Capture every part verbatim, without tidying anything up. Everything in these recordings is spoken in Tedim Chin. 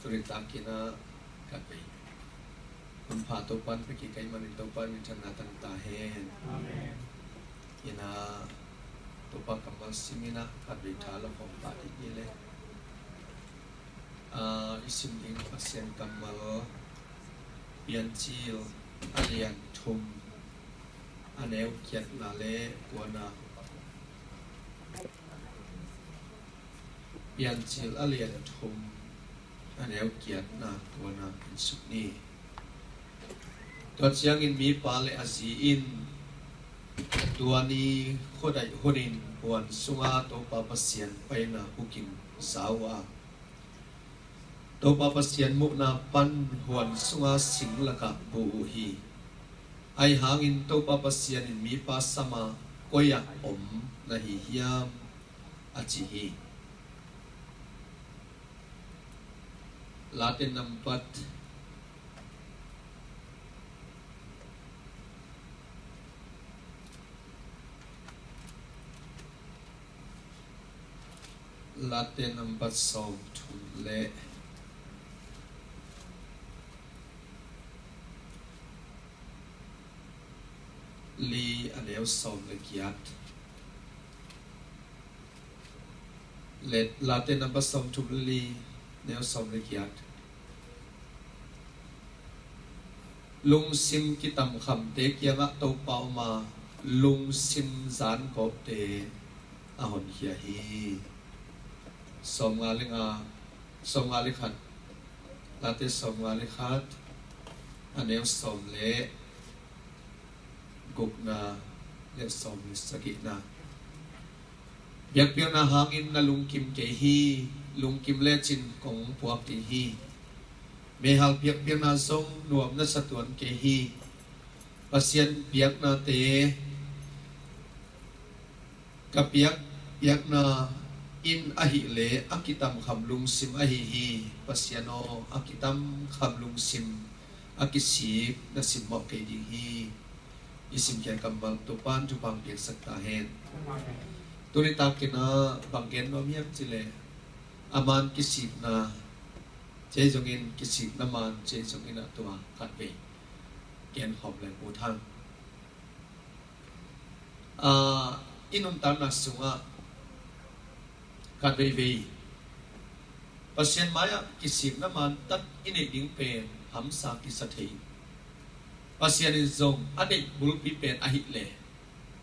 Tuni takin ah khatvei hun pha Topa'n pia kik ahih manin Topa'n minthanna tang ta hen. Amen. Ina Topa kammal sim ina khatvei tha la khawm pah dih ni le. Ah, i sim ding Pasian kammal Piancil a lian thum a neu giatna le kuana. Piancil a lian thum a neu giatna kuana en suk ni. Tua ciangin mipa le a zi in tua ni khuadaih hunin huan sunga Topa Pasian paina bukin za uh a, Topa Pasian muhna pan huan sunga sing lakah bu uh hi. Ahi hangin Topa Pasian in mipa sama, "Koi ah om na hi hiam?" a ci hi. Late nambat, Late nambat sawm thum le li a neu sawm le giat. Le, Late nambat sawm thum le li, neu sawm le giat. Lungsim kitamkhamte kiangah Topa om a, lungsim zangawpte a honkhia hi. Sawmnga le nga, sawmnga le khat, Late sawmnga le khat, a neu sawm le gukna le sawm le sagihna. Biakpiakna hangin na lungkim kei hi, lungkim lecin kong puak ding hi. Meihal biakpiakna zong nuam na sa tuan kei hi. Pasian biaknate ka biak, biakna in ahih leh a kitamkham lungsim ahi hi. Pasian aw, a kitamkham lungsim a kisik na simmawh kei ding hi. I simkhiat kammal Topa'n thupha piaksak ta hen. Tuni takin ah bang gen nuam hiam cih leh, a man kisikna, cei zongin kisikna man, cei zongin ah tua khatvei gen khawm leng ut hang. Ah, i nuntakna sungah khat veivei Pasian mai-ah kisikna man tak i neih ding pen hamsa kisa thei. Pasian in zong a neih bulpi pen ahih leh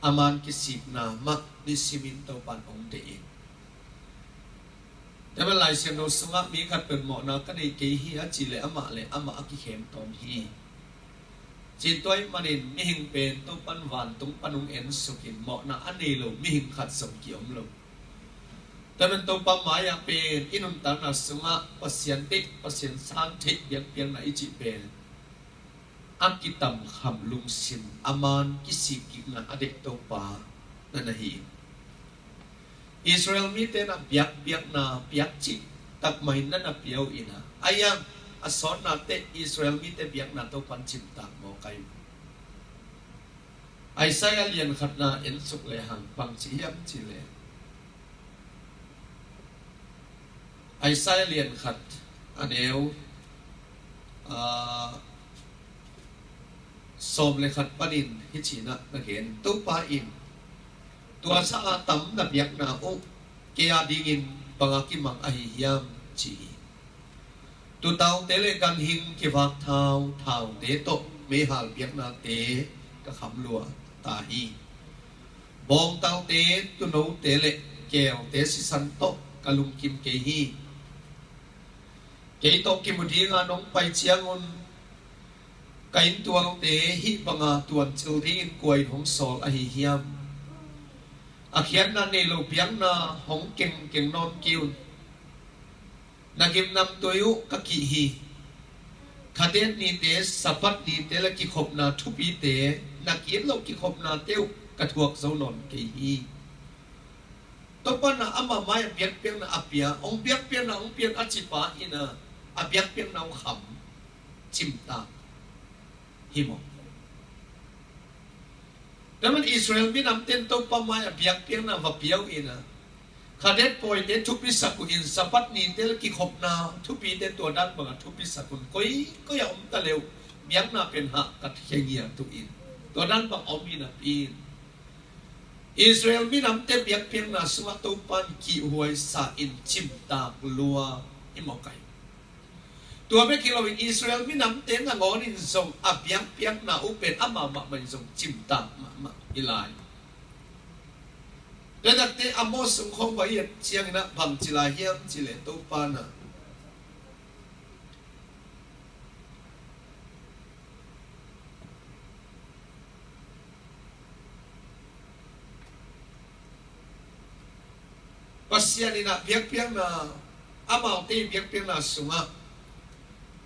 a man kisikna mah nisimin Topa'n hong deih in. Tua man Lai Siangtho sungah mi khat pen mawhna ka nei kei hi a cih leh amah le amah a kikhem tawn hi. Cih tua ahih manin mihing pen Topa'n vantung pan hong ensukin mawhna a nei lo mihing khat zong ki-om lo. Tua man Topa mai-ah pen i nuntakna sungah Pasian deih, Pasian san theih biakpiakna i cih pen a kitamkham lungsim, a man kisik kikna a deih Topa na na hi. Israel mite na biakpiakna piakcih tak mai na na pia uh in ah, a iang a sawtna teh Israel mite biakna Topa'n cimtak mawk ai. Isaiah lian khatna en suk lehang bang ci hiam cih leh, Isaiah lian khat a neu, ah, sawm le khat panin hih ci-in ah na gen, Topa in, "Tua sa a tam na biakna uh kei a dingin bang a kimang ahi hiam?" ci hi. Tutaute le ganhing kivak thau, thaute tawh meihal biaknate ka kham lua ta hi. Bawngtalte, tuunote le keelte sisan tawh ka lungkim kei hi. Kei tawh kimu dinga nong pai ciangun ka inntuangte hih banga tuancil dingin kua in hong sawl ahi hiam? A khiatna nei lo biakna hong kengkeng nawn kei un. Na gimnamtui uh ka kih hi. Khadet nite, Sabbath nite le kikhopna thupite, na ki-it loh kikhopnate uh ka thuak zo nawn kei hi. Topa in ah ama mai-ah biakpiakna a pia, hong biakpiakna hong pian a cipa in ah a biakpiakna hong kham cimtak hi maw? Tua man Israel minamte in Topa mai-ah biakpiakna va pia uh in ah, Kadet pawite thupisak uh in, Sabbath nite le kikhopna thupite tua dan bangah thupisak un. Koikoi a om ta le uh, biakna pen hahkat khia ngiat uh in, tua dan bang om hi napi in, Israel minamte biakpiakna sungah Topan kihhuai sa in cimtak lua hi mawk hi. Tua bek hi loin Israel minamte nangawnin zong a biakpiakna uh pen amau mahmah in zong cimtak mahmah hi lai. Tua takte Amos sung khawng va i et ciangin ah bang ci lai hiam cih leh Topa in ah Pasian in ah biakpiakna, amaute biakpiakna sungah,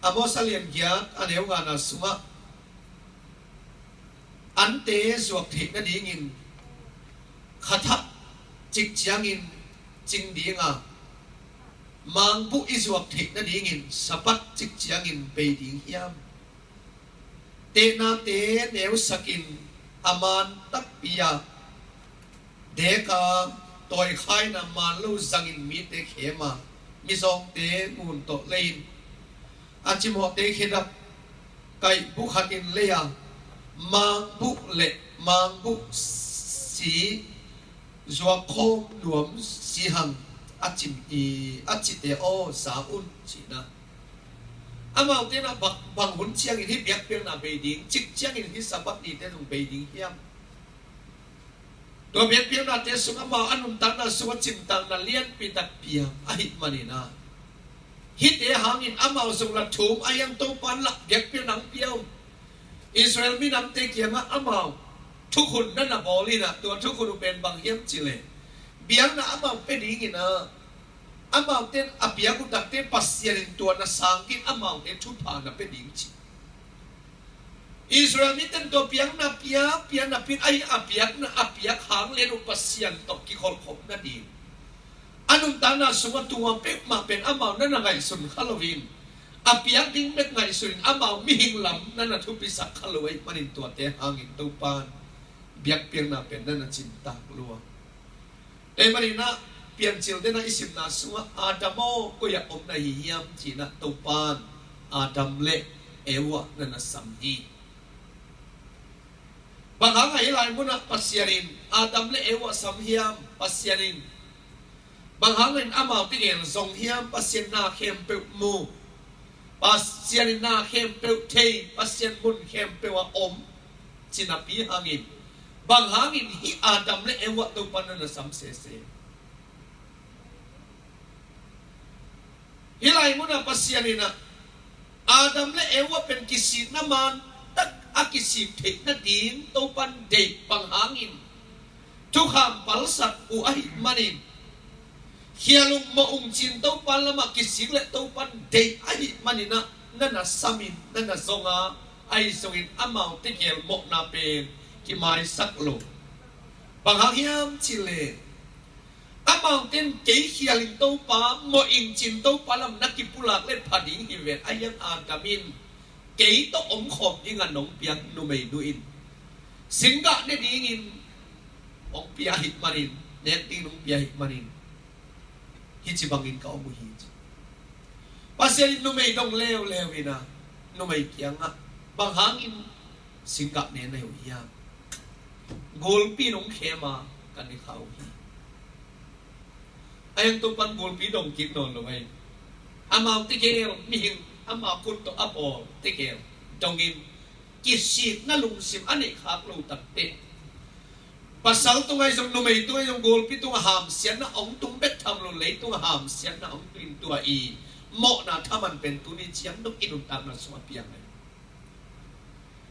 Amos a lian giat a neu ngana sungah, ante zuak theih nadingin khathak cik ciangin cing ding a, mangbuh i zuak theih nadingin Sabbath cik ciangin bei ding hiam? Tehnate neusakin a man takpi a, deka tawikhaina man lo zangin mite khem a, mizawngte ngun tawh lei-in a cimawhte khedap kaih bukhatin lei a, mangbuh le mangbuh si zuak khawm nuam si hang a cim hi, a cite aw za un, ci-in ah. Amaute in ah bang, bang hun ciangin hih biakpiakna bei ding, cik ciangin hih Sabbath nite zong bei ding hiam? Tua biakpiaknate sung amau a nuntakna sungah cimtakna lianpi tak piang ahih manin ah, hihte hangin amau zong la thum a, hiang Topan lah biakpiakna hong pia un. Israel minamte kiangah amau thukhun na na bawl in ah, tua thukhun uh pen bang hiam cih leh, biakna amau pia dingin ah, amaute in a piak uh takte Pasian in tua na sangin amaute thupha na pia ding ci. Israel mite in tua biakna pia, pia napi-in, ahi a biakna a piak hang lian uh Pasian tawh kikholhkhop nading, a nuntakna sungah tua peuhmah pen amau na na ngaihsun kha loin, a piak ding bek ngaihsunin amau mihing lam na na thupisak kha lo ahih manin tuate hangin Topan biakpiakna pen na na cimtak lua. Tua ahih manin ah Piancil te na i simna sungah Adam aw, koi ah om na hi hiam ci-in ah Topan Adam le Eva na na sam hi. Bang hang a hih lai munah Pasian in Adam le Eva sam hiam? Pasian in bang hangin amaute gel zong hiam? Pasian na khempeuh mu, Pasian in na khempeuh thei, Pasian mun khempeuh ah om, ci napi hangin, bang hangin hih Adam le Eva Topan na na sam sese? Hih lai munah Pasian in ah Adam le Eva pen kisikna man tak a kisik theih nading Topan deih bang hangin thukham palsat uh ahih manin, khial ung mawh ung ci-in Topan lamah kisik leh Topan deih ahih manin ah na na samin, na na zong a, ahi zongin amaute gel mawhna pen kimaisak lo. Bang hang hiam cih leh, amaute in kei khial ing Topa, mawh ing ci-in Topa lam na kipulak leh pha ding hi ven, a hiang Adam in kei tawh omkhawm dingin nong piak numeinu in singgah ne dingin hong pia ahih manin, nek dingin hong pia ahih manin, hih ci bangin ka om uh hi ci. Pasian in numei dong leuleu in ah, numei kiangah bang hangin singgah ne na hi uh hiam? Gulpi in hong khem a ka ne kha uh hi. A hiang Topan gulpi dong kik nawn lo hi. Amaute gel, mihing ama khut tawh a bawl tegel dongin, kisikna lungsim a neih khak lo takte, pasal tungah zong, numei tungah zong, gulpi tungah hamsiatna hong tung bek tham lo, leitungah hamsiatna hong tung in tua i mawhna thaman pen tuni ciang dong i nuntakna sungah piang hi.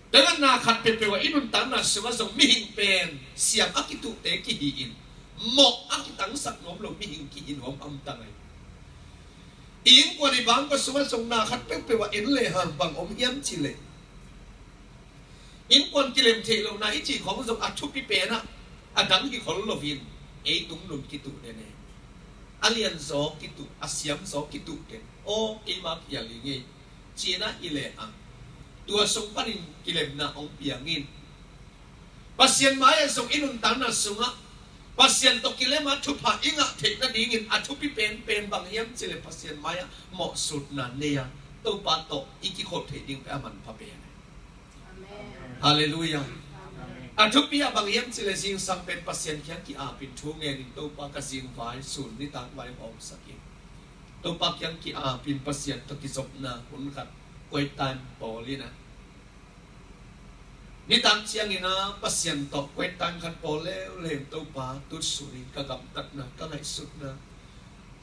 Tua na khat peuhpeuh ah i nuntakna sungah zong mihing pen siam a kituhte kihi in, mawh a kitangsak nuam lo mihing kihi nuam hamtang hi. I innkuan i bangkua sungah zong na khat peuhpeuh ah en lehang bang om hiam cih leh, innkuan kilem theih lohna i cih khawng zong a thupi pen ah a dang hi khol loin, ei tung nun kituh den e, a lianzaw kituh, a siamzaw kituh den. Aw, keima khial ing ei, ci-in ah hi lehang, tua sung panin kilemna hong piang in. Pasian mai-ah zong i nuntakna sungah Pasian tawh kilem a thupha i ngah theih nadingin a thupi penpen bang hiam cih leh Pasian mai-ah mawhsutna nei a Topa tawh i kikholh theih ding pen a manpha pen. Halleluiah. A thupi ah bang hiam cih leh zingsang pen Pasian kiang ki-apin thu ngenin Topa ka zingvai sun nitak vai hawmsak in. Topa kiang ki-apin Pasian tawh kizopna hun khat quiet time bawl in a. Nitak ciangin a Pasian tawh quiet time khat bawl leuleu in Topa tutsunin ka gamtatna, ka ngaihsutna,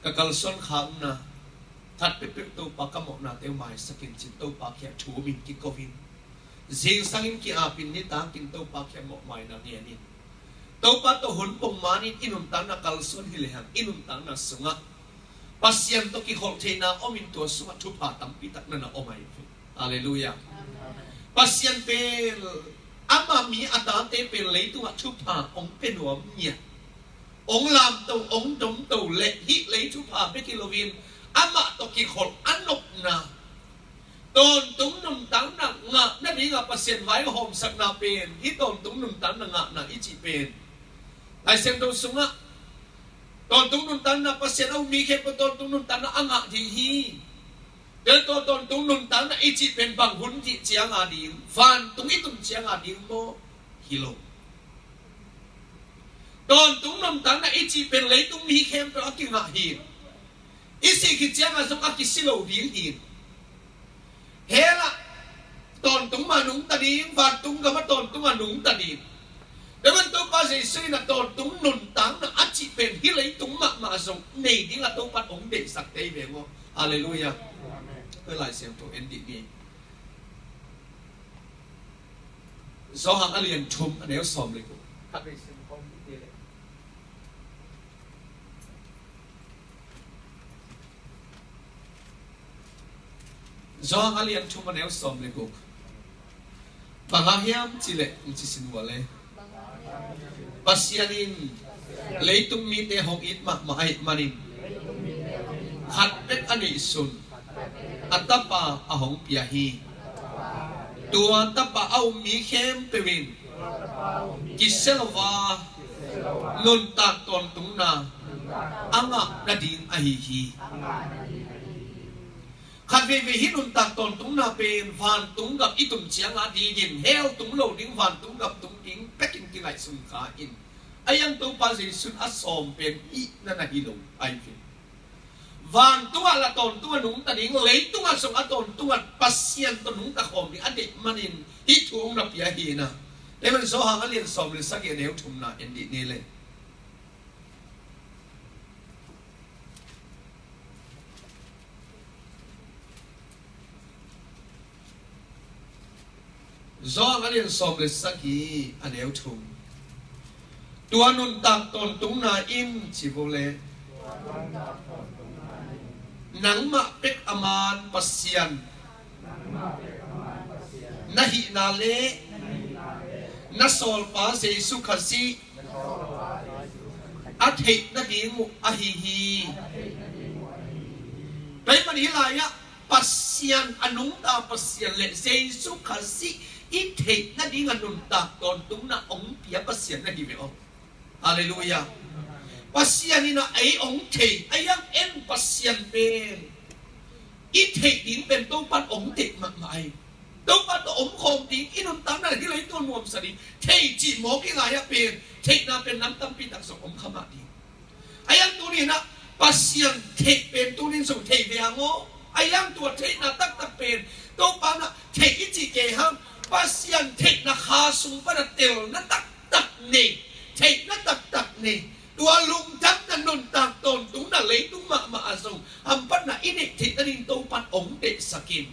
ka kalsuan khakna khat peuhpeuh Topa ka mawhnate uh maisak in ci-in Topa kiang thumin kiko in. Zingsangin ki-apin nitakin Topa kiang mawhmaina ngenin Topa tawh hun pongmanin i nuntakna kalsuan hi lehang i nuntakna sungah Pasian tawh kikholh theihna omin tua sungah thupha tampi tak na na om ahi ve. Halleluiah. Pasian pen ama mi a tate pen leitungah thupha hong pia nuam ngiat, hong lamto, hong domto leh hih lei thupha bek hi loin amah tawh kikholh a nopna tawntung nuntakna ngah nadingah Pasian vai hawmsakna pen hih tawntung nuntakna ngahna i cih pen Lai Siangtho sungah tawntung nuntakna Pasian a um mi khempeuh tawntung nuntakna a ngah ding hi. Tua tawntung nuntakna i cih pen bang hun cih ciang a ding, vantung i tun ciang a ding maw? Hi lo. Tawntung nuntakna i cih pen leitung mi khempeuh a kingah hi. I sih khit ciangah zong a kisi lo ding hi. Hell ah tawntung mah nungta ding, vantung gamah tawntung a nungta ding. Tua man Topa Jesu in a tawntung nuntakna a cih pen hih leitung mahmah zong nei dingah Topa in hong deihsak tei ve maw? Halleluiah. Amen. Tua Lai Siangtho en dih ni. Johan a lian thum a neu sawm le guk. Johan a lian thum a neu sawm le guk. Bang hang hiam cih leh hong ci sin uh a le. Pasian in leitung mite hong it mahmah ahih manin khat bek a neihsun a Tapa a hong pia hi. Tua Tapa a um mi khempeuh in kisia lo a nuntak tawntungna a ngah nading ahi hi. Khat veivei hih nuntak tawntungna pen vantung gam i tun ciang a dingin hell tung lo ding, vantung gam tung ding bekin kingaihsun kha in. A iang Topa Jesu in a sawm pen hih na na hi lo ahi ve. Vantung ah la tawntung a nungta ding, leitung ah zong a tawntung a Pasian tawh nungta khawm ding a deih manin hih thu hong na pia hi na. Tua man Johan a lian sawm le sagih a neu thumna en dih ni le. Johan a lian sawm le sagih a neu thum. Tua nuntak tawntungna in ci vo le. Nangmah bek a man Pasian na hihna le na sawlpa Jesu Khazih a theih nading uh ahi hi. Tua ahih man hih lai-ah Pasian a nungta Pasian le Jesu Khazih i theih nading a nuntak tawntungna hong pia Pasian na hi ve aw. Halleluiah. Pasian in a ei hong thei, a iang en Pasian pen i theih ding pen Topa in hong deih mahmah ahi. Topa tawh om khawm ding, i nuntakna hih leitung nuamsa ding thei cih mawk i lai-ah pen theihna pen nam tampi tak zong om kha mah ding. A iang tuni in a Pasian theih pen tuni in zong thei ve hang aw. A iang tua theihna taktak pen Topa in a theih i cih kei hang, Pasian theihna kha sung pan a telna taktak nei, theihna taktak nei. Tua lungdamna nuntak tawntungna leitung mahmah ah zong hamphatna i neih theih nading Topa in hong deihsak in.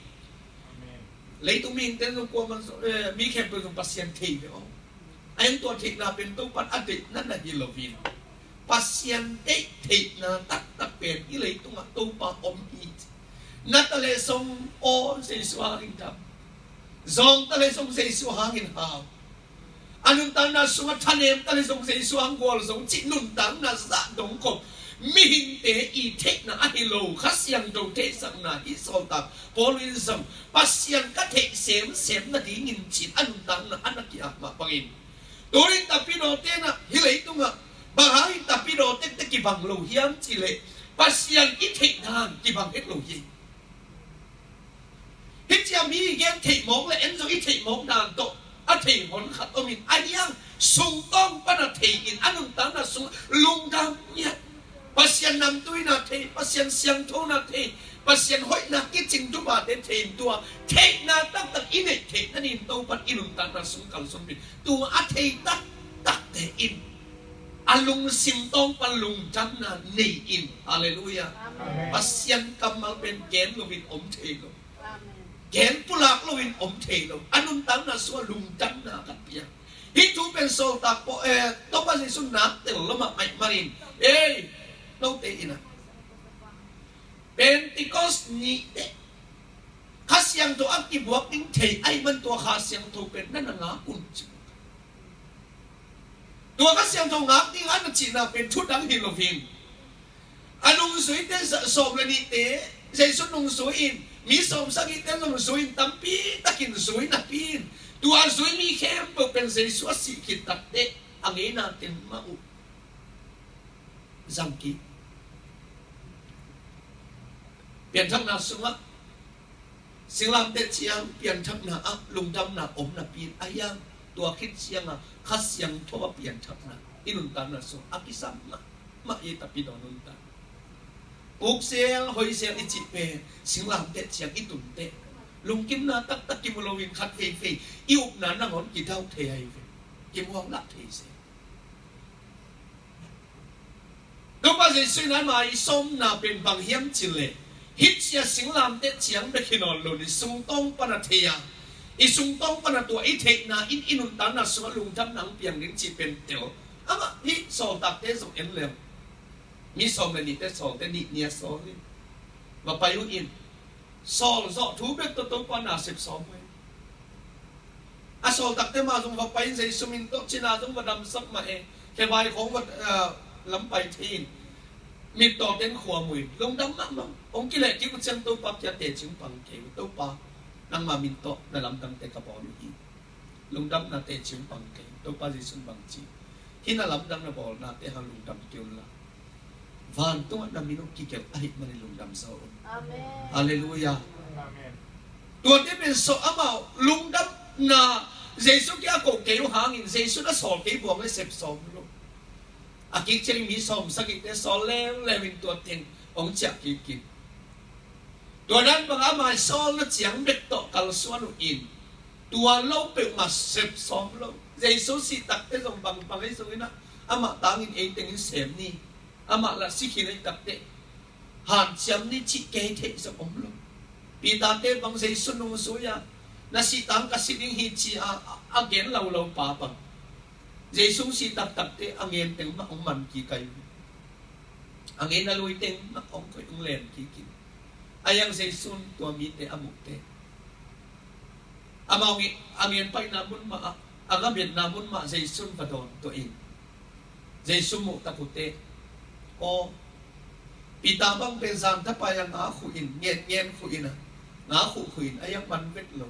Leitung mihingte zong kuaman zong, eh, mi khempeuh zong Pasian thei ve aw. A iang tua theihna pen Topa in a deihna na hi loin Pasian deih theihna taktak pen i leitungah Topa om hi. Na ta le zong aw Jesu hangin dam. Zawng ta le zong Jesu hangin hau. A nuntakna sungah thanem ta le zong Jesu hang gual zong cih nuntakna zah dong khop mihingte i theihna ahi lo, Kha Siangtho theihsakna hi. Sawltak Paul in zong Pasian ka theih semsem nadingin cih a nuntakna a na ki-ap mah bangin, tunin tapidaw tenah hih leitungah Bang hangin tapidaw tektek kibang lo hiam cih leh Pasian i theih dan kibang het lo hi. Hih ciang mi i gen theih mawk le en zong i theih mawk dan tawh a thei hon khat om in, a hiang sungtawng pan a thei in a nuntakna sung lungdam ngiat. Pasian namtui na thei, Pasian siangtho na thei, Pasian hoihna kicing tupate thei in tua theihna taktak i neih theih na nin Topan i nuntakna sung kalsuan pi. Tua a thei taktakte in a lungsim tawng pan lungdamna nei in. Halleluiah. Amen. Pasian kammal pen gen loin om thei lo. Amen. Gen pulak loin om thei lo. A nuntakna sua lungdamna kan pia. Hih thu pen sawltak pawl, eh, Topa Jesu nak tel lo mah maih manin. Ei, note in a Pentecost ni teh Kha Siangtho a kibuak ding thei ahih man tua Kha Siangtho pen na na ngak un ci. Tua Kha Siangtho ngak ding a na cihna pen thu dang hi lo hi. A nungzuite sa-, sawm le nihte Jesu nungzui in, mi sawm sagihte nungzui in, tampi takin zui napi in, tua zui mi khempeuh pen Jesu a sih khit takteh a ngeina teng mah uh zang kik. Pianthakna sungah singlamteh ciang pianthakna ah lungdamna om napi in, a hiang tua khit ciangah Kha Siangtho a pianthakna i nuntakna sung a kisam mahmah hi. Tapidaw nuntak, puk zel hoi zel i cih pen singlamteh ciang i tun teh lungkimna taktak kimu loin khat veivei i upna nangawn kidauh thei ahi ve. Kimuang lah thei zel. Topa Jesu in ama i sawmna pen bang hiam cih leh, hih sia singlamteh ciang bek hi nawn lo, i sungtawng pan a thei a, i sungtawng pan a tua i theihna in i nuntakna sungah lungdamna hong piang ding cih pen tel. Amah hih sawltakte zong en leng, mi sawm le nihte sawlte nih ni a sawl hi. Va pai uh in, sawl zawh thu bek tawh Topa na sep sawm uh hi. A sawltakte mah zong va pai in, Jesu min tawh cina zong va damsak mah e. Khevai khawng va, ah, lam pai thei in, mittaw teng khua mu in, lungdam mahmah. Hong kileh kik uh ciang Topa kiang teci hong pang kei uh, Topa, nangma min tawh na lamdangte ka bawl uh hi. Lungdamna teci hong pang kei uh. Topa Jesu in bang ci, hih na lamdang na bawlnate hang lungdam kei un la, vantungah na min uh kigelh ahih manin lungdam zaw un. Amen. Halleluiah. Amen. Tuate pen sawh amau lungdamna, Jesu kiang a koh kei uh hangin Jesu na sawl kei buang le sep sawm lo. A kik ciangin mi sawm sagihte sawl leuleu in tua teng hong ciah kik in. Tua dan bang amah i sawlna ciang bek tawh kalsuan uh in, tua lo peuhmah sep sawm lo. Jesu sih takte zong bangbang ahi zongin ah, amah tangin ei tengin sem ni, amah lah si khin ahi takteh hanciam ni cih kei theih zong om lo. Peter-te bang Jesu nungzui a, na sih tang ka si ding hi ci a, a, a gen lo lo pa bang, Jesu sih taktakteh a ngen teng mah hong man kik ahi. A ngeina lui teng mah hong koih hong len kik in. A hiang Jesu in tua mite a muh teh, amau nge-, a ngen paihna mun mah ah, a ngametna mun mah Jesu in va dawn tuah in. Jesu muh tak uh teh, aw, Peter bang pen zan thapai a nga khuh in, ngen ngen khuh in a, nga khuh khuh in, a hiang man vet lo.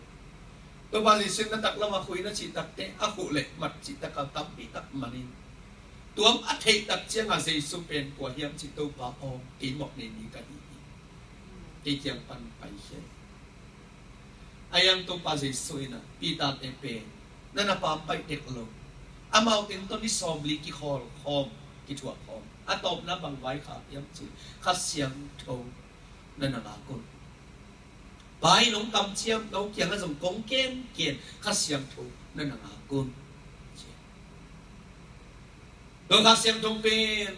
Topa Jesu in na taklam a khuh in a cih takteh, a khuh leh mat cih tak a tampi tak man in. Tuam a theih tak ciangah Jesu pen kua hiam cih, Topa aw, kei mawhnei mi ka hi hi. Kei kiang pan paikhia in. A hiang Topa Jesu in a Peter-te pen na na pampaih tek lo. Amau teng tawh ni sawmli kikhawl khawm, kithuah khawm. A tawpna bang vaikhak hiam cih, Kha Siangtho na na ngak un. Pa in hong kamciam, no kiangah zong kong kenken Kha Siangtho na na ngak un. Tua Kha Siangtho pen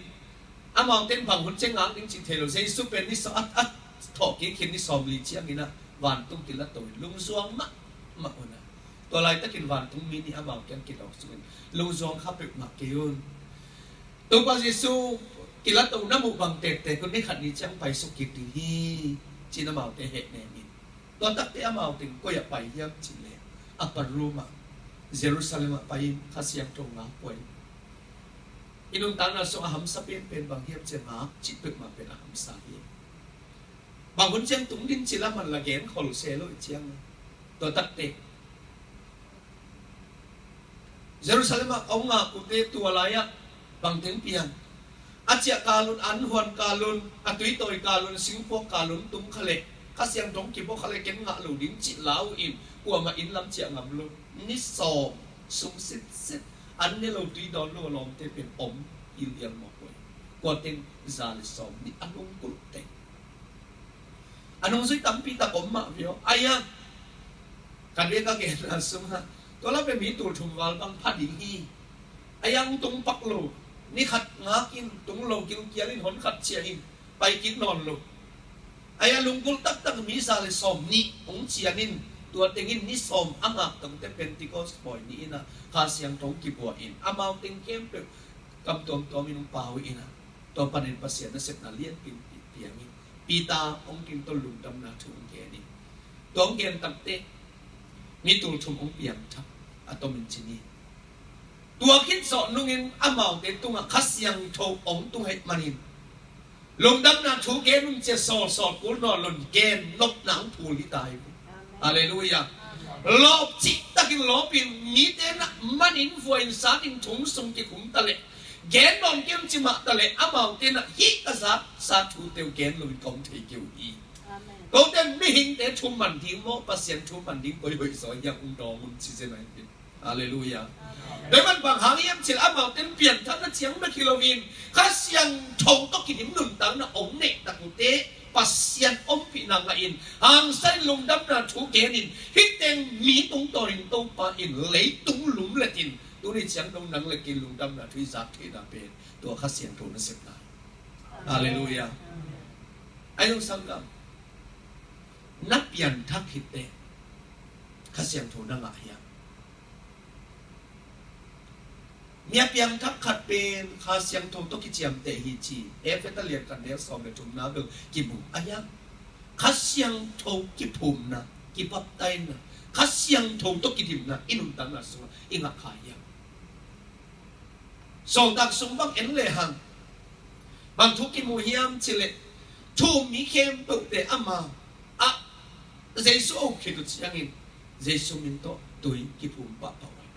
amau ten bang hun ciang ngak ding cih thei lo. Jesu pen ni sawm a, a thawh kik khin ni sawmli ciangin ah vantung kilato in lungzuang mahmah un ah, tua laitakin vantung mi nih amau kiang kilawh sungin, lungzuang kha peuhmah kei un. Topa Jesu kilato na muh bang tektek un ni khat ni ciang paisuk kik ding hi, ci-in amaute heh nem in. Tua takte amau teng koi ah pai hiam cih leh, upper room ah, Jerusalem ah pai in Kha Siangtho ngak uh hi. I nuntakna sung a hamsa penpen bang hiam cih leh ngak cih peuhmah pen a hamsa hi. Bang hun ciang tung ding cih leh aman la gen khol se lo i ciang. Tua takte Jerusalem ah a hong ngak uhte tua lai-ah Bang teng piang? A ciah kalun, an huan kalun, a tuitawi kalun, singpuak kalun tung kha leh, Kha Siangtho kibuak kha leh ken ngah lo ding cih la uh in, kuamah inn lam ciah ngam lo. Ni sawm sung sitsit, an ne lo, tui dawn lo a lawmte pen om hilhial mawk uh hi. Kua teng? Za le sawm nih a lungkulh teng. A nungzui tampi tak om mah viau. Aia, ka ria ka genna sungah, tua lam pen mi tul thum val bang pha ding hi. Aia, hong tung pak lo, ni khat ngak in, tung lo, gilkial in, hon khat ciah in, pai kik nawn lo. Aia, lungkulh taktak mi za le sawm nih hong cian in, tua teng in ni sawm a ngak tawngte Pentecost pawi ni in ah Kha Siangtho kibuak in, amau teng khempeuh kam tuamtuam in hong pau in ah, tua panin Pasian nasepna lianpi piang in, Peter hong tung tawh lungdamna thu hong gen in, tua hong gen takte mi tul thum hong piangthak a tomin ci ni. Tua khit zawh nungin amaute tungah Kha Siangtho hong tung ahih manin, lungdamna thu gen un, cia sawlsawl kul nawn lo in, gen nopna hong phul hi ta hi. Halleluiah. Lawp cih takin lawp in, mite in ah man in, vua in, sat in, thong sung kikhum ta leh, gen nawn kei un ci mah ta leh, amaute in ah hih ka zatsa thute uh gen lo in ka om thei kei uh hi. Kote in mihingte thu man ding maw, Pasian thu man ding koi hoih zaw hiam, hong dawng un ci zen ahi hi. Halleluiah. Tua ahih man bang hang hiam cih leh amaute in pianthakna ciang bek hi lo in, Kha Siangtho tawh kidim nuntakna hong neih takte Pasian ompihna ngah in, hangsan in lungdamna thu gen in, hih teng mi tungtawn in Topa in leitung lumlet in, tuni ciang dong nang le kei lungdamna thu i zak theihna pen tua Kha Siangtho nasepna hi. Halleluiah. Ahi zong sanggam, na pianthak khit teh Kha Siangtho na ngah hiam? Mi a piangthak khat pen Kha Siangtho tawh kiciamteh hi ci, Efesa lian khat neu sawm le thumna bel kimu. Aia, Kha Siangtho kiphumna, kibaptaina, Kha Siangtho tawh kidimna i nuntakna sungah i ngah kha hiam? Sawltak sung bang en lehang, bang thu kimu hiam cih leh, thu-um mi khempeuhte ama ah Jesu a uk khit uh ciangin Jesu min tawh tui kiphum pahpah uh hi.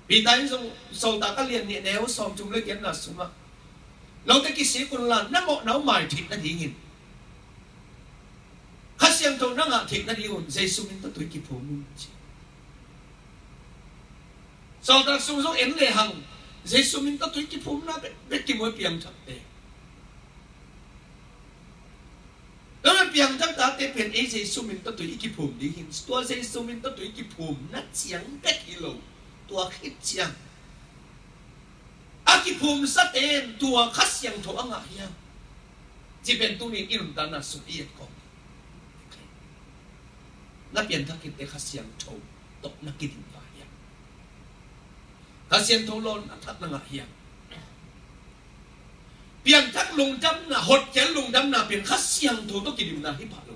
Peter in zong Sawltak a lian nih neu sawmthum le giatna sungah, note kisik unla, na mawhna uh mai theih nadingin, Kha Siangtho na ngah theih nadingun Jesu min tawh tui kiphum un ci. Sawltak sung zong en lehang, Jesu min tawh tui kiphumna bek, bek kimu a piangthakte. Tua piangthak tate pen ei Jesu min tawh tui i kiphum ding hi. Tua Jesu min tawh tui kiphumna ciang bek hi lo, tua khit ciang a kiphumsate in tua Kha Siangtho a ngah hiam? Ci pen tuni in i nuntakna sung i et kawm. Na pianthak khit teh Kha Siangtho tawh na kidim pah hiam? Kha Siangtho lawn a thak na ngah hiam? Pianthak lungdamna, hotkhial lungdamna pen Kha Siangtho tawh kidimna hi pah lo.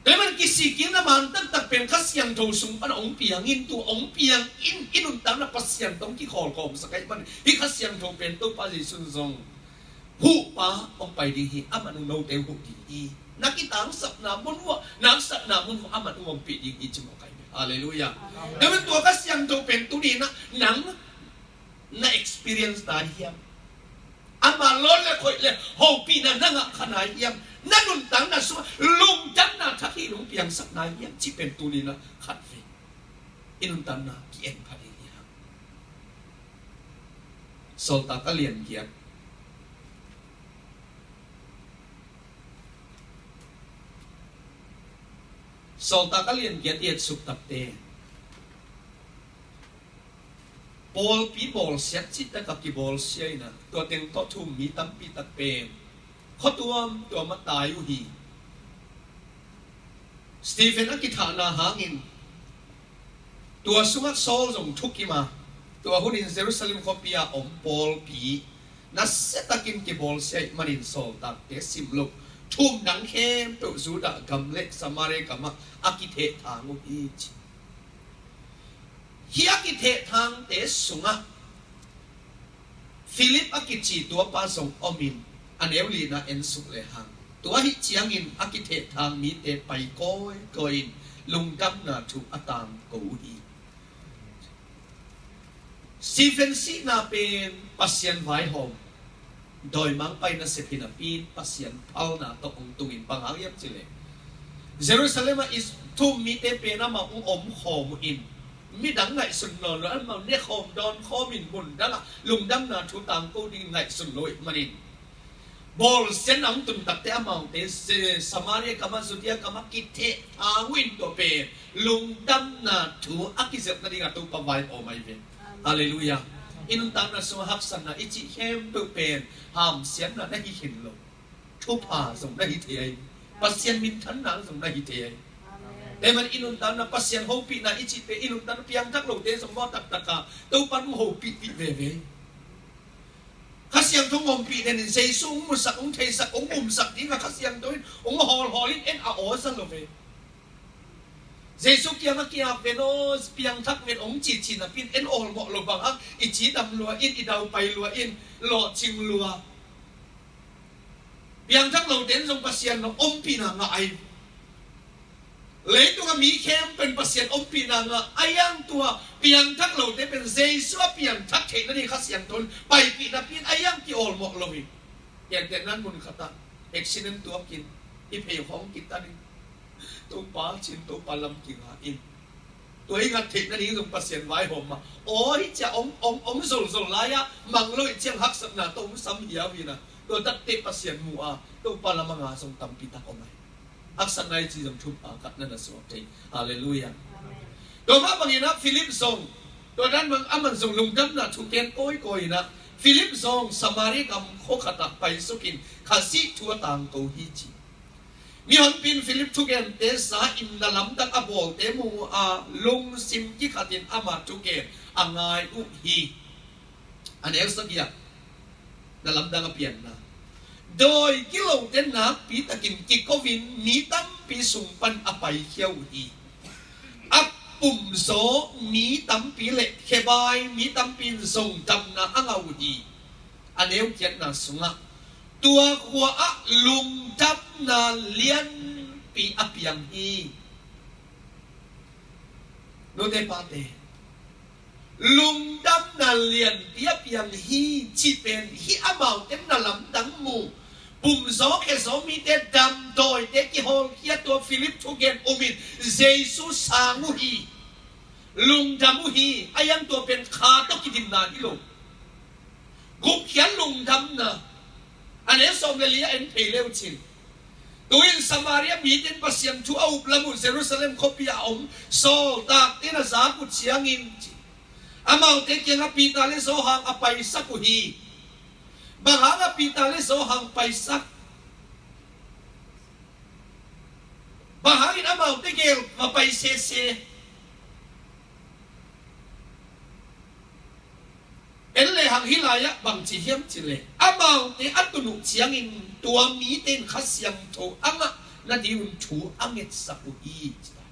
Tua ahih man kisikkikna man taktak pen Kha Siangtho sung pan hong piang in, tua hong piang in i nuntakna Pasian tawh hong kikhawlkhawm sak ahih man, hih Kha Siangtho pen Topa Jesu in zong, huhpa hong pai ding hi, amah in note huh ding hi. Na kitangsapna mun uh ah, na haksatna mun uh ah amah in hong ompih ding hi ci mawk ahi hi. Halleluiah. Amen. Tua ahih man tua Kha Siangtho pen tuni in ah nang na experience nai hiam? Ama lawn le khoih le hopihna na ngah kha nai hiam? Na nuntakna sungah lungdamna thak hih in hong piangsak nai hiam cih pen tuni in ah khatvei i nuntakna ki-en pha ding hi hang. Sawltak a lian giat. Sawltak a lian giat i et suk takte, pawlpi bawlsiat cihtak a kibawlsia in ah, tua teng tawh thu-um mi tampi tak pen khua tuamtuam ah tai uh hi. Stephen a kithahna hangin tua sungah Saul zong thukim a, tua hunin Jerusalem khuapi a om pawlpi nasiatakin kibawlsia ahih manin sawltakte sim loh thu-um dang khempeuh Judah gam le Samaria gamah a kithehthang uh hi ci. Hih a kithehthangte sungah Philip a kici tuapa zong omin, a neu lina en suk lehang, tua ahih ciangin a kithehthang mite pai kawikawi in lungdamna thu a tangko uh hi. Stephen sihna pen Pasian vaihawm, dawimangpa in a sep hi napi in Pasian phalna tawh hong tungin, bang hang hiam cih leh Jerusalem ah i thu um mite pen amah hong omkhawm uh in, midang ngaihsun nawn lo, amah ne khawm dawn khawm in, mun dang ah lungdamna thu tangko ding ngaihsun lo ahih manin, bawlsiatna hong tun takteh amaute Samaria gam ah, Judea gam ah kithehthang uh in, tua pen lungdamna thu a kizelh nading a Topa vaihawm ahi ve. Halleluiah. I nuntakna sungah haksatna i cih khempeuh pen hamsiatna na hi khin lo. Thupha zong na hi thei ahi. Pasian minthanna zong na hi thei ahi. Tua ahih manin i nuntakna Pasian hopihna i cihte, i nuntakna piangthak lote zong maw, taktak a Topa in hong hopih veve. Kha Siangtho hong ompih den in Jesu hong musak, hong theisak, hong umsak ding a Kha Siangtho in hong hawlhawl in, en a aw za lo ve. Jesu kiangah ki-ap ven aw, piangthak ven hong cici napi in en awlmawh lo, bang hang i cidam lua in, i daupai lua in, lawhcing lua. Piangthak lote in zong Pasian ompihna ngah ahi. Leitungah mi khempeuh in Pasian ompihna ngah ahi hang, tua piangthak lote pen Jesu a piangthak theih nading Kha Siangtho in paipih napi in ahi hang ki-awlmawh lo hi. Gentehna in mun khat ah accident tuak in, i phei hong kitan in, Topa ci in, Topa lam kinga in, tua i ngat theih nading zong Pasian vaihawm mah. Aw, hih ciang hong, hong, hong zolzol lai-ah mang lo ahih ciang haksatna tawh hong sam hiau hi na. Tua takteh Pasian mu a Topa lam a nga zong tampi tak om ahi. Haksatna i cih zong thupha khat na na suak thei. Halleluiah. Tua mah bangin ah Philip zong, tua dan bang aman zong lungdamna thugen kawikawi in ah, Philip zong Samaria gam khua khat ah paisuk in Khazih thu a tangko hi ci. Mihonpi in Philip thugente za in, na lamdang a bawlte mu a, lungsim kikhat in ama thugen a ngai uh hi. A neu sagih ah, na lamdang a pianna, dawi gilote nakpi takin kiko in mi tampi sung pan a paikhia uh hi. A pumzaw mi tampi le khebai mi tampi in zong damna a ngah uh hi. A neu giatna sungah, tua khua ah lungdamna lianpi a piang hi. Nute pate, lungdamna lianpi a piang hi cih pen, hih amaute na lamdang mu, pumzaw khezaw mite dam, dawite kihawlkhia, tua Philip thugen um in Jesu sang uh hi. Lungdam uh hi. Ahi hang tua pen kha tawh kidimna hi lo. Gupkhiat lungdamna. A neu sawm le li ah en phei le uh cin. Tu-in Samaria mite in Pasian thu a up lam uh Jerusalem khuapi ah a om sawltakte in a zak uh ciangin, amaute kiangah Peter le Johan a paisak uh hi. Bang hangah Peter le Johan paisak? Bang hangin amaute gel va pai sese? En lehang hih lai-ah bang ci hiam cih leh, amaute a tun uh ciangin tua mite in Kha Siangtho a ngah nadingun thu a ngetsak uh hi, ci ta.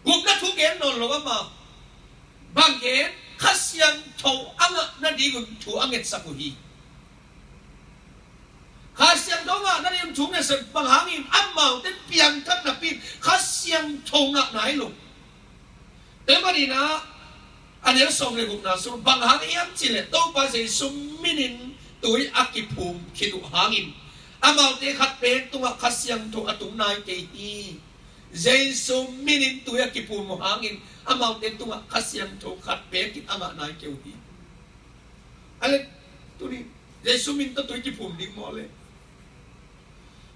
Gupna thugen nawn lo amah, bang gen? Kha Siangtho a ngah nadingun thu a ngetsak uh hi. Kha Siangtho ngah nadingun thu ngetsak, bang hangin? Amaute piangthak napi in Kha Siangtho ngah nai lo. Tua ahih manin ah, a neu sawm le gukna sung, bang hang hiam cih leh Topa Jesu minin tui a kiphum khit uh hangin, amaute khat pek tungah Kha Siangtho a tung nai kei hi. Jesu minin tui a kiphum uh hangin, amaute tungah Kha Siangtho khat pek in a ngah nai kei uh hi. A le, tuni, Jesu min tawh tui kiphum ding maw le?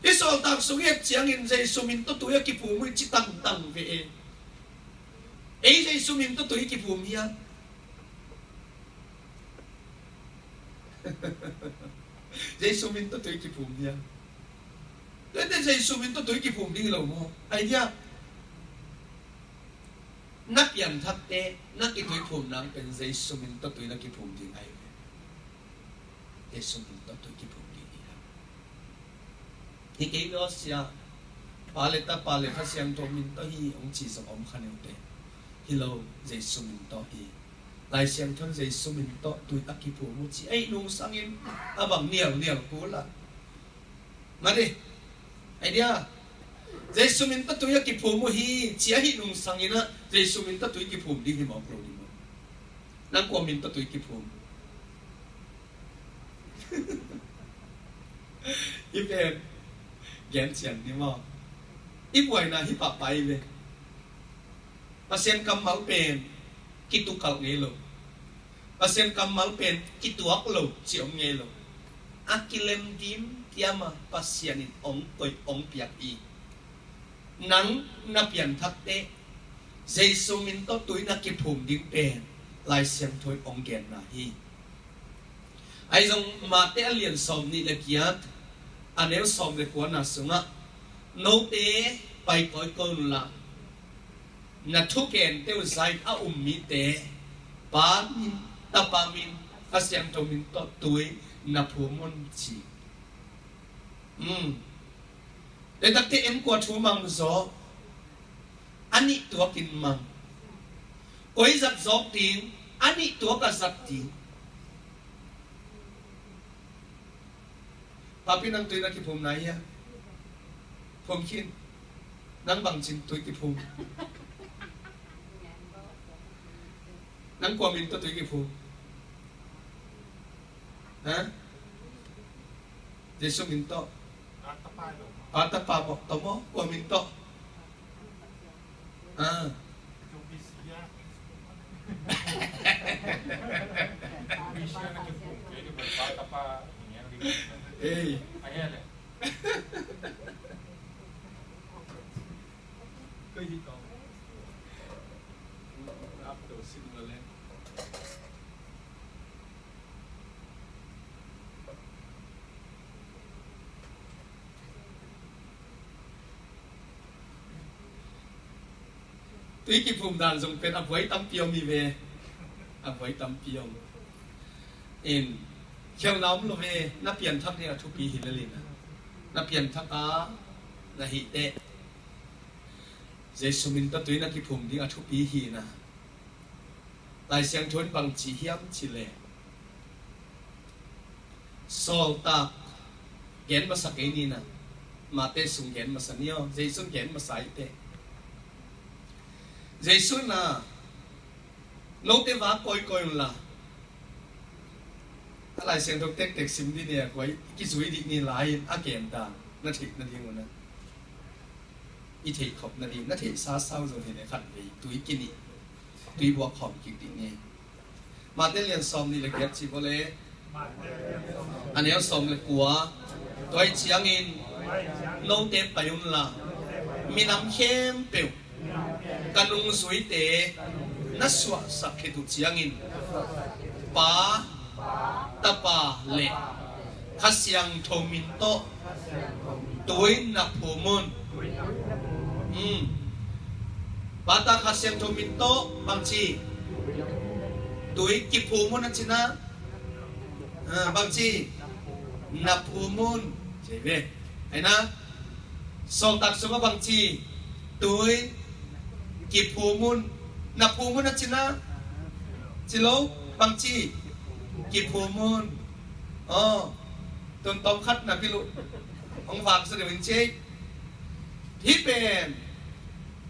Hih sawltak sung i et ciangin Jesu min tawh tui a kiphum uh hi ci tangtang ve e. Ei Jesu min tawh tui kiphum hiam? Jesu min tawh tui kiphum hiam? Tuate Jesu min tawh tui kiphum ding hi lo maw? Idea. Na pianthakte, na kituiphum nang pen Jesu min tawh tui na kiphum ding ahi ve. Jesu min tawh tui kiphum ding hi hang. Hi kei lo sia. Pa le Tapa le Kha Siangtho min tawh hi hong ci zong om kha ni uh teh. Hi lo, Jesu min tawh hi. Lai Siangtho in Jesu min tawh tui a kiphum uh ci. Ei nungsangin a bang nialnial kul a. Mah dih. Idea. Jesu min tawh tui a kiphum uh hi, ci a hih nungsangin ah Jesu min tawh tui kiphum ding hi mawk lo ding maw? Nang kua min tawh tui kiphum? I pen gen ciang ni maw? I buaina hi pahpah hi ve. Pasian kammal pen kitukalh ngei lo. Pasian kammal pen kituak lo ci om ngei lo. A kilem dim tiam a Pasian in ong koih ong piak hi. Nang na pianthak teh Jesu min tawh tui na kiphum ding pen Lai Siangtho in ong genna hi. Ahi zong Mate a lian sawm nih le giat, a neu sawm le kuana sungah, note pai kawikawi unla, na thugente uh za-in a um mite Pa min, Tapa min, Kha Siangtho min tawh tui na phum un ci. Um. Leitakte en kua thu mang zaw? A nih tuakin mang. Koi zat zawk ding? A nih tuak a zat ding. Papi, nang tui na kiphum nai hia? Phum khin. Nang bangcin tui kiphum? Nang kua min tawh tui kiphum? Ha? Jesu min tawh. Pa Tapa maw, tawh maw, kua min tawh? Ah. Ei. Koi hi tawh. Ap to sin lo le. Tui kiphum dan zong pen a buai tampi om hi ve. A buai tampi om. In, khialhna om lo ve, na pianthak ding a thupi hi lel in. Na pianthak a na hih teh Jesu min tawh tui na kiphum ding a thupi hi na. Lai Siangtho in bang ci hiam cih leh, sawltak gen masa kei ni na. Mate sung gen masa ni aw, Jesu in gen masa hi teh. Jesu in a, note va kawikawi unla. A Lai Siangtho tektek sim dih ni a, kua i kizui dih ni lai-in a gen dan na theih nading un a, i theih khop nading, na theih sasau zong hi le khat vei tui kinih, tui buak khawm kik dih ni. Mate lian sawm nih le giat ci bo le. A neu sawm le kua. Tua ahih ciangin note pai unla, minam khempeuh ka nungzuite na suahsak khit uh ciangin, Pa, Tapa le Kha Siangtho min tawh tui na phum un. Um. Pa, Ta, Kha Siangtho min tawh bangci? Tui kiphum un a ci na. Ah, bangci? Na phum un. Ci ve. Ai na. Sawltak sungah bangci? Tui kiphum un. Na phum un a ci na. Ci lo, bangci? Kiphum un. Aw. Tun tawm khat na bil uh hong vak zaw deuh in ci. Hih pen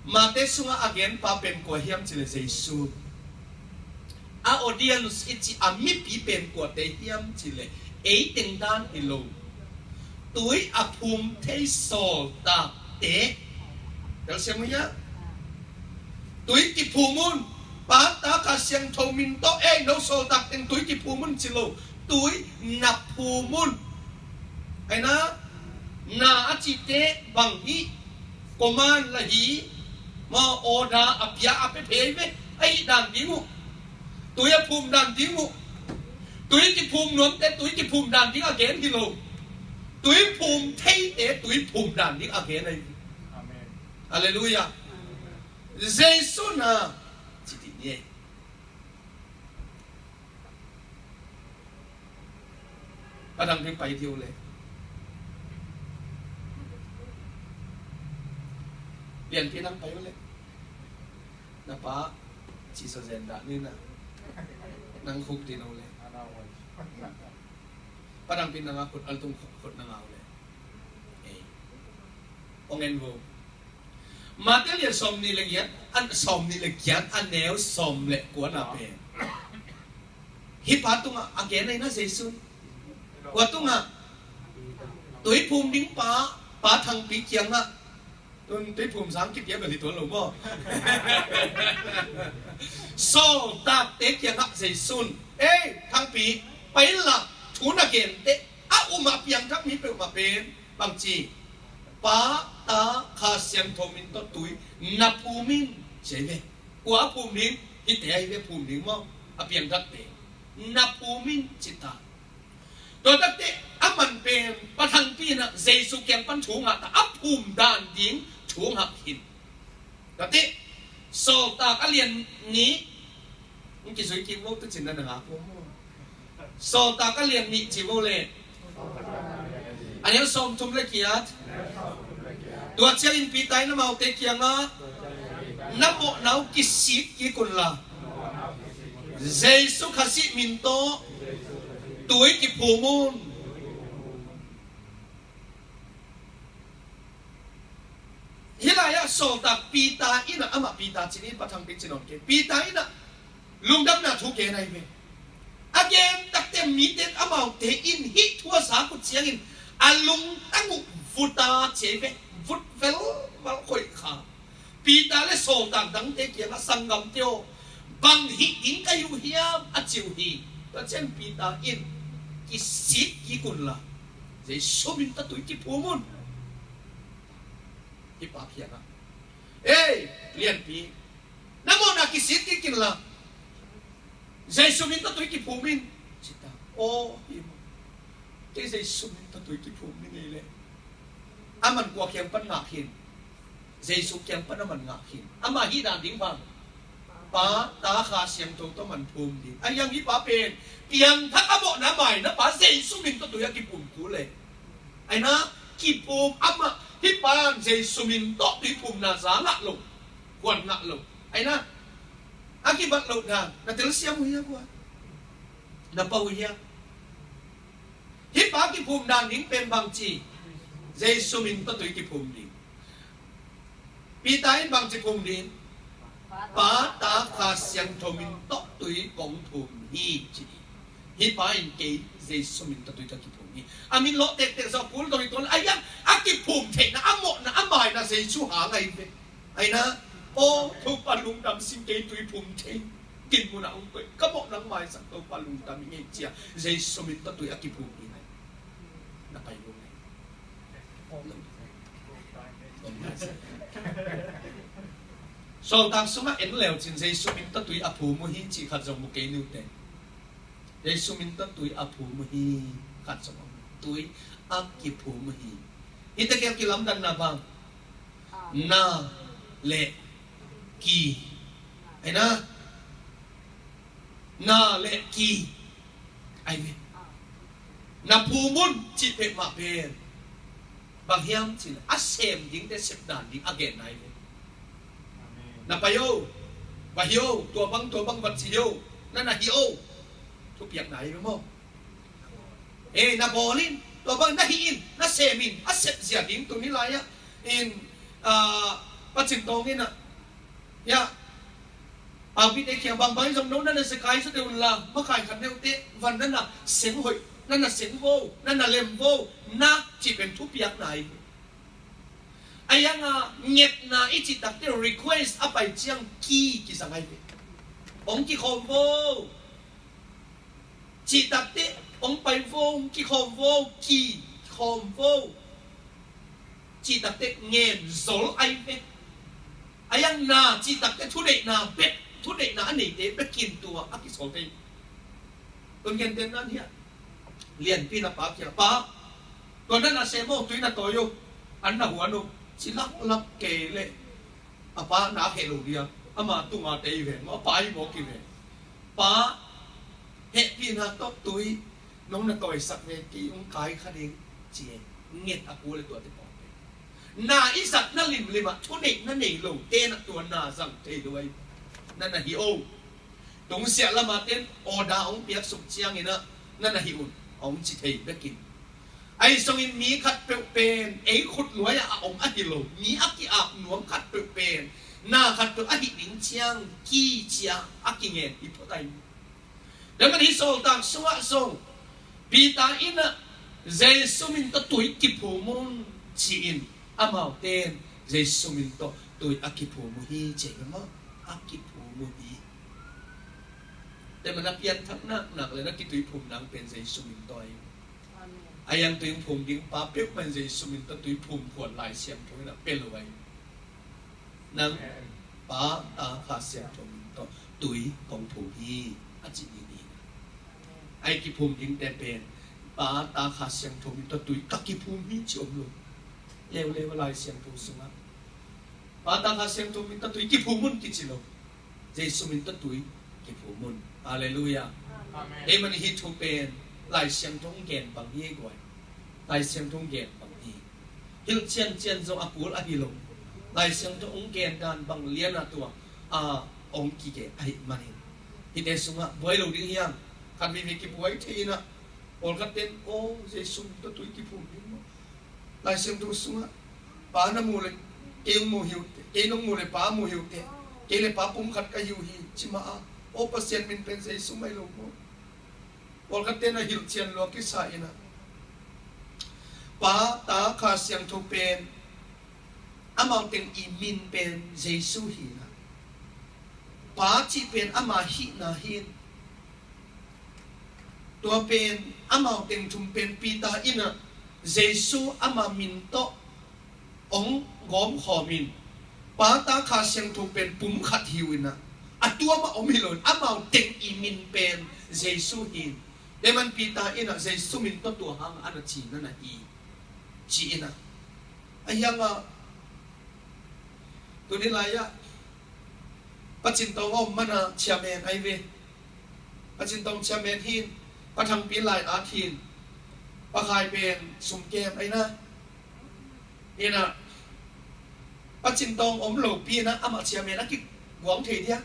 Mate sungah a genpa pen kua hiam cih leh Jesu. A audience i cih a mipi pen kuate hiam cih leh ei teng dan hi lo. Tui a phum thei sawltakte. Telsiam uh hia? Tui kiphum un. Pa, Ta, Kha Siangtho min tawh ei no sawltak teng tui kiphum un ci lo. Tui na phum un. Ai na, na a cihte bang hi? Command la hi. Maw, order a pia a pia phei ve. Ahi dan ding uh. Tui a phum dan ding uh. Tui kiphum nuamte tui kiphum dan ding a gen hi lo. Tui phum theite tui phum dan ding a gen ahi. Amen. Halleluiah. Jesu na ci dih ni ei. Pa dang ding pai dih uh le. Lianpi nang pai uh le. Na pa ci sa zen dah ni na. Nang khuk dih uh le. Pa dang pi nang a khut al tung khut nang a uh le. Ei. Ong en vo. Mate lian sawm nih le giat, an sawm nih le giat, a neu sawm le kuana pen. Hih pa tungah a gen ahi na Jesu in. Kua tungah? Tuiphum ding pa, pa Thangpi kiangah. Tun tuiphum sang kipia bel hi tuan lo maw? Sawltakte kiangah Jesu in, "Ei, Thangpi, pai inla, thu na gen teh, a um a piangthak mi peuhmah pen bangci, Pa, Ta, Kha Siangtho min tawh tui na phum in," ci ahi ve. Kua a phum ding? Hihte ahi ve phum ding maw? A piangthakte. "Na phum in," ci ta. Tua takte a man pen Pa Thangpi in ah Jesu kiang pan thu ngah ta, a phum dan ding thu ngah khin. Tate, Sawltak a lian nih, hong kizui kik vo, tucin na na ngak vo maw? Sawltak a lian nih ci vo le. A lian sawmthum le kiat. Tua ciangin Peter in amaute kiangah, "Na mawhna uh kisik kik unla, Jesu Khazih min tawh tui kiphum un." Hih lai-ah sawltak Peter in ah, amah Peter ci ni, Pa Thangpi ci nawn kei. Peter in ah lungdamna thu gen ahi ve. A gen takte mite, amaute in hih thu a zak uh ciangin a lungtang uh vut a ci ahi ve. Vut velval khoih kha. Peter le sawltak dangte kiangah, "Sanggamte aw, bang hih ding ka hi uh hiam?" a ci uh hi. Tua ciang Peter in, "Kisik kik unla, Jesu min tawh tui kiphum un." Hih pa kiangah, "Ei, lianpi, na mawhna kisik kik inla, Jesu min tawh tui kiphum in," ci ta. "Aw, hi maw, kei Jesu min tawh tui kiphum ding ei leh." A man kua kiang pan ngah khin? Jesu kiang pan a man ngah khin. Amah hih dan ding bang, Pa, Ta, Kha Siangtho tawh man phum ding. Ahi hang hih pa pen piangthak a mawhna maina pa Jesu min tawh tui a kiphum kul e. Ahi na, kiphum, amah hih pa in Jesu min tawh tui phumna za ngah lo, huan ngah lo. Ahi na, a kibat lohna na telsiam uh hia kua? Na pau uh hia? Hih pa kiphum dan ding pen bangci? Jesu min tawh tui kiphum ding. Peter in bangci phum ding? Pa, Ta, Kha Siangtho min tawh tui kong phum hi, ci hi. Hih pa in kei Jesu min tawh tui ka kiphum hi. A min lawh tektek zawh kul dong hi tuan. Ahi hang a kiphum theihna, a mawhna, a maina Jesu hang ahi ve. Ahi na, "Aw Topa, lungdam sin, kei tui phum thei, kin munah hong koih, ka mawh nangmah hi sak, Topa lungdam ing ei," ci a Jesu min tawh tui a kiphum hi nai. Na pai lo nai. Sawltak sungah en leu cin Jesu min tawh tui a phum uh hi cih khat zong mu kei ni uh teh. Jesu min tawh tui a phum uh hi, khat zong om lo. Tui a kiphum uh hi. Hihte kiang kilamdanna bang, na le ki. Ahi na, na le ki. Ahi ve. Na phum un cih peuhmah pen bang hiam cih leh a sem dingte sepdan ding a genna ahi ve. Na pai o, va hi o, tua bang tua bang va ci hi o, na na hi o. Thupiakna ahi ve maw? Eh, na bawl in, tua bang na hih in, na sem in, a sepzia ding tuni lai-ah in, ah, Pa Cin Tawng in ah, ya, Pangpite kiang bangbang in zong no na na zekai zaw deuh unla, makai khat neute van na na seng hoih, na na seng vo, na na lem vo, na cih pen thupiakna ahi ve. Ahi hang a ngetna i cih takte request a pai ciang ki kizang ahi ve. Hong kikhawm vo. Cih takte hong pai vo, hong kikhawm vo, kikhawm vo. Cih takte ngen zol ahi ve. Ahi hang na cih takte thuneihna bek, thuneihna a neite bekin tua a kisawl thei. Tun genten nan hiah lianpi na pa kiang, "Pa, tua na na sem o, tui na tawi o, an na huan o," ci laklak kei leh a pa nak heh lo dia, ama tunga tei ven maw, a pa hi maw kiven. "Pa, hehpihna tawh tui nong na tawisak ve, kei hong kai kha ding," ci e. Nget a kul e tuate pawlpi. Na i zatna limlim ah thuneihna nei lote na tua na zang thei lo ahi. Na na hi o. Tungsiah lama ten order hong piak suk ciangin ah, "Na na hi un," hong ci thei bekin. Ahi zongin mi khat peuh pen ei khut nuai-ah a om ahi lo, mi a ki-ap nuam khat peuh pen na khat peuh a hih ding ciang ki ci-a a kingen hi phot ahi. Tua man hih sawltak sungah zong Peter in ah Jesu min tawh tui kiphum un ci-in, amaute in Jesu min tawh tui a kiphum uh hi ci-in maw, a kiphum uh hi. Tua man a pianthak naknak le na kituiphum nang pen Jesu min tawh ahi. Amen. A yang tui phum ding pa peuhmah in Jesu min tawh tui phum khuan Lai Siangtho in a pia lo ahi. Nang Pa, Ta, Kha Siangtho min tawh tui kong phum hi a ci ding hi. Ahi kiphum dingte pen Pa, Ta, Kha Siangtho min tawh tui ka kiphum hi ci om lo. Leuleu a Lai Siangtho sungah Pa, Ta, Kha Siangtho min tawh tui kiphum un kici lo. Jesu min tawh tui kiphum un. Halleluiah. Amen. Amen. Hih man hih thu pen Lai Siangtho hong gen bang hi guai. Lai Siangtho hong gen bang hi. Hilh ciancian zong a kul ahi lo. Lai Siangtho hong gen dan bang lian a tua a hong kigen ahih manin, hihte sungah buai lo ding hiam? Khat veivei kibuai thei in ah, pawlkhat ten, aw, Jesu min tawh tui kiphum ding maw? Lai Siangtho sungah Pa na mu le kei hong mu hi uh teh, kei nong mu le Pa mu hi uh teh, kei le Pa pum khat ka hi uh hi, ci mah a, aw, Pasian min pen Jesu mai lo maw? Pawlkhat ten a hilh cian lua kisa in ah, Pa, Ta, Kha Siangtho pen amau teng i min pen Jesu hi in ah, Pa cih pen ama hihna hi in, tua pen amau teng thum pen Peter in ah Jesu ama min tawh hong gawmkhawm in, Pa, Ta, Kha Siangtho pen pum khat hi uh in ah, a tua mah om hi lo in, amau teng i min pen Jesu hi in. Tua man Peter in ah Jesu min tawh tua hang a na ci na na hi ci in ah. A hiang ah tuni lai-ah Pa Cin Tawng a om man a chairman ahi ve. Pa Cin Tawng chairman hi in, Pa Thang Pi lai-at hi in, Pa Khai pen sumkem ahi na. In ah Pa Cin Tawng om lo pi in ah amah chairman a kiguang thei dia.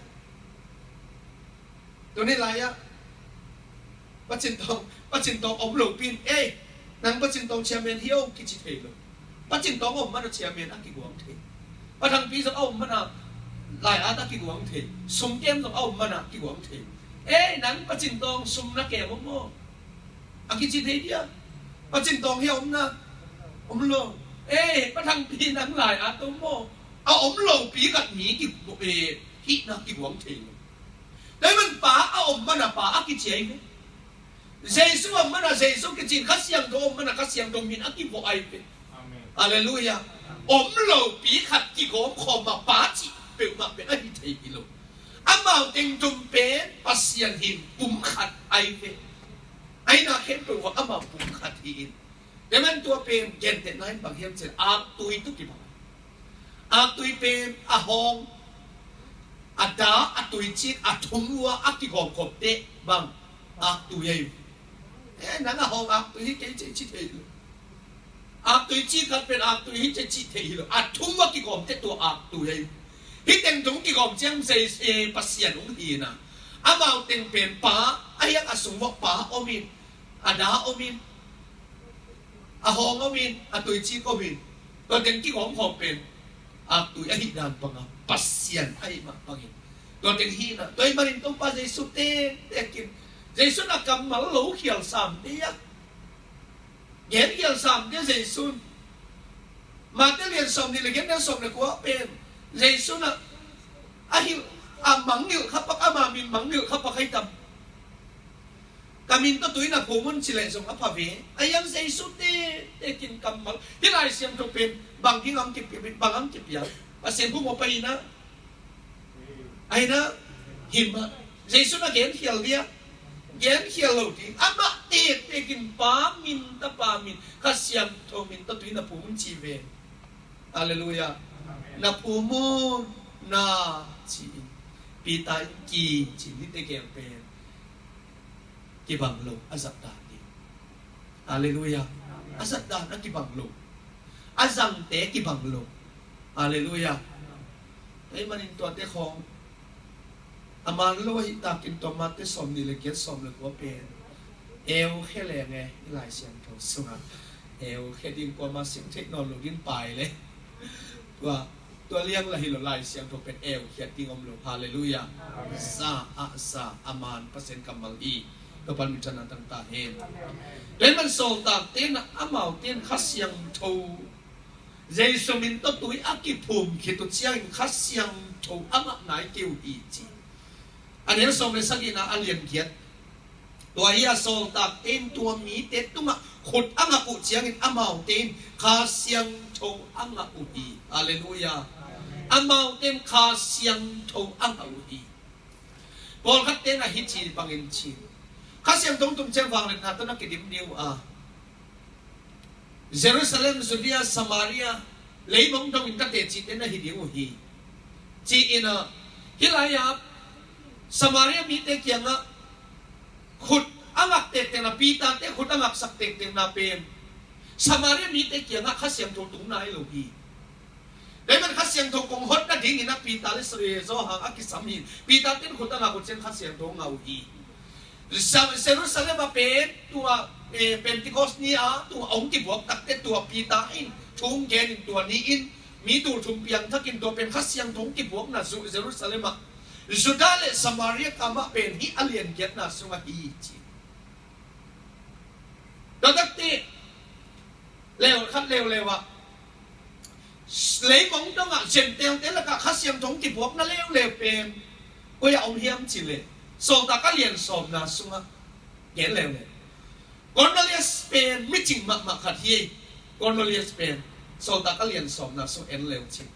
Tuni lai-ah Pa Cin Tawng, Pa Cin Tawng om lo pi in, ei, nang Pa Cin Tawng chairman hi o, kici thei lo. Pa Cin Tawng a om man a chairman a kiguang thei. Pa Thang Pi zong a om man a lai-at a kiguang thei. Sumkem zong a om man a kiguang thei. Ei, nang Pa Cin Tawng sum na kem om maw, a kici thei dia. Pa Cin Tawng hi a om na, om lo. Ei, Pa Thang Pi nang lai-at om maw, a om lo pi khat mi ki, eh, hihna kiguang thei lo. Tua man Pa a om man a Pa a kici ahi ve. Jesu a om man a Jesu kici in, Kha Siangtho a om man a Kha Siangtho min a kivuah ahi ve. Amen. Halleluiah. Om lo pi khat kigawmkhawm a Pa cih peuhmah pen a hi thei hi lo. Amau teng thum pen Pasian hi in, pum khat ahi ve. Ahi na khempeuh uah amau pum khat hi in. Tua man tua pen gentehna in bang hiam cih leh aktui tawh kibang. Aktui pen a hawng, a da, a tuicik, a thum uh a kigawmkhawm teh bang aktui ahi. Eh, nang a hawng aktui hi kei ci, ci thei lo. Aktui cik khat pen aktui hi ci, ci thei lo. A thum uh a kigawm teh tua aktui ahi. Hih teng thum kigawm ciang Jesu, eh, Pasian hong hi in ah, amau teng pen Pa, a hiang a sung uah Pa om in, a da om in, a hawng om in, a tuicik om in, tua teng kigawmkhawm pen aktui ahih dan banga Pasian ahih mah bangin tua teng hi in ah. Tua ahih manin Topa Jesu tektek in, Jesu in a kammal lo khial sam dia, gen khial sam dia Jesu in. Mate lian sawmnih le giat, neu sawm le kua pen Jesu in ah a hilh, a mangngilh kha pak, ama min mangngilh kha pak ahi tam. Ka min tawh tui na phum un ci leh zong a pha ve. A hiang Jesu tektek in kammal. Hih Lai Siangtho pen bang ding a hong kipia, bang a hong kipia? Pasian pum aw pai in ah, ahi na, hi mah. Jesu in a gen khial dia, gen khial lo ding. Amah tektek in Pa min, Tapa min, Kha Siangtho min tawh tui na phum un ci ve. Halleluiah. Amen. Na phum un na ci in, Peter in kici in, hihte gel pen kibang lo a zat dan ding. Halleluiah. Amen. A zat dan a kibang lo, a zangte kibang lo. Halleluiah. Tua ahih manin tuate khawng a man lo ahih takin tua Mate sawmnih le giat, sawm le kua pen eukhia leng e, i Lai Siangtho sungah eukhia ding, kuamah sim theih nawn lo ding pai le. Tua Tua liang la hi lo, Lai Siangtho pen eukhiat ding om lo. Halleluiah. Amen. Za ah za a man Pasian kammal hi. Topa'n minthanna tang ta hen. Tua ahih man sawltakte'n ah, amaute in Kha Siangtho, Jesu min tawh tui a kiphum khit uh ciangin Kha Siangtho a ngah nai kei uh hi ci. A neu sawm le sagihna a lian giat. Tua hi a, sawltakte in tua mite tungah khut a ngak uh ciangin amaute in Kha Siangtho a ngah uh hi. Halleluiah. Amaute in Kha Siangtho a ngah uh hi. Pawlkhatte'n ah hih ci bangin ci. Kha Siangtho hong tung ciang vangliatna tawh na kidim ding uh a, Jerusalem, Judea, Samaria, leimong dongin ka tecite na hi ding uh hi, ci-in ah, hih lai-ah Samaria mite kiangah khut a ngak tektekna, Peter-te khut a ngaksak tektekna pen Samaria mite kiangah Kha Siangtho tung nai lo hi. Tua ahih man Kha Siangtho kong hon nadingin ah Peter le Johan a kisam hi. Peter-te'n khut a ngak uh ciang Kha Siangtho ngah uh hi. Sa-, Jerusalem ah pen tua, eh, Pentecost ni-a tua hong kibuak takteh tua Peter in thu hong genin tua ni-in mi tul thum piangthakin tua pen Kha Siangtho hong kibuakna Ju-, Jerusalem ah Judah le Samaria kamah pen hih a lian giatna sungah hi ci. Tua takteh leu khat leuleu ah, leimong dongah Gentile-te lakah Kha Siangtho hong kibuakna leuleu pen koi-ah om hiam cih leh, Sawltak a lian sawmna sungah gen leuleu. Cornelius pen micing mahmah khat hi. Cornelius pen Sawltak a lian sawmna sung en leu cin.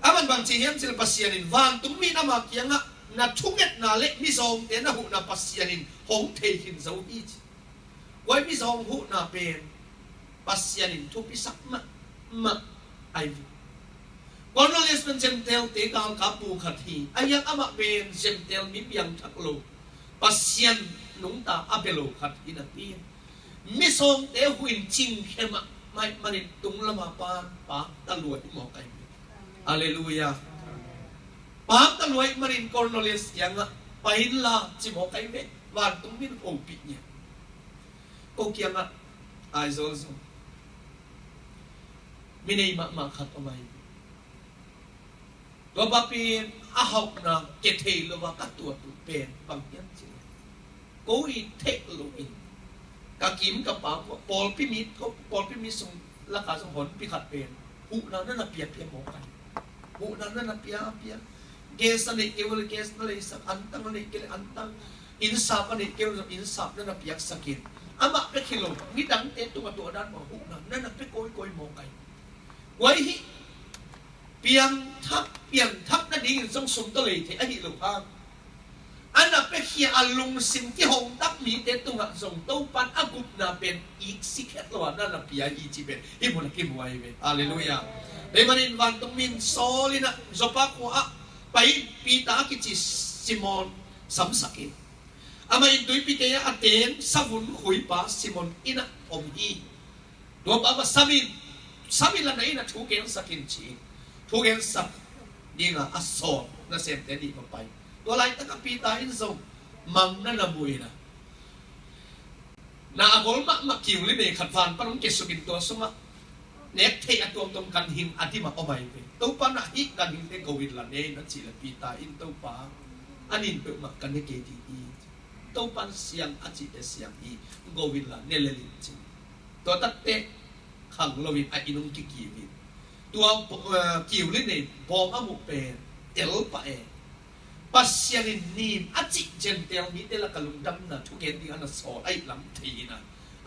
Aman bang ci hiam cih leh Pasian in, vantung mi in ama kiangah na thungetna le mizawngte na huhna Pasian in hong thei khin zo hi ci. Kua i mizawng huhna pen Pasian in thupisak mahmah ahi hi. Cornelius pen Gentile-te galkapbu khat hi. Ahi hang amah pen Gentile mi piangthak lo, Pasian nungta a bia lo khat hi napi, mizawngte huh in cingkhia mahmah ahih manin tung lama pan pakta lua hi mawk ahi hi. Halleluiah. Pakta lua ahih manin Cornelius kiangah pai inla ci mawk ahi hi. Vantung mi in hopih ngiat. Ko kiangah Aizawl zong mi nei mahmah khat om ahi hi. Tua pa pen a hauhna kia thei lo a ka tuat uh pen bang hiam cih leh, ko i theih loh in ka kim ka pam uh a, pawlpi mi, pawlpi mi sung lakah zong honpi khat pen huhna na na piapia mawk ahi. Huhna na na piapia. Gas a neih kei uh leh gas na leisak, antang a neih kei leh antang, innsap a neih kei uh leh innsap na na piaksak in, amah bek hi lo, midangte tungah tua dan mah huhna na na pia kawikawi mawk ahi. Kua i hih piangthak, piangthak nadingin zong sum tawh lei thei ahi lo hang, a na piakhia a lungsim kihong tak mite tungah zong Topa'n a gupna pen iksik het lo a na na pia hi cih pen hih mun a kimu ahi ve. Halleluiah. Tua ahih manin vantung mi in sawl in ah Joppa khua ah pai in, Peter a kici Simon samsak in, amah in tuipi kei ah a teng savun khuipa Simon inn ah om hi. Tua pa va sam in, sam inla na inn ah thu gensak in ci-in thu gensak dingin a sawl nasemte nih va pai. Tua laitak ah Peter in zong mang na na mu in ah, na a gol mahmah kiu li nei khat van pan hong kiasuk in tua sungah nek theih a tuamtuam ganhing a dim ah om ahi ve. Topa'n ah hih ganhingte go inla ne in a cih leh Peter in, Topa, a nin peuhmah ka ne kei ding hi. Topa'n siang a cihte siang hi, go inla ne lel in ci. Tua takteh khang loin a inn hong kikiu in, tua, eh, kiu li nei bawm a muh pen tel pah e. Pasian in nin a cih Gentile mite lakah lungdamna thugen ding a na sawl ahih lam thei in ah,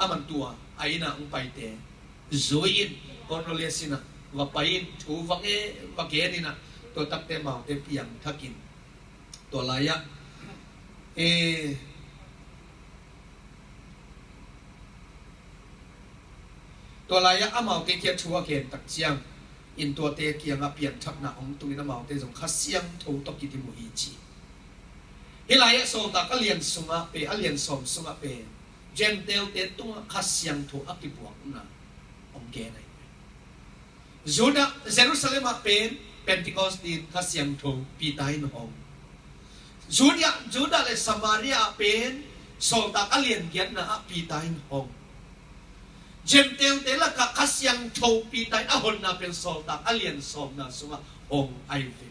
aman tua a inn ah hong paite zui in, Cornelius inn ah va pai in thu va nge, va gen in ah, tua takteh amaute piangthak in, tua lai-ah, eh, tua lai-ah amaute kiang thu a gen tak ciangin tuate kiangah pianthakna hong tungin amaute zong Kha Siangtho tawh kidim uh hi ci. Hih lai-ah Sawltak a lian sungah pen, a lian sawm sungah pen Gentile-te tungah Kha Siangtho a kibuakna hong gen ahi. Judah, Jerusalem ah pen Pentecost ni-in Kha Siangtho Peter in hong. Judah, Judah le Samaria ah pen Sawltak a lian giatna ah Peter in hong. Gentile-te lakah Kha Siangtho Peter in a honna pen Sawltak a lian sawmna sungah hong ai ve.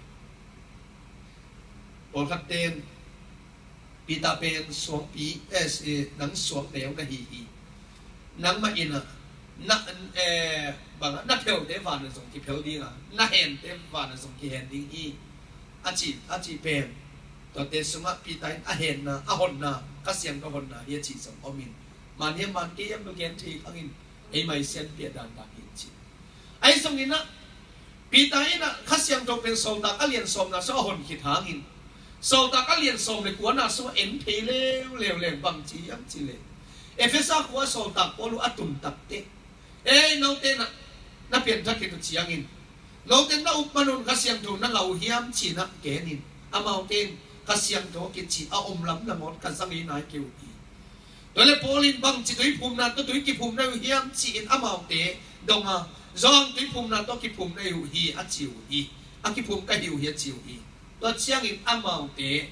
Pawlkhat ten Peter pen suangpi, eh, si, nang suang neu na hi hi. Nangmah in ah, na, eh, bang ah, na phelte vanah zong kiphel ding a, na hente vanah zong kihen ding hi. A ci, a ci pen. Tuate sungah Peter in a henna, a honna, Kha Siangtho honna hi a ci zong om in. Man hiam man kei hiam lo gen thei khang in, ei mai sianpi a dandan hi ci. Ahi zongin ah, Peter in ah Kha Siangtho pen Sawltak a lian sawmna sung a hon khit hangin, Sawltak a lian sawm le kuana sung a en thei leuleu leng bang ci hiam cih leh, Efesa khua Sawltak Paul uh a tun takteh, ei, note na, na pianthak khit uh ciangin, note na up man un Kha Siangtho na ngah uh hiam ci-in ah genin, amaute in Kha Siangtho kici a om lamlam awn ka za ngei nai kei uh hi. Tua leh Paul in bangci tuiphumna tawh tui kiphum na hi uh hiam ci-in amaute dong a, zong tuiphumna tawh kiphum na hi uh hi a ci uh hi. A kiphum ka hi uh hi a ci uh hi. Tua ciangin amaute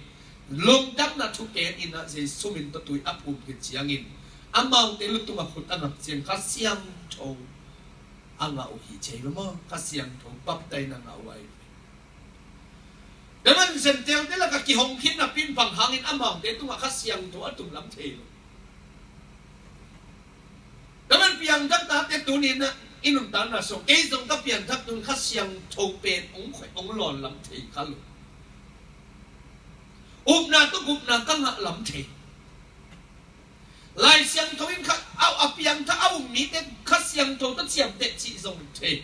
lungdamna thu ken in ah Jesu min tawh tui a phum khit ciangin amaute lutung a khut a ngak ciang Kha Siangtho a ngah uh hi ci hi lo maw? Kha Siangtho baptaina ngah uh ahi. Tua man Gentile-te lakah kihong khin napi in bang hangin amaute tungah Kha Siangtho a tung lam thei lo. Tua man piangthak tate tuni-in ah i nuntakna sung, kei zong ka piangthak tun Kha Siangtho pen hong khoih hong lawn lam thei kha lo. Upna tawh gupna ka ngah lam thei. Lai Siangtho in kha, a, a piangthak a um mite Kha Siangtho tawh ciamteh cih zong thei.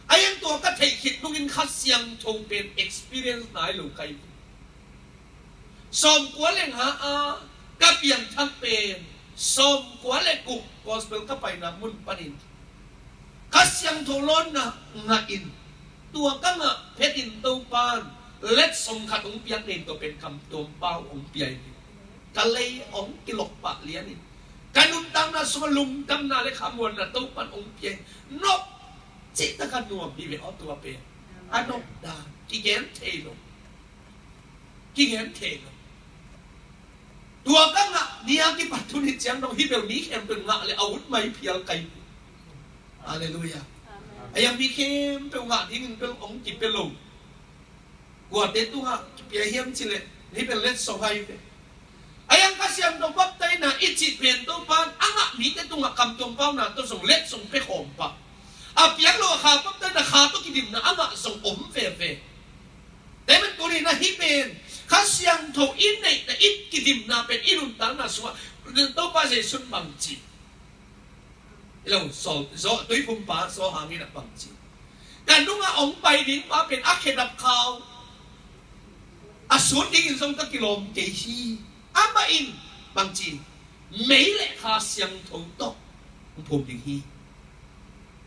A iang tua ka theih khit nungin Kha Siangtho pen experience nai lo ka hi. Sawmkua le nga a ka piangthak pen, sawmkua le guk gospel ka paina mun panin Kha Siangtho lawnna ngah in, tua ka ngah phetin Topan letsong khat hong piak nei in tua pen kamtuam pau hong pia in. Ka lei hong kilok pah lian in, ka nuntakna sungah lungdamna le khamuanna Topan hong pia in, nop cihtak a nuam hi ve aw tua pen. A nop dan kigen thei lo. Kigen thei lo. Tua ka ngah ni a kipat tuni ciang dong hih bel mi khempeuh ngah le a ut mai phial kai. Halleluiah. Amen. A iang mi khempeuh ngah dingin bel hong kipia lo. Kuate tungah kipia hiam cih leh hih bel letsong ahi ve. A iang Kha Siangtho baptaina i cih pen Topan a ngah mite tungah kamtuam pauna tawh zong letsong pia khawm pah. A piang lo a kha baptaina kha tawh kidimna a ngah zong om veve. Tua man tuni-in ah hih pen Kha Siangtho i neihna i kidimna pen i nuntakna sungah Topa Jesuh in bangci, i lo, Saul, Saul, tuiphumpa Saul hangin ah bangci, ka nungah hong pai ding pa pen a khedap khau a sut dingin zong ka kilawm kei hi. Amah in bangci, mei le Kha Siangtho tawh hong phum ding hi.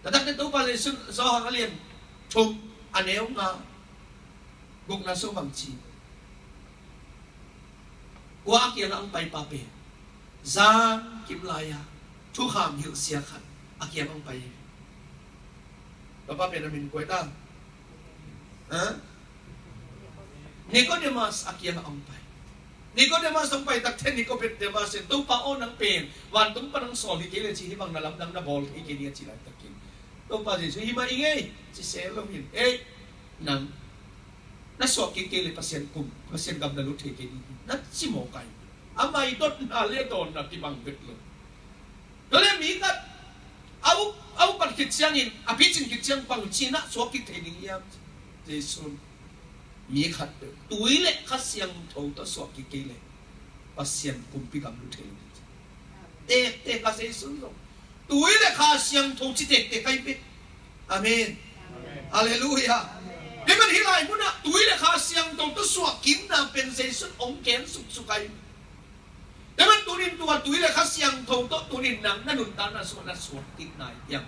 Taktak teh Topa Jesuh in Johan a lian thum a neu nga, gukna sung bangci, kua a kiangah hong paipa pen zan kim lai-a thukham hilhsia khat a kiangah hong pai hi. Tua pa pen a min kua hi ta? Ha? Nicodemus a kiangah hong pai. Nicodemus hong pai tak teh Nicodemus in, Topa aw, nang pen vantung pan hong sawl hi kei leh ci, hih bang na lamdang na bawl hi kei ding a ci laitakin, Topa Jesuh, hi mah ing ei, ci se lo in, ei, nang na suak kik kei leh Pasian kum, Pasian gam na lut thei kei ding hi, na ci mawk ai. A maidotna le dawnna kibang vet lo. Tua leh mi khat a up, a upat khit ciangin, a picin khit ciang bangci-in ah suak kik thei ding hiam? Jesuh in, mi khat peuh tui le Kha Siangtho tawh suak kik kei leh Pasian kumpi gam lut thei lo. Tektek a Jesuh in zong tui le Kha Siangtho ci tektek ahi ve. Amen. Halleluiah. Tua man hih lai munah tui le Kha Siangtho tawh suak kikna pen Jesuh in hong gen suksuk ahi. Tua man tunin tua tui le Kha Siangtho tawh tunin nang na nuntakna sungah na suak kik nai hiam?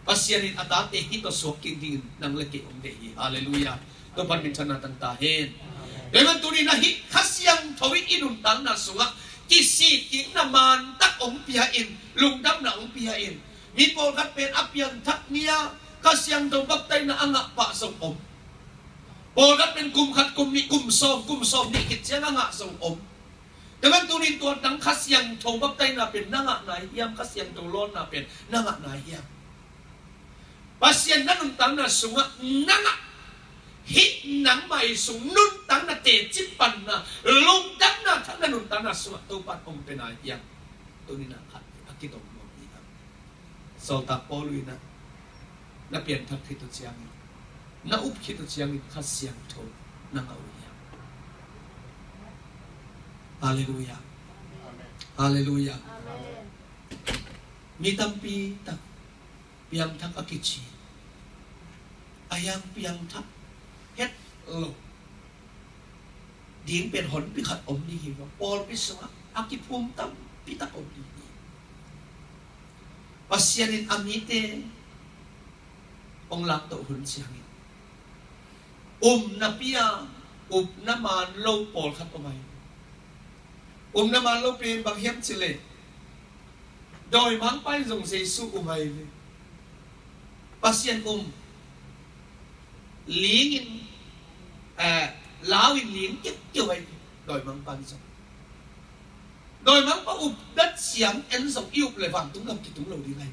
Pasian in a tate hih tawh suak kik dingin nang le kei hong deih hi. Halleluiah. Topan minthanna tang ta hen. Tua man tunin ah hih Kha Siangtho in i nuntakna sungah kisik kikna mantak hong pia in, lungdamna hong pia in. Mi pawlkhat pen a pianthak ni-a Kha Siangtho baptaina a ngah pah zong om. Pawlkhat pen kum khat, kum nih, kum sawm, kum sawm nih khit ciang a ngah zong om. Tua man tunin tua dang Kha Siangtho baptaina pen na ngah nai hiam, Kha Siangtho lawnna pen na ngah nai hiam? Pasian na nuntakna sungah na ngah hih nangmah i sung nuntakna teci panna, lungdamna thak na nuntakna sungah Topa hong pia nai hiam? Tunin a khat a kidong mawk hi hang. Sawltak Paul in ah na pianthak khit uh ciangin, na up khit uh ciangin Kha Siangtho na ngah uh hiam? Halleluiah. Halleluiah. Mi tampi tak piangthak a kici, a hiang piangthak het lo ding pen honpi khat om ding hi. Pawlpi sungah a kiphum tampi tak om ding hi. Pasian in a mite hong laktoh hun ciangin, upna pia, upna man lo pawlkhat om ahi. Upna man lo pen bang hiam cih leh, dawimangpa in zong Jesu um ahi ve. Pasian um, ling in, eh, lau in ling kiukiu ahi ve. Dawimangpa in zong, dawimangpa up dat siang en zong i up leh vantung gam kitung lo ding ahi.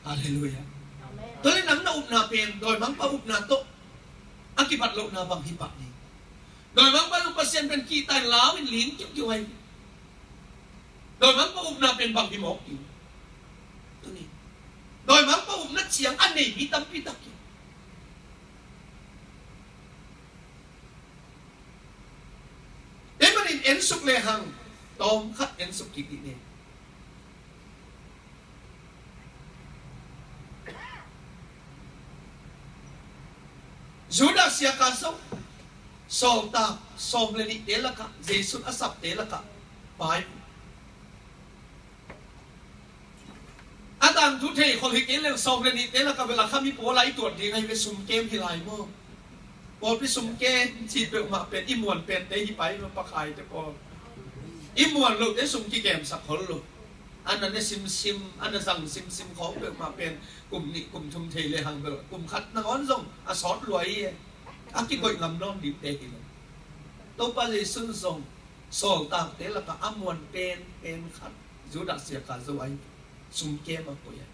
Halleluiah. Tua leh nang na upna pen dawimangpa upna tawh a kibat lohna bang hi pah ni? Dawimangpa zong Pasian pen kihta in lau in ling kiukiu ahi. Dawimangpa upna pen bang hi mawk ding? Tuni dawimangpa upna ciang a nei mi tampi tak hi. Tua manin ensuk lehang tawm khat ensuk kik dih ni. Judas Iskariot, sawltak sawm le nihte lakah, Jesu a sapte lakah pa hi. A tangthu thei khol hi kei leng sawm le nihte lakah bel a kha mi pawl a i tuat ding ahi ve, sumkem hi lai maw? Pawlpi sumkem cih peuhmah pen i muan pente hi pai maw, pakhaite pawl? I muan lote sum kikemsak khol lo. A na ne simsim, a na zang simsim khawng peuhmah pen kum nih kum thum thei lehang bel kum khat nangawn zong a sawt lua hi e. A kikoih ngam nawn dingte hi lo. Topa Jesu zong sawltakte lakah a muan penpen khat Judas Iskariot ahi, sumkem a koih a.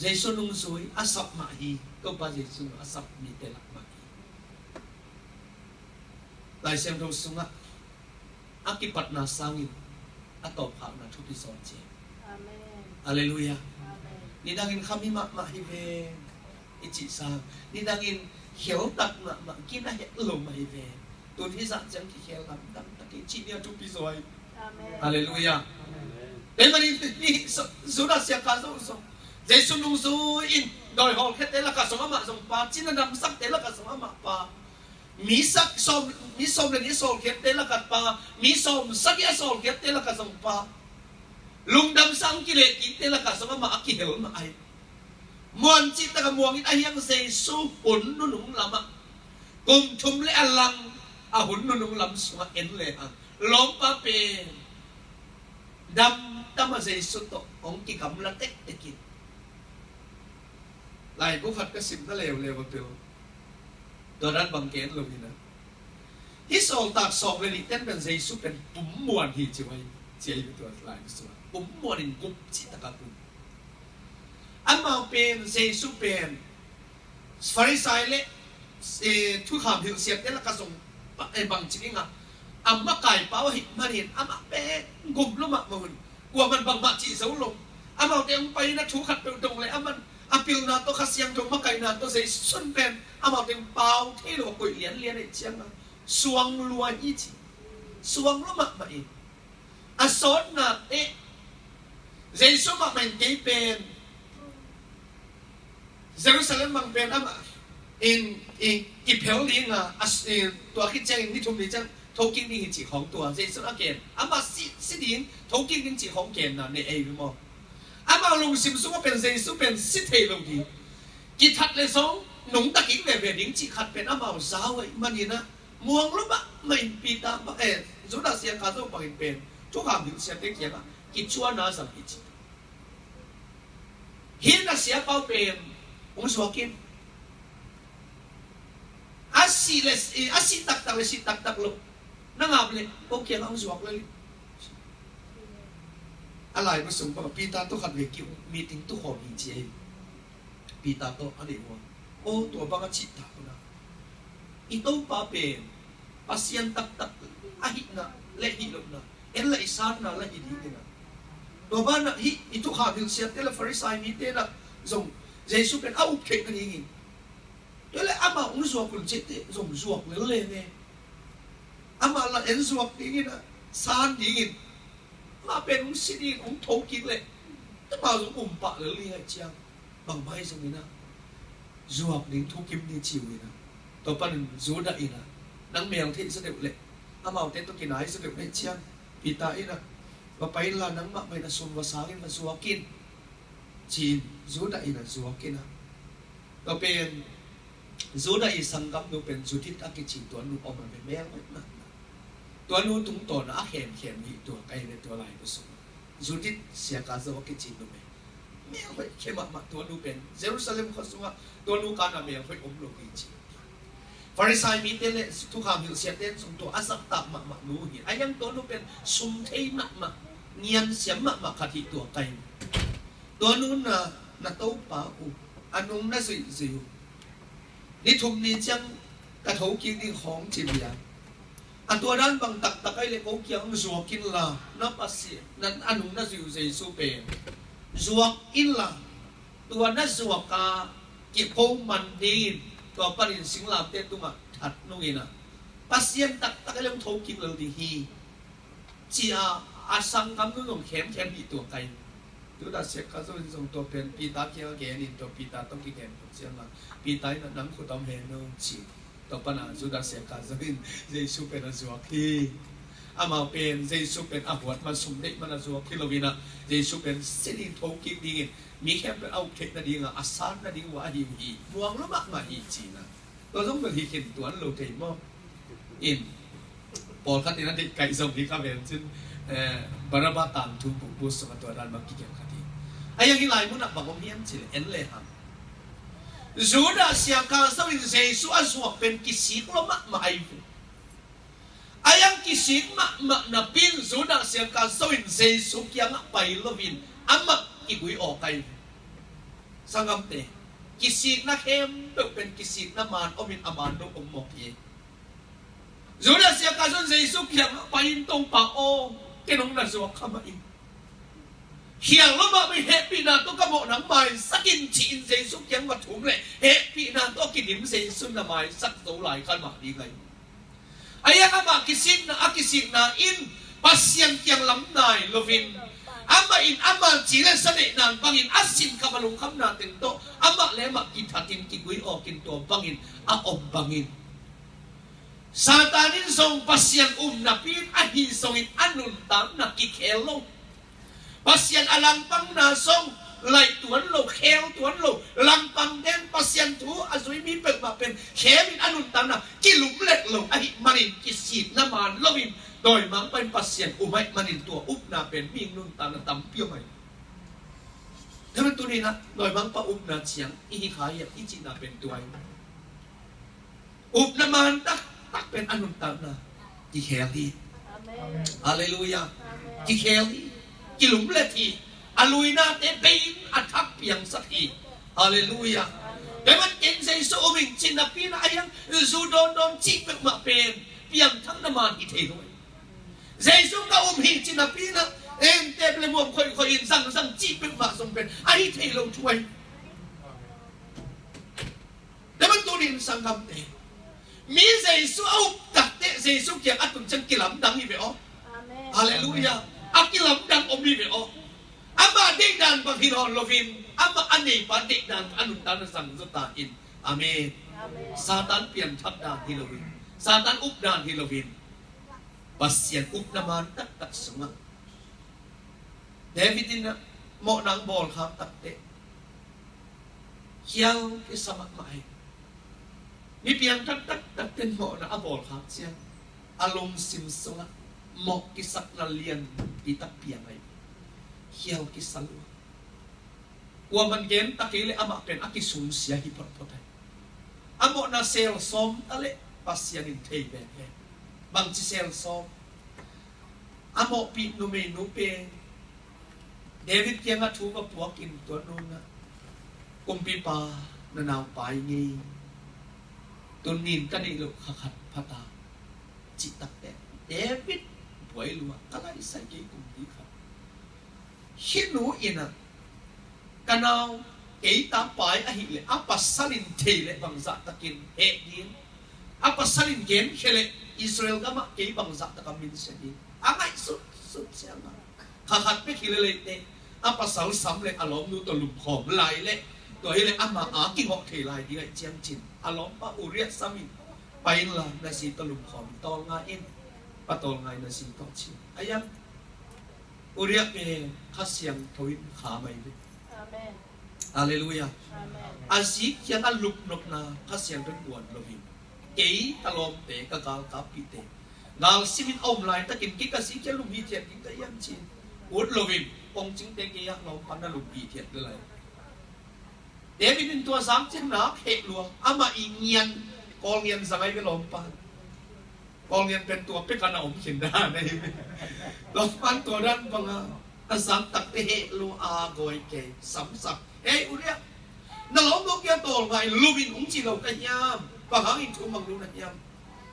Jesu nungzui a sap mah hi. Topa Jesu a sap mite lak mah hi. Lai Siangtho sungah a kipatna sangin a tawpkhakna thupi zawn ci. Amen. Halleluiah. Amen. Nidangin kha mi mahmah hi ve i cih sang, nidangin khialtak mahmah, kin a het lo mah hi ve. Tun hih zah ciang kikhial lamdang tak hi cih ni a thupi zaw hi. Amen. Halleluiah. Amen. Tua manin hih Judas Iskariot zong Jesu nungzui in dawi hawlkhiatte lakah zong amah zong pa, cina damsakte lakah zong amah pa, mi sak sawm, mi sawm le nih a sawlkhiatte lakah pa, mi sawm sagih a sawlkhiatte lakah zong pa, lungdamsa hong kilehkikte lakah zong amah a kihel mah ahi. Muan cihtakah muang in a hiang Jesu hun nunung lamah, kum thum le a lang a hun nunung lam sungah en lehang lawmpa pen damdam a Jesu tawh hong kigamla tektek in. Laibu khat ka simna leuleu a tel, tua dan bang ken lo hi na. Hih sawltak sawm le nihte pen Jesu pen pum muan hi ci uh ahi, ci ahi tua laibu sungah. Pum muan in gup cihtakah pum. Amau pen Jesu pen Farisai le, eh, thukham hilhsiamte lakah zong pa-, eh, bangci ding a, a makaipau ahih manin amah pen gum lua mahmah un, kuaman bangmah cih zo lo. Amaute hong pai in a thu khatpeuh dong leh aman a pilna tawh Kha Siangtho makaihna tawh Jesu pen amaute hong pau thei lo a koih lianlian ahih ciangin suang lua hi ci. Suang lua mahmah in a sawtna teh Jesu mahmah in kei pen Jerusalem bang pen amah in, i, kiphel ding a, a s-, i, tua khit ciangin ni thum ni ciang thokik ding hi cih khawng tua Jesu a gen. Amah si, si ding, thokik ding cih khawng genna nei ei ve maw? Amah lungsim sungah pen Jesu pen si thei lo ding, kithat le zong nungta kik veve ding cih khat pen amau zau ahih manin a, muang lua mahmah in Peter bang, eh, Judas Iskariot bangin pen thukham hilhsiamte kiangah kicuan a zang hi ci. Hih na siapau pen hong suak in. A A sih le, a sih taktak le sih taktak lo. Na ngap le ko kiangah hong zuak le. A laibu sung bang Peter tawh khat vei ki meeting tu khawm hi ci ei. Peter tawh a neih uh a, aw tua bang a cih tak uh na, i Topa pen Pasian taktak ahihna le hih lohna en la i sanna la hi ding hi na. Tua banah hih i thukham hilhsiate le Farisai mite na zong Jesu pen a up theih nadingin, tua le amah hong zuak un cihte zong zuak lel le ne. Amah la en zuak dingin a san dingin, amah pen hong si dingin hong tho kik leh amah zong um pah lel ding ahih ciang, bangmah hi zongin a zuak ding thukim ni ci uh in a, tua panin Judah in a, nang mel theih zaw deuh leh amaute tawh kinai zaw deuh leh ciang, Peter in a, va pai inla nangmah mah in a sum va sang in va zuak in, ci-in Judah in a zuak in a, tua pen Judah i sanggamnu pen Judith a kici tua nu om a, mel hoih mahmah. Tua nu tungtawn a khemkhem hi tua ka hi ve, tua laibu sung Judith Siakazo a kici nu mel hoih khe mahmah. Tua nu pen Jerusalem khua sungah tua nu kana mel hoih om lo hi ci. Farisai mite le thukham hilhsiate in zong tua a zaktak mahmah nu hi. A hiang tua nu pen sum thei mahmah, ngian siam mahmah khat hi tua ka hi. Tua nu na, na Topa uh a nung na zuihzuih uh, ni thum ni ciang ka tho kik ding khawng ci bia. A tua dan bang taktak ahih leh ko kiang zuak inla, na Pasian, na, a nung na zuih uh Jesu pen zuak inla, tua na zuak a kipho man dingin tua panin singlamteh tungah that nungin a, Pasian taktak ahih leh hong tho kik lel ding hi. Ci-a a sanggamnu zong khemkhem hi tua ka hi. Judah Siakazo in zong tua pen Peter kiang a gen in tua Peter tawh kigen phot ciang a, Peter in a nang khut om hen o ci. Tua pana Judah Siakazo in Jesu pen a zuak hi. Amau pen Jesu pen a huat man sum deih man a zuak hi lo in a, Jesu pen si ding tho kik dingin mi khempeuh a up theih nading a, a san nading uh a hi uh hi. Muang lo mahmah hi ci na. Tua zong bel hi khin tuan lo thei maw? In pawlkhat in a deih kaih zong hi ka ven cin, eh, Barabba tangthu bubu sungah tua dan bang kigen khat hi. A hiang hi lai munah bang om hiam cih leh en le hang, Judah Siakazo in Jesu a zuak pen kisik lo mahmah ahi ve. A hiang kisik mahmah napi in Judah Siakazo in Jesu kiangah pai loin amah kigui awk ahi ve. Sanggamte, kisikna khempeuh pen kisikna man omin a man lo om mawk hi. Judah Siakazo in Jesu kiangah pai in, Topa aw, ken hong na zuak kha mah ing. Khial lo mahmah, hehpihna tawh ka mawh nang maisak in ci-in Jesu kiang va thum leh hehpihna tawh kidim Jesu na maisak zo lai kha mah ding ahi. A hiang amah kisikna, a kisikna in Pasian kiang lam nai loin, amah in ama ci le sa neih nan bangin a sin kha va lungkhamna teng tawh amah le amah kithatin kigui awkin tua bangin a om bangin, Satan in zong Pasian um napi in ahi zongin a nuntakna kikhel lo. Pasian a langpangna zong laih tuan lo, khel tuan lo. Langpang den Pasian thu a zui mi peuhmah pen khemin a nuntakna kilumlet lo ahih manin kisikna man loin dawimangpa in Pasian um ahih manin tua upna pen mi nuntakna tampi om ahi. Tua tuni-in ah dawimangpa upna ciang i hi kha hiam i cihna pen tua hi. Upna man taktak pen a nuntakna kikhel hi. Amen. Halleluiah. Amen. Kikhel hi. Kilumlet hi. A luinate bei-in a thak piangsak hi. Halleluiah. Amen. Tua man ken Jesu um ing ci napi-in a hiang zu dawndawn cih peuhmah pen piangthakna man hi thei lo hi. Jesu ka um hi ci napi-in a, en tep le muam khoihkhoih in zangzang cih peuhmah zong pen a hi thei lo thu ahi. Tua man tuni-in sanggamte, mi Jesu a up takteh Jesu kiang a tun ciang kilamdang hi ve aw. Amen. Halleluiah. A kilamdang om hi ve aw. Amah deihdan bang hi nawn loin, amah a neipa deihdan bang a nuntakna zang zaw ta in. Amen. Amen. Satan pianthak dan hi loin, Satan up dan hi loin, Pasian upna man taktak sungah David in a mawhna hong bawlkhak takteh khial kisa mahmah hi. Mi piangthak taktak ten mawhna a bawlkhak ciang a lungsim sungah mawh kisakna lianpi tak piang ahi. Khial kisa lua. Kuaman gen ta kei leh amah pen a kisungsia hi photphot ahi. A mawhna A sel sawm ta leh Pasian in thei veve. Bangci sel sawm? A mawhpih numeinu pen David kiangah thu va puakin tua nunah, "Kumpipa, na naupai ngei, tun nin ka neih loh kha khat phata," cih takteh David buai lua, "Ka laisai kei kumpi khat." Hih nu in ah, "Ka nau, kei ta pai ahih leh a pasal in thei leh bangzah takin heh ding, a pasal in genkhia leh Israel gamah kei bangzah taka min sia ding," a ngaihsut sut ciangah, kha khat bek hi leh leiteh a pasal sam leh a lawmnu tawh lumkhawm lai leh, tua hi leh amah a kingawh thei lai ding ahih ciangcin a lawmpa Uriah sam in, "Pai inla, na zi tawh lumkhawm in, tawlnga in, pa tawlnga in na zi tawh," ci. A iang Uriah pen Kha Siangtho in kha mai ve. Amen. Halleluiah. Amen. A zi kiangah lupnopna Kha Siangtho in guan loin, "Kei ka lawmte, ka galkapte, gal simin a om laitakin kei ka zi kiang lum hithiat ding ka hiam?" ci-in ut loin, "Kongcingte kiangah lawmpa na lum hithiat le lai." David in tua zak ciang nak heh lua, amah i ngian, Kawl ngian zang ahi ve lawmpa. Kawl ngian pen tua pek a na om khin dan ahi ve. Lawmpa in tua dan banga a zak takteh heh lua, a goi kei, samsak. "Ei Uriah, na lawmnu kiang tawlnga in lum in hong ci lo ka hiam? Bang hangin thu mang lo na hiam?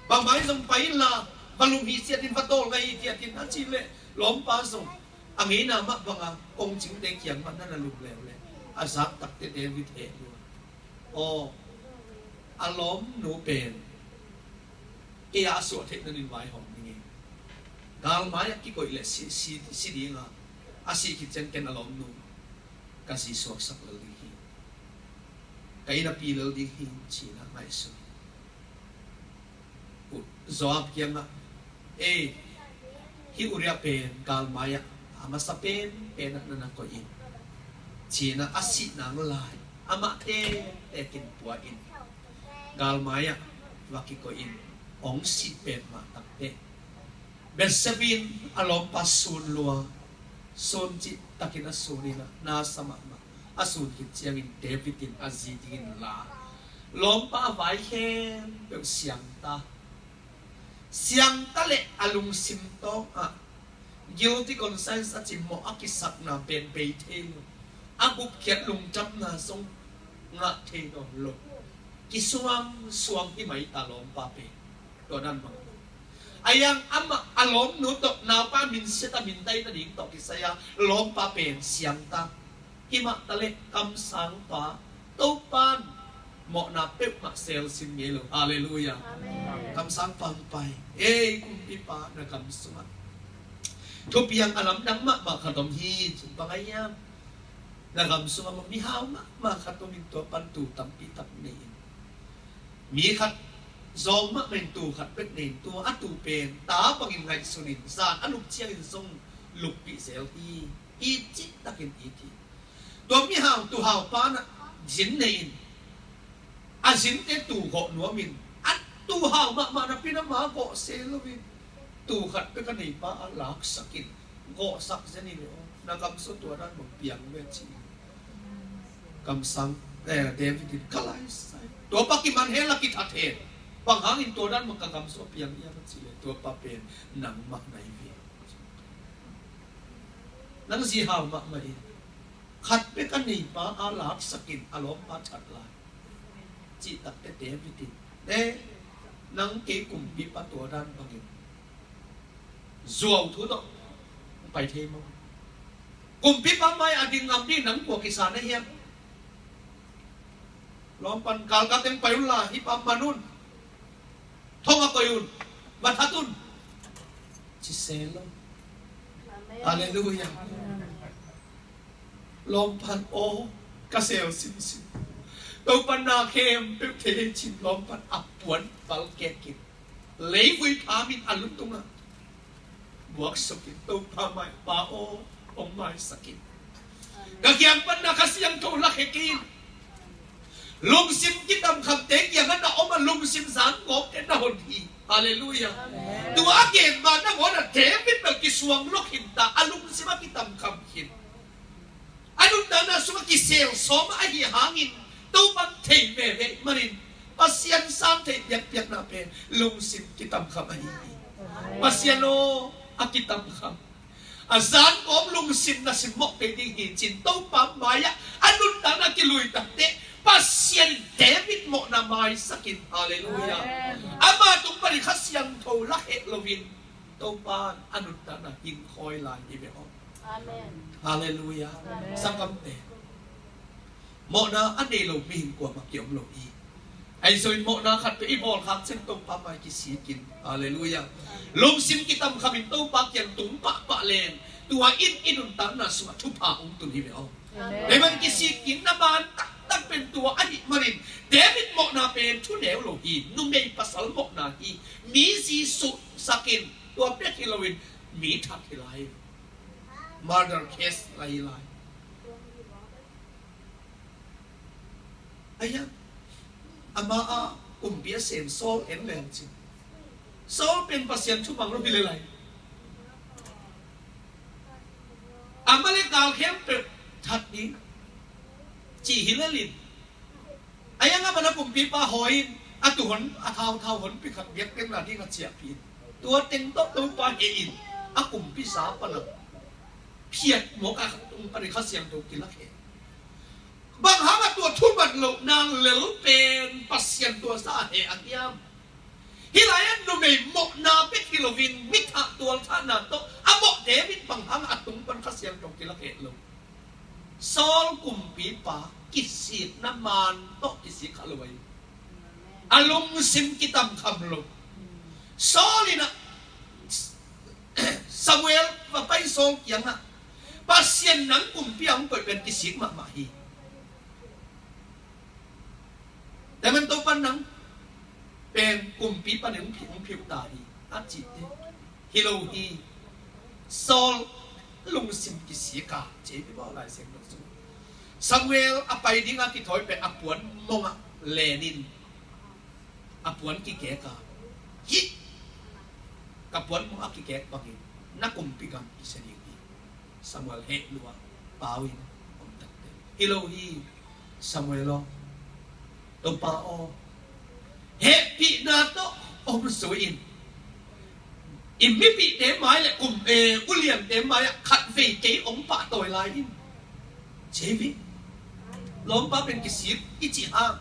Bangmah hi zong pai inla, va lum hithiat in, va tawlnga hithiat in," a cih leh lawmpa zong a ngeina mah banga kongcingte kiang mah na na lum leuleu. A zak takteh David heh lua. Aw, a lawmnu pen kei a suah theih nanin vaihawm ding hi. Galmai ah kikoih leh si, si, si ding a, a sih khit ciang ken a lawmnu ka zi suaksak lel ding hi, ka inn a pi lel ding hi, ci-in ah ngaihsun. Joab kiangah, "Ei, hih Uriah pen galmai ah a masa penpen ah na na koih in," ci-in ah a sih nang lai amah tektek in pua in, galmai ah va kikoih in, hong sih pen mah takteh Bathsheba in a lawmpa sun lua, sun cih takin a sun in ah na sa mahmah. A sun khit ciangin David in a zi dingin la, lawmpa a vai khempeuh siangta, siangta leh a lungsim tawngah guilty conscience a cimawh a kisakna pen bei thei lo, a gupkhiat lungdamna zong ngah thei nawn lo, kisuangsuang hi mai ta lawmpa pen. Tua dan bang a iang amah a lawmnu tawh naupa minsiat a mindaina ding tawh kisai a lawmpa pen siangta. Himah taleh kamsangpa Topan mawhna peuhmah selsin ngei lo. Halleluiah. Amen. Kamsangpa hong pai. Ei kumpipa, na gam sungah thupiang a lamdang mahmah khat om hi. Bang a hiam? Na gam sungah mihau mahmah khat om in, tua pan tuu tampi tak nei in, mi khat zawng mahmah in tuu khat bek nei in, tua a tuu pen ta bangin ngaihsun in, zan a lup ciangin zong luppi zel hi, i cih takin i ti. Tua mihau tuuhau pa na zin nei in, a zinte tuu gawh nuam in, a tuuhau mahmah napi na ma gawh se lo in, tuu khat bek a nei pa a laksak in, gawhsak zen in, aw, na gam sung tua dan bang piang ve ci. Kamsang, eh, David in, ka lai sai. Tua pa kiman hen la kithat hen. Bang hangin tua dan bang ka gam sung piang hiam a cih leh, tua pa pen nangmah na hi ve. Nang zi hau mahmah in, khat bek a nei pa a laksak in a lawmpa that lai. Cih takteh David in, eh, nang kei kumpipa tua dan bangin zuau thu tawh pai thei maw? Kumpipa mai a ding ngam ding nang kua kisa na hiam? Lawmpan, galkapte, pai unla, hih pa man un. Thong a koih un. Va that un. Ci se lo. Amen. Halleluiah. Amen. Lawmpan, aw, ka sel sinsin. Topan na khempeuh thei cin, lawmpan a puan val kek in, leivui phamin a lungtungah buaksuk in, Topa mai, Pa aw, hong maisak in. Ka kiang pan na Kha Siangtho lakhia kei in. Lungsim kitamkhamte kiangah na om a, lungsim zan ngawkte na hon hi. Halleluiah. Amen. Tua a gen ma nangawn a David bel kisuang lua khin ta, a lungsim a kitamkham khin. A nuntakna sungah kisel sawm ahih hangin Topan thei veve manin, Pasian san theih biakpiakna pen lungsim kitamkham ahi hi. Pasian aw, a kitamkham a zan kawm lungsim na simmawh kei ding hi ci-in Topa mai-ah a nuntakna kilui takteh Pasian in David mawhna maisakin, halleluiah, ama tung panin Kha Siangtho lakheh loin Topa in a nuntakna hingkhawi lai hi ve aw. Halleluiah. Sanggamte, mawhna a nei lo mihing kuamah kiom lo hi. Ahi zongin mawhna khat peuh i bawl khak ciang Topa mai kisikin, halleluiah, lungsim kitamkhamin Topa kiang tung pahpah leng tua in i nuntakna sungah thupha hong tun hi ve aw. Amen. David kisikin na man taktak pen tua ahih manin David mawhna pen thuneu lo hi. Numei pasal mawhna hi. Mi zi suhsakin tua bek hi loin mi that hi lai. Murder case la hi lai. Aia, ama a kumpi a sem Saul en leng cin, Saul pen Pasian thumang lo hi le lai. Amalek gal khempeuh that ding ci hi lelin, a iang a man a kumpipa hawi in a tuuhon a thauthau honpi khat biakpiakna ding a ciahpih in, tua teng tawh Topa heh in a kumpi sa pan a phiat mawk a, tung pan i Kha Siangtho kilakhe. Bang hang a tua thuman lohna lel pen Pasian tua sa a heh a hiam? Hih lai-ah numei mawhna bek hi loin mi thah tualthahna tawh a mawh David bang hang a tung pan Kha Siangtho kilakhe lo? Saul kumpipa kisikna man tawh kisik kha lo ahi. A lungsim kitamkham lo. Saul in a Samuel va pai Saul kiangah, Pasian nang kumpi a hong koih pen kisik mahmah hi. Tua man Topa nang pen kumpi panin hong phi, hong phiuh ta hi, a cih teh. Hi lo hi. Saul lungsim kisik a, ci hi bawh Lai Siangtho sung. Samuel a pai ding a kithawi pen a puan mongah len in a puan kikek a, hih ka puan mong a kikek bangin na kumpi gam kisia ding hi. Samuel heh lua, pau in om takte. Hi lo hi, Samuel aw, Topa aw, hehpihna tawh om zui in. I mipihte mai le kum, eh, uliante mai-ah khatvei kei hong pahtawi lai in, ci hi. Lawmpa pen kisik i cih hang,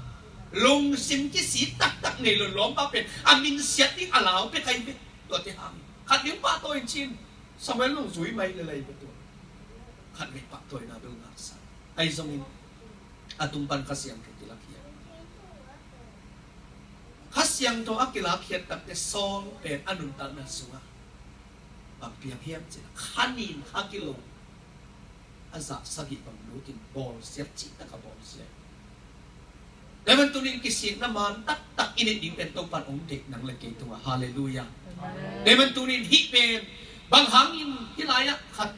lungsim kisik taktak nei lo lawmpa pen a minsiat ding a lau pek ahi ve. Tuate hang khatvei hong pahtawi in ci-in Samuel nong zui mai le lai ve tua. Khatvei pahtawina bel ngaksa. Ahi zongin a tung pan Kha Siangtho kilakhiat. Kha Siangtho a kilakhiat takte Saul pen a nuntakna sungah bang piang hiam cih leh kha nih kha kilo a zah sagih bang lutin bawlsia, cih taka bawlsia. Tua man tunin kisikna man taktak i neih ding pen Topan hong deih nang le kei tungah. Halleluiah. Tua man tunin hih pen bang hangin hih lai-ah khat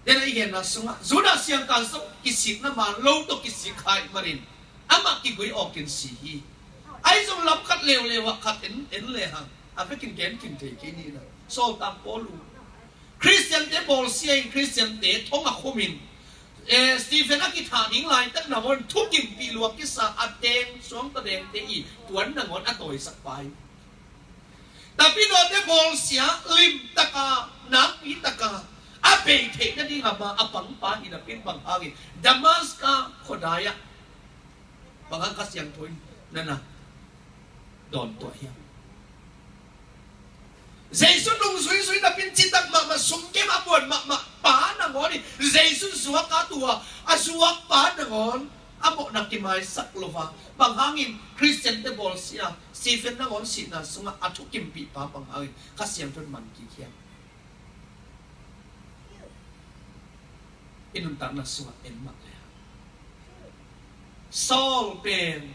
den a i genna sungah Judah siangka zong kisikna man lo tawh kisik kha ahih manin amah kigui awkin si hi. Ahi zong lam khat leuleu ah khat en, en lehang a vekin gen kim thei kei ni na. Sawltak Paul uh Khristiante bawlsia in, Khristiante thong a khumin, eh, Stephen a kithah ding laitak nangawn thukimpih lua kisa a deng suangta dengte i puan nangawn a tawisak pa hi. Tapidawte bawlsia limtaka, nakpitaka a bei theih nading a ma a pangpa hi napi-in bang hangin Damaska khuadai-ah bang hang Kha Siangtho in na na dawntuah hiam? Jesu nungzuizui napi-in citak mahmah, sumkem a buan mahmah pa nangawn in Jesu zuak a tua a zuak pa nangawn a mawhna kimaisak lo a, bang hangin Khristiante bawlsia Stephen nangawn sihna sungah a thukimpih pa bang hangin Kha Siangtho in man kik hiam? I nuntakna sungah en mah le Saul pen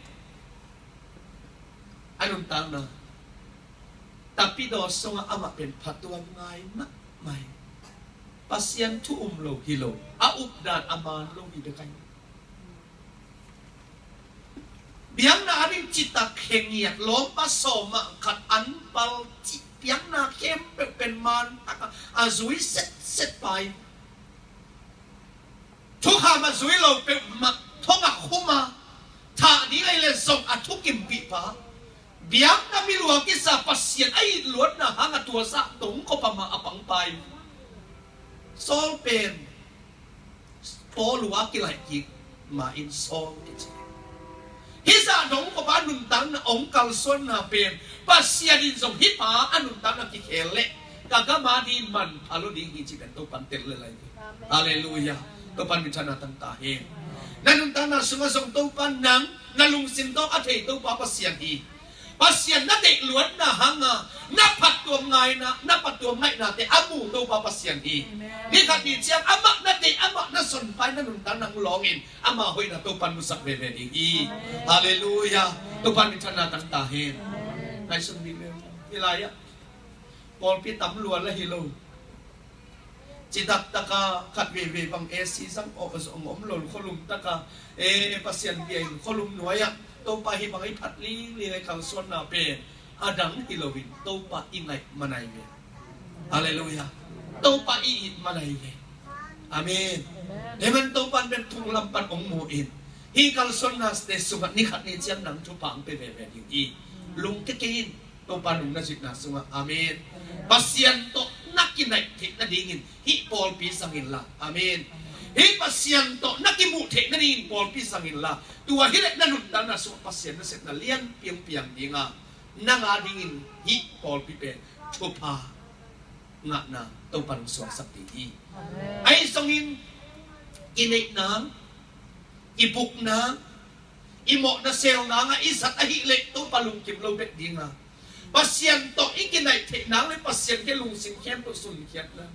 a nuntakna tapidaw sungah amah pen phatuam ngai mahmah hi. Pasian thu um lo hi lo, a updan a man lo hi bek ahi. Biakna a ding citak khengiat, lawmpa sawmah khat an pal cih biakna khempeuh pen man taka a zui setset pa hi. Thukham a zui lo peuhmah thong a khum a, thah ding ahi le zong a thukimpih Biakna mi lua kisa Pasian a it luatna hanga tua zah dong kawpa mah a pangpai. Saul pen Paul uh a kilaih kik ma-in Saul kici. Hih zah dong kawpa a nuntakna hong kalsuanna pen Pasian in zong hih pa a nuntakna kikhel leh ka gam a ding manpha lo ding hi ci pen Topan tel le lai. Halleluiah. Topan minthanna tang ta hen. Na nuntakna sungah zong Topan nang na lungsim tawh a thei Topa Pasian hi. Pasian na deih luatna hanga na phattuam ngaihna, na phattuam ngaihnate a mu Topa Pasian hi. Ni khat ni ciang amah na deih, amah na sonpai na nuntakna hong lawngin ama hoihna Topan musak veve ding hi. Halleluiah. Topan minthanna tang ta hen. Ngaihsun dih veve. Hih lai-ah pawlpi tam lua la hi lo. Citak taka khat veve bang A C zang aw zong om lo khualum taka, e, Pasian bia in khualum nuai-ah Topa hih bang i phat lingling a i kalsuanna pen a dang hi loin Topa i ngaih manai ve. Halleluiah. Topa i it manai ve. Amen. Amen. Topan pen thong lam pan hong mu in hih kalsuanna te sungah ni khat ni ciang nang thupha hong pe veve ding hi. Lungke kei in. Topa nung na zuihna sungah. Amen. Pasian tawh na kinaih theih nadingin hih pawlpi zang inla. Amen. Hih Pasian tawh na kimuh theih nadingin pawlpi zang inla. Tua hileh na nuntakna sungah Pasian nasepna lianpi hong piang dinga nang a dingin hih pawlpi pen thupha ngahna Topa nung suaksak ding hi. Ahi zongin kineihna, i bukna, i mawhna selna nga i zat ahih leh Topa lungkim lo bek dinga Pasian tawh i kinaih theih nang le Pasian ke lungsim khempeuh sunkhiatna,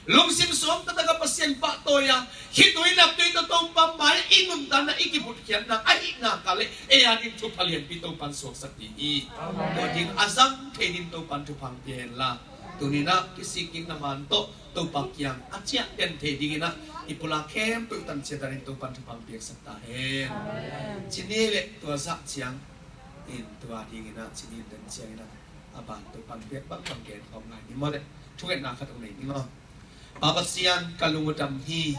lungsim suang taktak a Pasian pahtawi a khitui naptui tawh Topa mai i nuntakna i kibut khiatna ahih nak leh ei a ding thupha lianpi Topan suaksak ding hi. Tua ding a zang thei ding Topan thupha hong pia henla. Tuninah kisik ding na man tawh Topa kiang a ciah den thei dinginah i pulak khempeuh tan ciat danin Topan thupha hong piaksak ta hen. Cini le tua zah ciang in tua dinginah cini den cianginah a ban Topan piak bangbang gen khawm ngai ni maw le thungetna khat hong nei ni maw? Pa Pasian, ka lung a dam hi.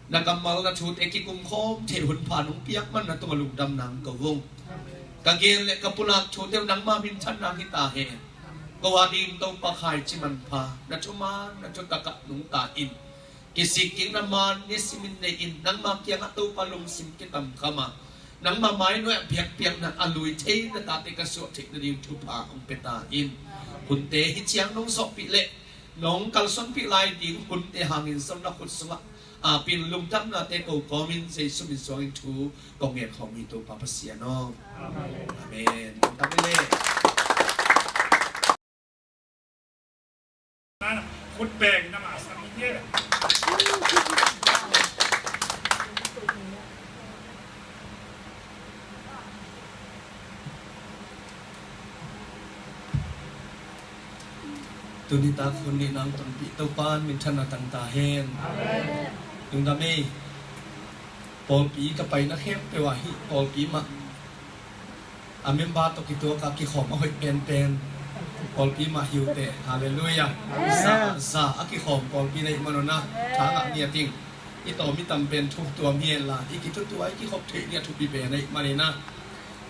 Na kammal na thute kikum khawm theih hun pha nong piak man na tungah lungdam nang ko vung. Ka gen le ka pulak thute uh nangma minthan nang hi ta hen. Ko a ding Topa khaici manpha na thuman na thutakah nungta in kisik ding na man nisimin nei in nangma kiangah Topa lungsim kitamkham a nangma mai nuai a biakpiakna a lui thei na tate ka suah theih nading thupha hong pia ta in. Hunte hi ciang nong sawhpih leh nong kalsuanpih lai ding hunte hangin zong na khut sungah apin lungdamnate ko kawmin Jesu min suangin thu kong ngen khawm hi Topa Pasian aw. Amen. Lungdam hi le. Khut beng na masa mi te. Tuni tak hun nih nang tonpih Topan minthanna tang ta hen. Lungdam ei. Pawlpi ka paina khempeuh ah hih pawlpi mah a member tawh kituak a kikhawm a hoih penpen pawlpi mah hi uh teh. Halleluiah. Za, za a kikhawm pawlpi na hih manun ah thangah ni a ting i tawm i tam pen thuktuam hi henla i kithutua i kikhop theih ni a thupi pen a hih manin ah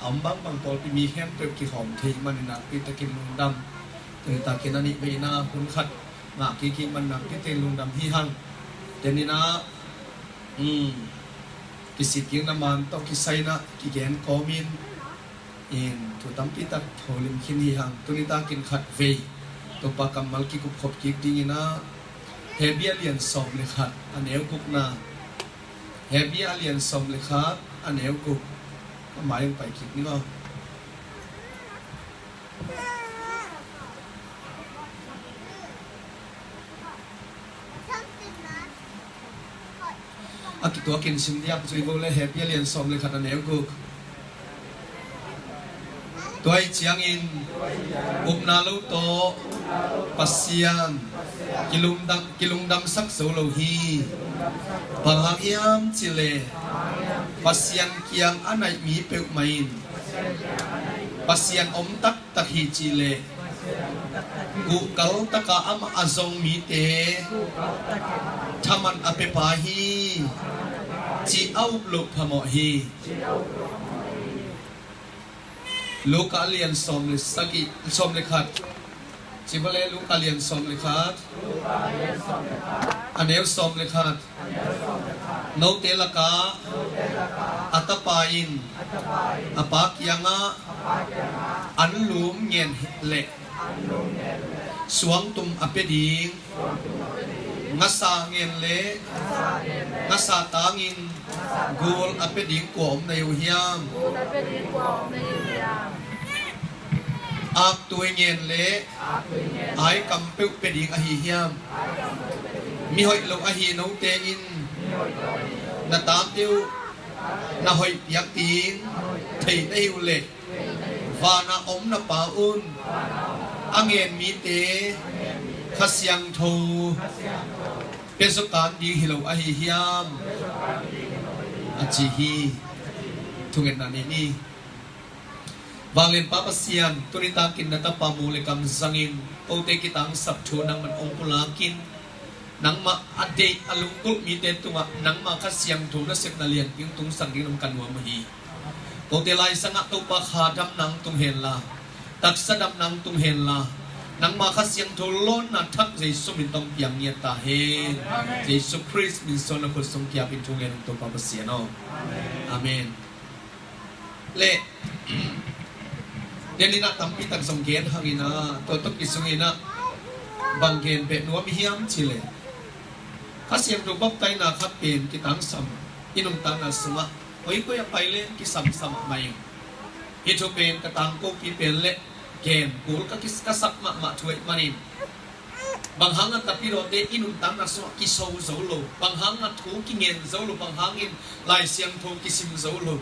a om bangbang pawlpi mi khempeuh kikhawm theih manin ah tuitakin lungdam. Tuitakin a nih veina hun khat ngah kik i man nak tuitakin lungdam hi hang. Tenin ah, um, kisik kik na man tawh kisai na kigen kawmin in thu tampi tak holim khin hi hang. Tuni takin khat vei Topa kammal kikup khop kik dingin ah Hebru a lian sawm le khat a neu gukna. Hebru a lian sawm le khat a neu guk. A mai hong pai kik ni maw? A kituakin sim diak zui vo le Hebru a lian sawm le khat a neu guk. Tua ih ciangin upna lo tawh Pasian kilungdam, kilungdamsak zo lo hi. Bang hang hiam cihleh Pasian kiang a naih mi peuhmah in Pasian om taktak hi cihleh guhkal taka amah a zong mite thaman a pepa hi cih a up loh phamawh hi. Luka a lian sawm le sagih, sawm le khat. Ci vawle, Luka a lian sawm le khat, a neu sawm le khat. Note lakah a tapa in a pa kiangah anlum ngen leh suangtum a pia ding, ngasa ngen leh ngasa tangin gul a pia ding kua om na hi uh hiam? Aktui ngen leh ai kam peuh pia ding ahi hiam? Mihoih lo ahi note in na tate uh na hoih piak ding thei na hi uh leh, vana om na Pa un a ngen mite Kha Siangtho pia zaw kan ding hi lo ahi hiam? A ci hi. Thungetna nei ni. Vanglian Pa Pasian, tuni takin na tapa mu le kam zangin kote kitangsap thu nangman ong pulakin, nangmah a deih a lunggulh mite tungah nangmah Kha Siangtho nasepna lianpi tung sang ding nang ka nuam ahi. Kote laisangah Topa kha damna tung henla, taksa damna tung henla, nangmah Kha Siangtho lawnna thak Jesu min tawh piang ngiat ta hen. Jesu Khrist min suang na khut sung kiapin thungen Topa Pasian aw. Amen. Le nianinah tampi tak zong gen hanginah tua tawh kisung inah bang gen beh nuam hiam cih leh, Kha Siangtho baptaina khat pen kitangsam i nuntakna sungah koikoi a pai le kisamsam mah ing. Hih thu pen ka tangkopi pen le gen kul ka kis ka sak mahmah thu ahih manin, bang hanga tapidawte i nuntakna sungah kiso zo lo, bang hanga thu kingen zo lo, bang hangin Lai Siangtho kisim zo lo,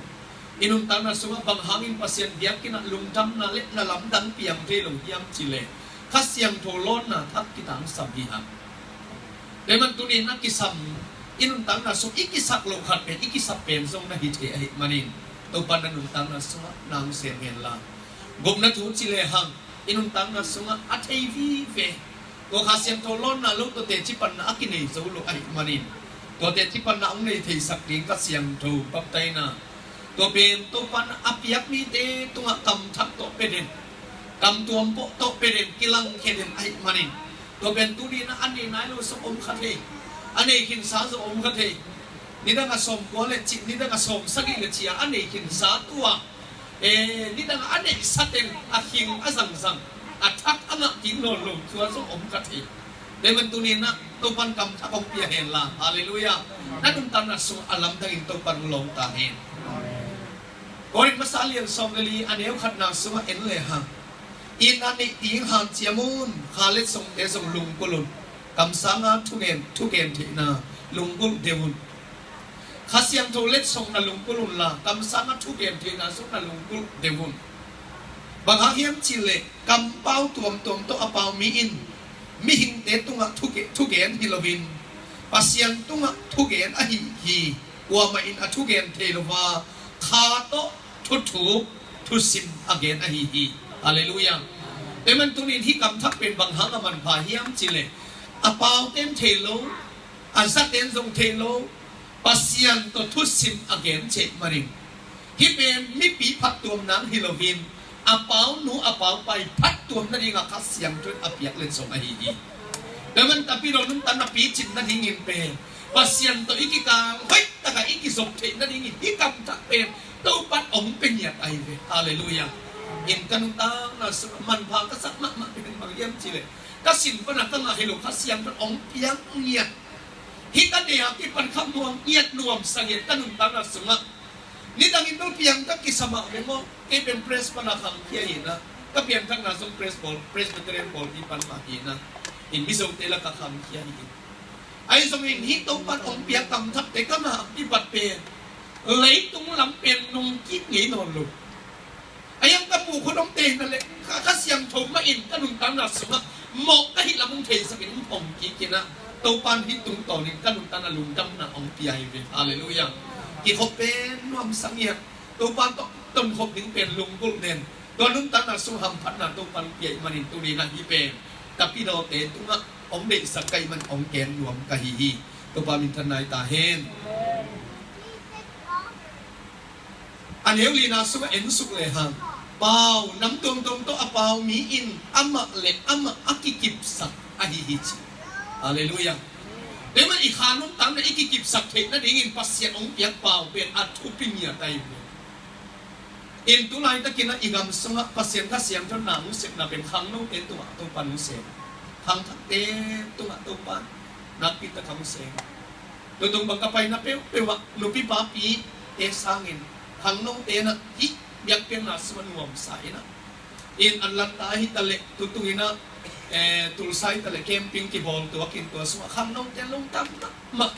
i nuntakna sungah bang hangin Pasian biakinn ah lungdamna le na lamdang piang thei lo hiam cih leh, Kha Siangtho lawnna thak kitangsam hi hang. Tua ahih man tuni na kisam, i nuntakna sung i kisak loh khat pen i kisap pen zong na hi thei ahih manin, Topa na nuntakna sungah na hong sem henla. Gupna thu ci lehang, i nuntakna sungah a thei vive, tua Kha Siangtho lawnna lo, tua teci panna a kinei zo lo ahih manin, tua teci panna hong nei theisak ding Kha Siangtho baptaina, tua pen Topa in a piak mite tungah kam thak tawh pia den, kam tuam pawh tawh pia den, kilangkhia den ahih manin, tua pen tuni na a nei nai lo zong om kha thei, a nei khinsa zong om kha thei. Nidang a sawm kua le cih, nidang a sawm sagih le cih a a nei khinsa tua, e, nidang a a neihsa teng a khing a zangzang, a thak a ngah kik nawn lo tua zong om kha thei. Tua ahih man tuni na Topan kam thak hong pia henla. Halleluiah. Na nuntakna sung a lamdangin Topan hong lawng ta hen. Korin masa lian sawm le li a neu khatna sungah en lehang, inn a neih ding hanciam un, kha letsongte zong lunggulh un, kamsanga thugen, thugen theihna lunggulh deuh un. Kha Siangtho letsong na lunggulh unla, kamsanga thugen theihna zong na lunggulh deuh un. Bang hang hiam cih leh, kampau tuamtuam tawh a pau mi in mihingte tungah thuge-, thugen hi loin, Pasian tungah thugen ahi hi. Kuamah in a thugen thei lo a, kha tawh thuthuk thusim a gen ahi hi. Halleluiah. Tua ahih man tunin hih kam thak pen bang hang a manpha hiam cih leh, a paute in thei lo, a zate in zong thei lo, Pasian tawh thusim a gen cih manin, hih pen mipi phattuam nang hi loin, a paunu a paupa i phattuam nadingah Kha Siangtho in a piak letsong ahi hi. Tua ahih man tapidaw nuntakna picin nadingin pen, Pasian tawh i kikal hoih takah i kizop theih nadingin hih kam thak pen Topan hong pia ngiat ahi ve. Halleluiah. In ka nuntakna sungah manpha ka sak mahmah pen bang hiam cih leh, ka sin pana ka ngah hi lo, Kha Siangtho in hong piak ngiat. Hih ka deih a kipan kha muang ngiat, nuamsa ngiat ka nuntakna sungah. Nidangin bel piangthak kisa mah ve maw. Kei pen press pana khangkhia hi na. Ka piangthakna zong press pawl, Presbyterian pawlpi pan mah hi na. In Mizote lakah khangkhia hi. Ahi zongin hih Topan hong piak kam thakte ka ngah kipat pen, leitung lam pen nungkik ngei nawn lo. A hiang ka pu khut hong tei na leh, Kha, Kha Siangtho mah in ka nuntakna sungah mawh ka hih lam hong theisakin hong phong kik in ah, Topan hih tungtawnin ka nuntakna lungdamna hong pia hi ve. Halleluiah. Kikhop pen nuamsa ngiat, Topan tawh tonkhop ding pen lunggulh den, tua nuntakna sung hamphatna Topan pia ih manin tuni na hih pen tapidawte tungah hong deihsak ka ih man hong kem nuam ka hi hi. Topa minthan nai ta hen. A neu lina sungah en suk lehang, Pau, nam tuamtuam tawh a pau mi in amah le amah a kikipsak ahi hi ci. Halleluiah. Tua ahih manin i kha nuntakna i kikipsak theih nadingin Pasian hong piak pau pen a thupi ngiat ahi hi. In tu laitakin ah i gam sungah Pasian Kha Siangtho na hong sepna pen khangnote tungah Topa'n hong sem. Khangthakte tungah Topa'n nakpi takin hong sem. Tutung bang ka paina peuhpeuh ah nupi papite sangin khangnote in ah hih biakpiakna sungah nuamsa in ah, in Atlanta hi ta leh, tutung in ah, eh, Tulsa hi ta leh camping kibawl tuak in, tua sungah khangnote lungdam mahmah.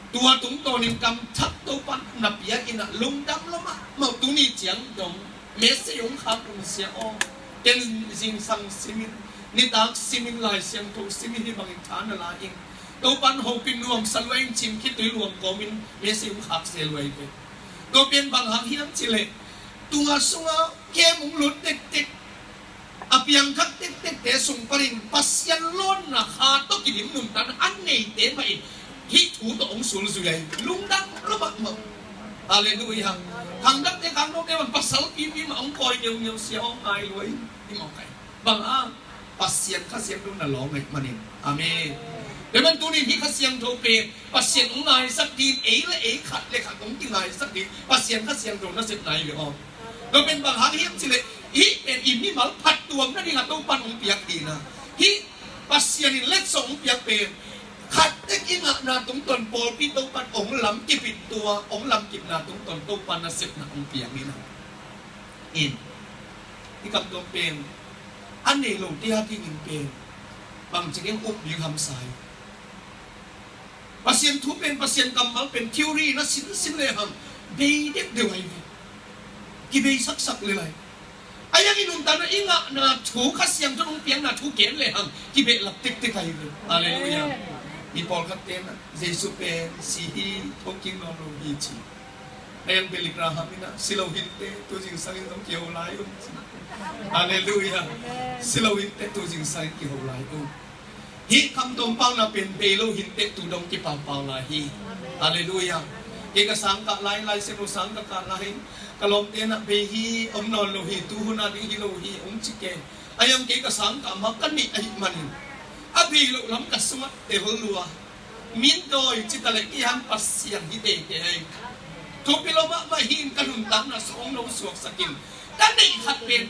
Tua tungtawnin kam thak Topa'n na pia in ah lungdam lua mahmah. Tuni ciang dong message hong khak un sia aw. Ken zingsang simin, nitak simin, Lai Siangtho simin hih bangin tha na la ing. Topa'n hopih nuamsa lua ing, cin khitui luang kawmin message hong khak se lua hi ve. Tua pen bang hang hiam cih leh, tua sungah camp hong lut tektek, a piangthak tektekte sung panin Pasian lawnna kha tawh kidim nuntakna a neite mah in hih thu tawh hong sulzui ahi. Lungdam lua mahmah. Halleluiah. Khangthakte, khangnote bang pasal pipi mah hong kawi ngeungeu sia aw, ngai lua hi. Hih mawk ahi. Bang hang? Pasian Kha Siangtho na lawng ahih manin. Amen. Tua ahih manin tuni hih Kha Siangtho pen Pasian hong ngaisak ding, ei le ei khat le khat hong kingaisak ding Pasian Kha Siangtho nasepna hi ve aw. Tua pen bang hang hiam cih leh, hih pen i mimal phattuam nadingah Topa'n hong piak hi na. Hih Pasian in letsong hong piak pen khat tek i ngahna tungtawn pawlpi Topa'n hong lamkip in, tua hong lamkipna tungtawn Topa'n nasepna hong piak hi na. In, i kam tuam pen a nei lote a dingin pen bangci keng up ding hamsa hi. Pasian thu pen, Pasian kammal pen theory na sinsin le hang bei deuhdeuh ahi ve. Kibei saksak le lai. A yang i nuntakna i ngahna thu, Kha Siangtho hong piakna thu ken le hang kibehlap tektek ahi ve. Halleluiah. Mi pawlkhatte na Jesu pen si hi, thokik nawn lo hi ci. A yang Billy Graham in ah, si lo hinteh, tu zingsang in zong kiho lai uh. Halleluiah. Si lo hinteh, tu zingsang in kiho lai uh. Hih khamtuam pauna pen bei lo hinteh, tu dong kipaupau lai hi. Halleluiah. Kei ka sang kah lai, Lai Siangtho sang ka kah lai, ka lawmte in ah bei hi, om nawn lo hi, tu hun a ding hi lo hi, hong ci kei. A yang kei ka sang kah mah ka neih ahih manin a bei loh lam ka sungah tel lua. Min dawi ci ta leh i han Pasian hi teitei ahi. Thupi lo mahmah hi in, ka nuntakna sung hong lo suaksak in, ka neih khat pen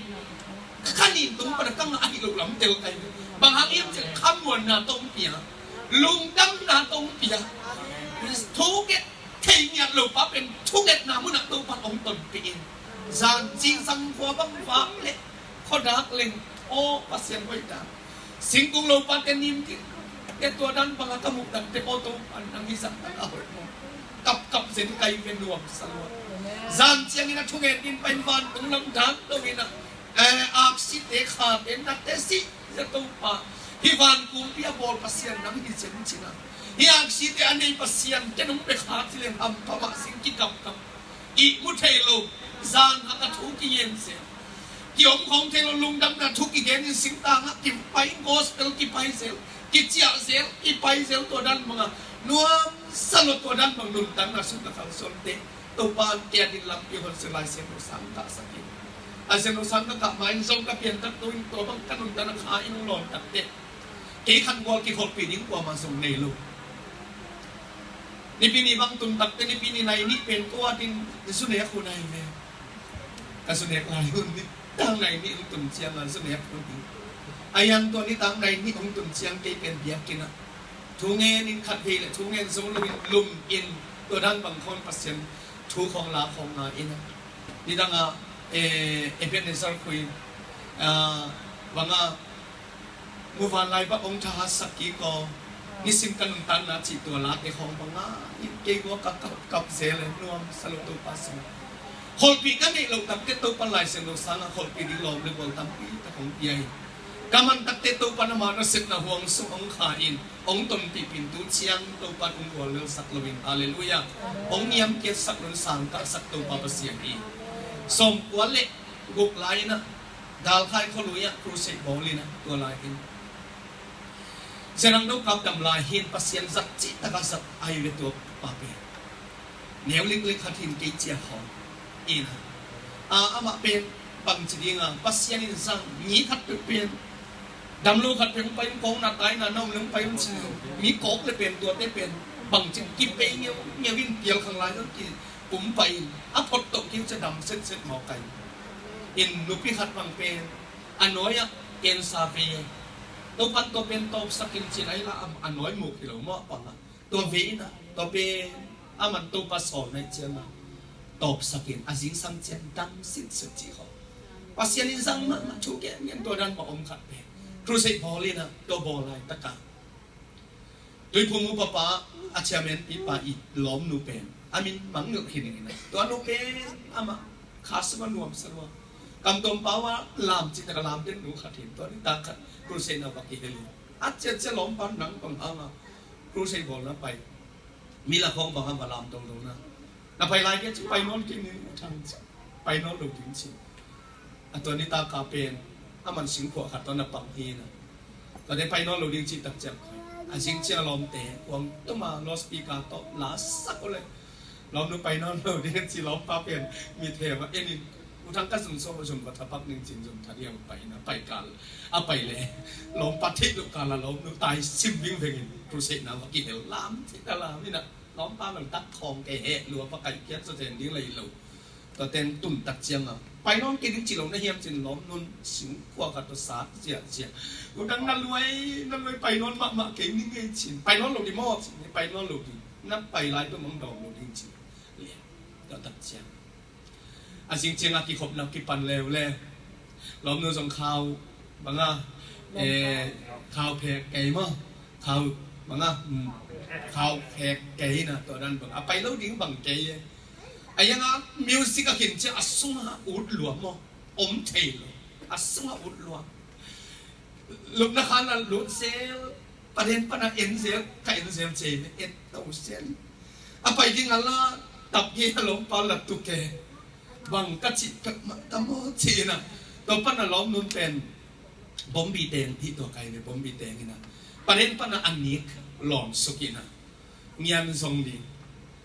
ka nin tung pan a ka ngah ahi loh lam tel ka hi. Bang hang hiam cih leh khamuanna tawh hong pia, lungdamna tawh hong pia. Thunget thei ngiat lo pa pen thungetna munah Topa'n hong tonpih in, zan zingsang khua bang vak leh khuadak leng, aw Pasian hoih ta. Singkung lopate nim kik, tua dan bangah ka muh dangte, aw Topa nang hi zahtak a hoih maw. Kapkap zen ka hi ve, nuamsa lua. Zan ciangin a thungen in pai in, vantung lam dak lo in ah, eh, aksite, khate, natte sih zia Topa. Hih van kumpi a bawl Pasian nang hi zen ci-in ah, hih aksite a nei Pasian ken hong pia kha ci leng hampha mah sing, kikapkap. Ihmu thei lo, zan hak a thu kigen zel, ki-om khawm thei lo, lungdamna thu kigen in singtang ah kipai, gospel kipai zel, kiciah zel, kipai zel, tua dan bangah nuamsa lua, tua dan bang nuntakna sung ka kalsuante Topa'n kei adingin lampi hon sia, Lai Siangtho sang ka kah sak in. Lai Siangtho sang ka kah ma-in zong ka pianthak to in, tua bang ka nuntakna kha in hong lawn takteh kei khangual kikholhpih ding kuamah zong nei lo. Nipi ni bang tun takteh, Nipi ni nai nih pen tua ding zu nek hun ahi ve. Ka zu nek lai hun, nitak nai nih hong tun ciang a zu nek hun hi. A yang tua nitak nai nih hong tun ciang kei pen biakinn ah thu ngen in, khatvei leh thu ngen zo lo in, lum in, tua dan bang khawng Pasian thu khawng la khawng nga in ah, nidang ah, eh, Ebenezer khuin, ah, bang ah, muvanlai bang hong thahatsak kik aw, nisim ka nuntakna cih tua late khawng bang ah, kei gua ka kapkap zel e, nuamsa lo Topa sung. Kholhpih ka neih loh takteh Topa Lai Siangtho sang ah kholhpih ding lawm le gual tampi tak hong pia hi. Ka man takteh Topa in ama nasepna huang sung hong kha in, hong tonpih in, tu ciang Topa in hong guallelsak lo in, halleluiah, hong niamkiatsak lo in, sang kahsak Topa Pasian hi. Sawmkua le guk lai in ah, Galkhai khualui ah crusade bawl in ah, tua lai in Zerang Dokap dam lai hi in, Pasian zat cihtak a zat ahi ve tua pa pen. Neu liklik khat hi in, kei ciah khawng in ah, amah pen Bangci ding a Pasian in zang mi khat peuh pen, damlo khat peuh hong pai in, kawkna taina na om le hong pai un ci lo. Mi kawk le pen, tuate pen bangci kipei ngeungeu in, pial khang lai zong kikum pai in, a phot toh kiu cia dam setset mawk kai. In nupi khat bang pen a nawi ah cancer ve. Topan tua pen tawpsak in ci-in a hi la, a nawi muk hi lo maw, a pang a. Tua ve in a, tua pen a man Topa sawlna hi ciang a, tawpsak in a zingsang ciang dam sitset ci khawng. Pasian in zang mahmah thu gen gen tua dan mah om khat pen. Crusade bawl in a, tua bawl laitak a Tuiphum upapa, a chairman pipa i lawmnu pen a min mang ngilh hi ning in a, tua nu pen amah kha sung a nuamsa lua. Kamtuam pau a lam cihtak a lam den nu khat hi in, tua nitak khat crusade na va kihel in, a ciacia lawmpa nang bang hang a crusade bawlna pai, mi la khawng bang hang va lam dongdong na, na pai lai kei ci, pai nawn kei ning, U Thang ci, pai nawn lo ding ci. A tua nitak a pen a man singkhuah khat tawh na pang hi na, tuate pai nawn lo ding cih tak ciang, a zing ciang a lawmte kuang tuma loudspeaker tawh la sak uh le, lawmnu pai nawn lo ding ci, lawmpa pen mit hem a en in, U Thang ka zum sawm, zum va thapak ning ci-in zum tha ding a pai na, pai kal a, pai le lawmpa theih loh kal a lawmnu tai sim vingveng in, crusade na va kihel, lam ci ta lam in a, lawmpa bel tak khawng kei heh lua, va kaihkiat zaw zen ding lei lo. Tua teng tun tak ciang a, pai nawn kei ding ci lo na hiam ci-in lawmnun singkhuah khat tawh sat ziahziah. U Thang na luai, na luai, pai nawn mahmah kei ning ei ci-in. Pai nawn lo ding maw ci-in, pai nawn lo ding. Na pai lai tawh mang dawm lo ding ci-in. Lian. Tua tak ciang a zing ciang a kikhopna kipan leuleu. Lawmnu zong khau bang a, eh, khau phek kei maw? Khau bang a, hmm, khau phek kei na, tua dan bang a pai lo ding bang kei e. A yang a music a khin ciang a sung a ut lua maw? Om thei lo. A sung a ut lua. Lupna khan a lut zel, paden pan a en zel, ka en zel cei ve, en to zel. A pai ding a la tap hi a, lawmpa la tuk e. Bang ka cih pek mah ta maw ci-in a, tua pan a lawmnun pen bombi teng hi tua kai ve, bombi teng in a, paden pan a a nik lawn suk in a, ngian zong ding.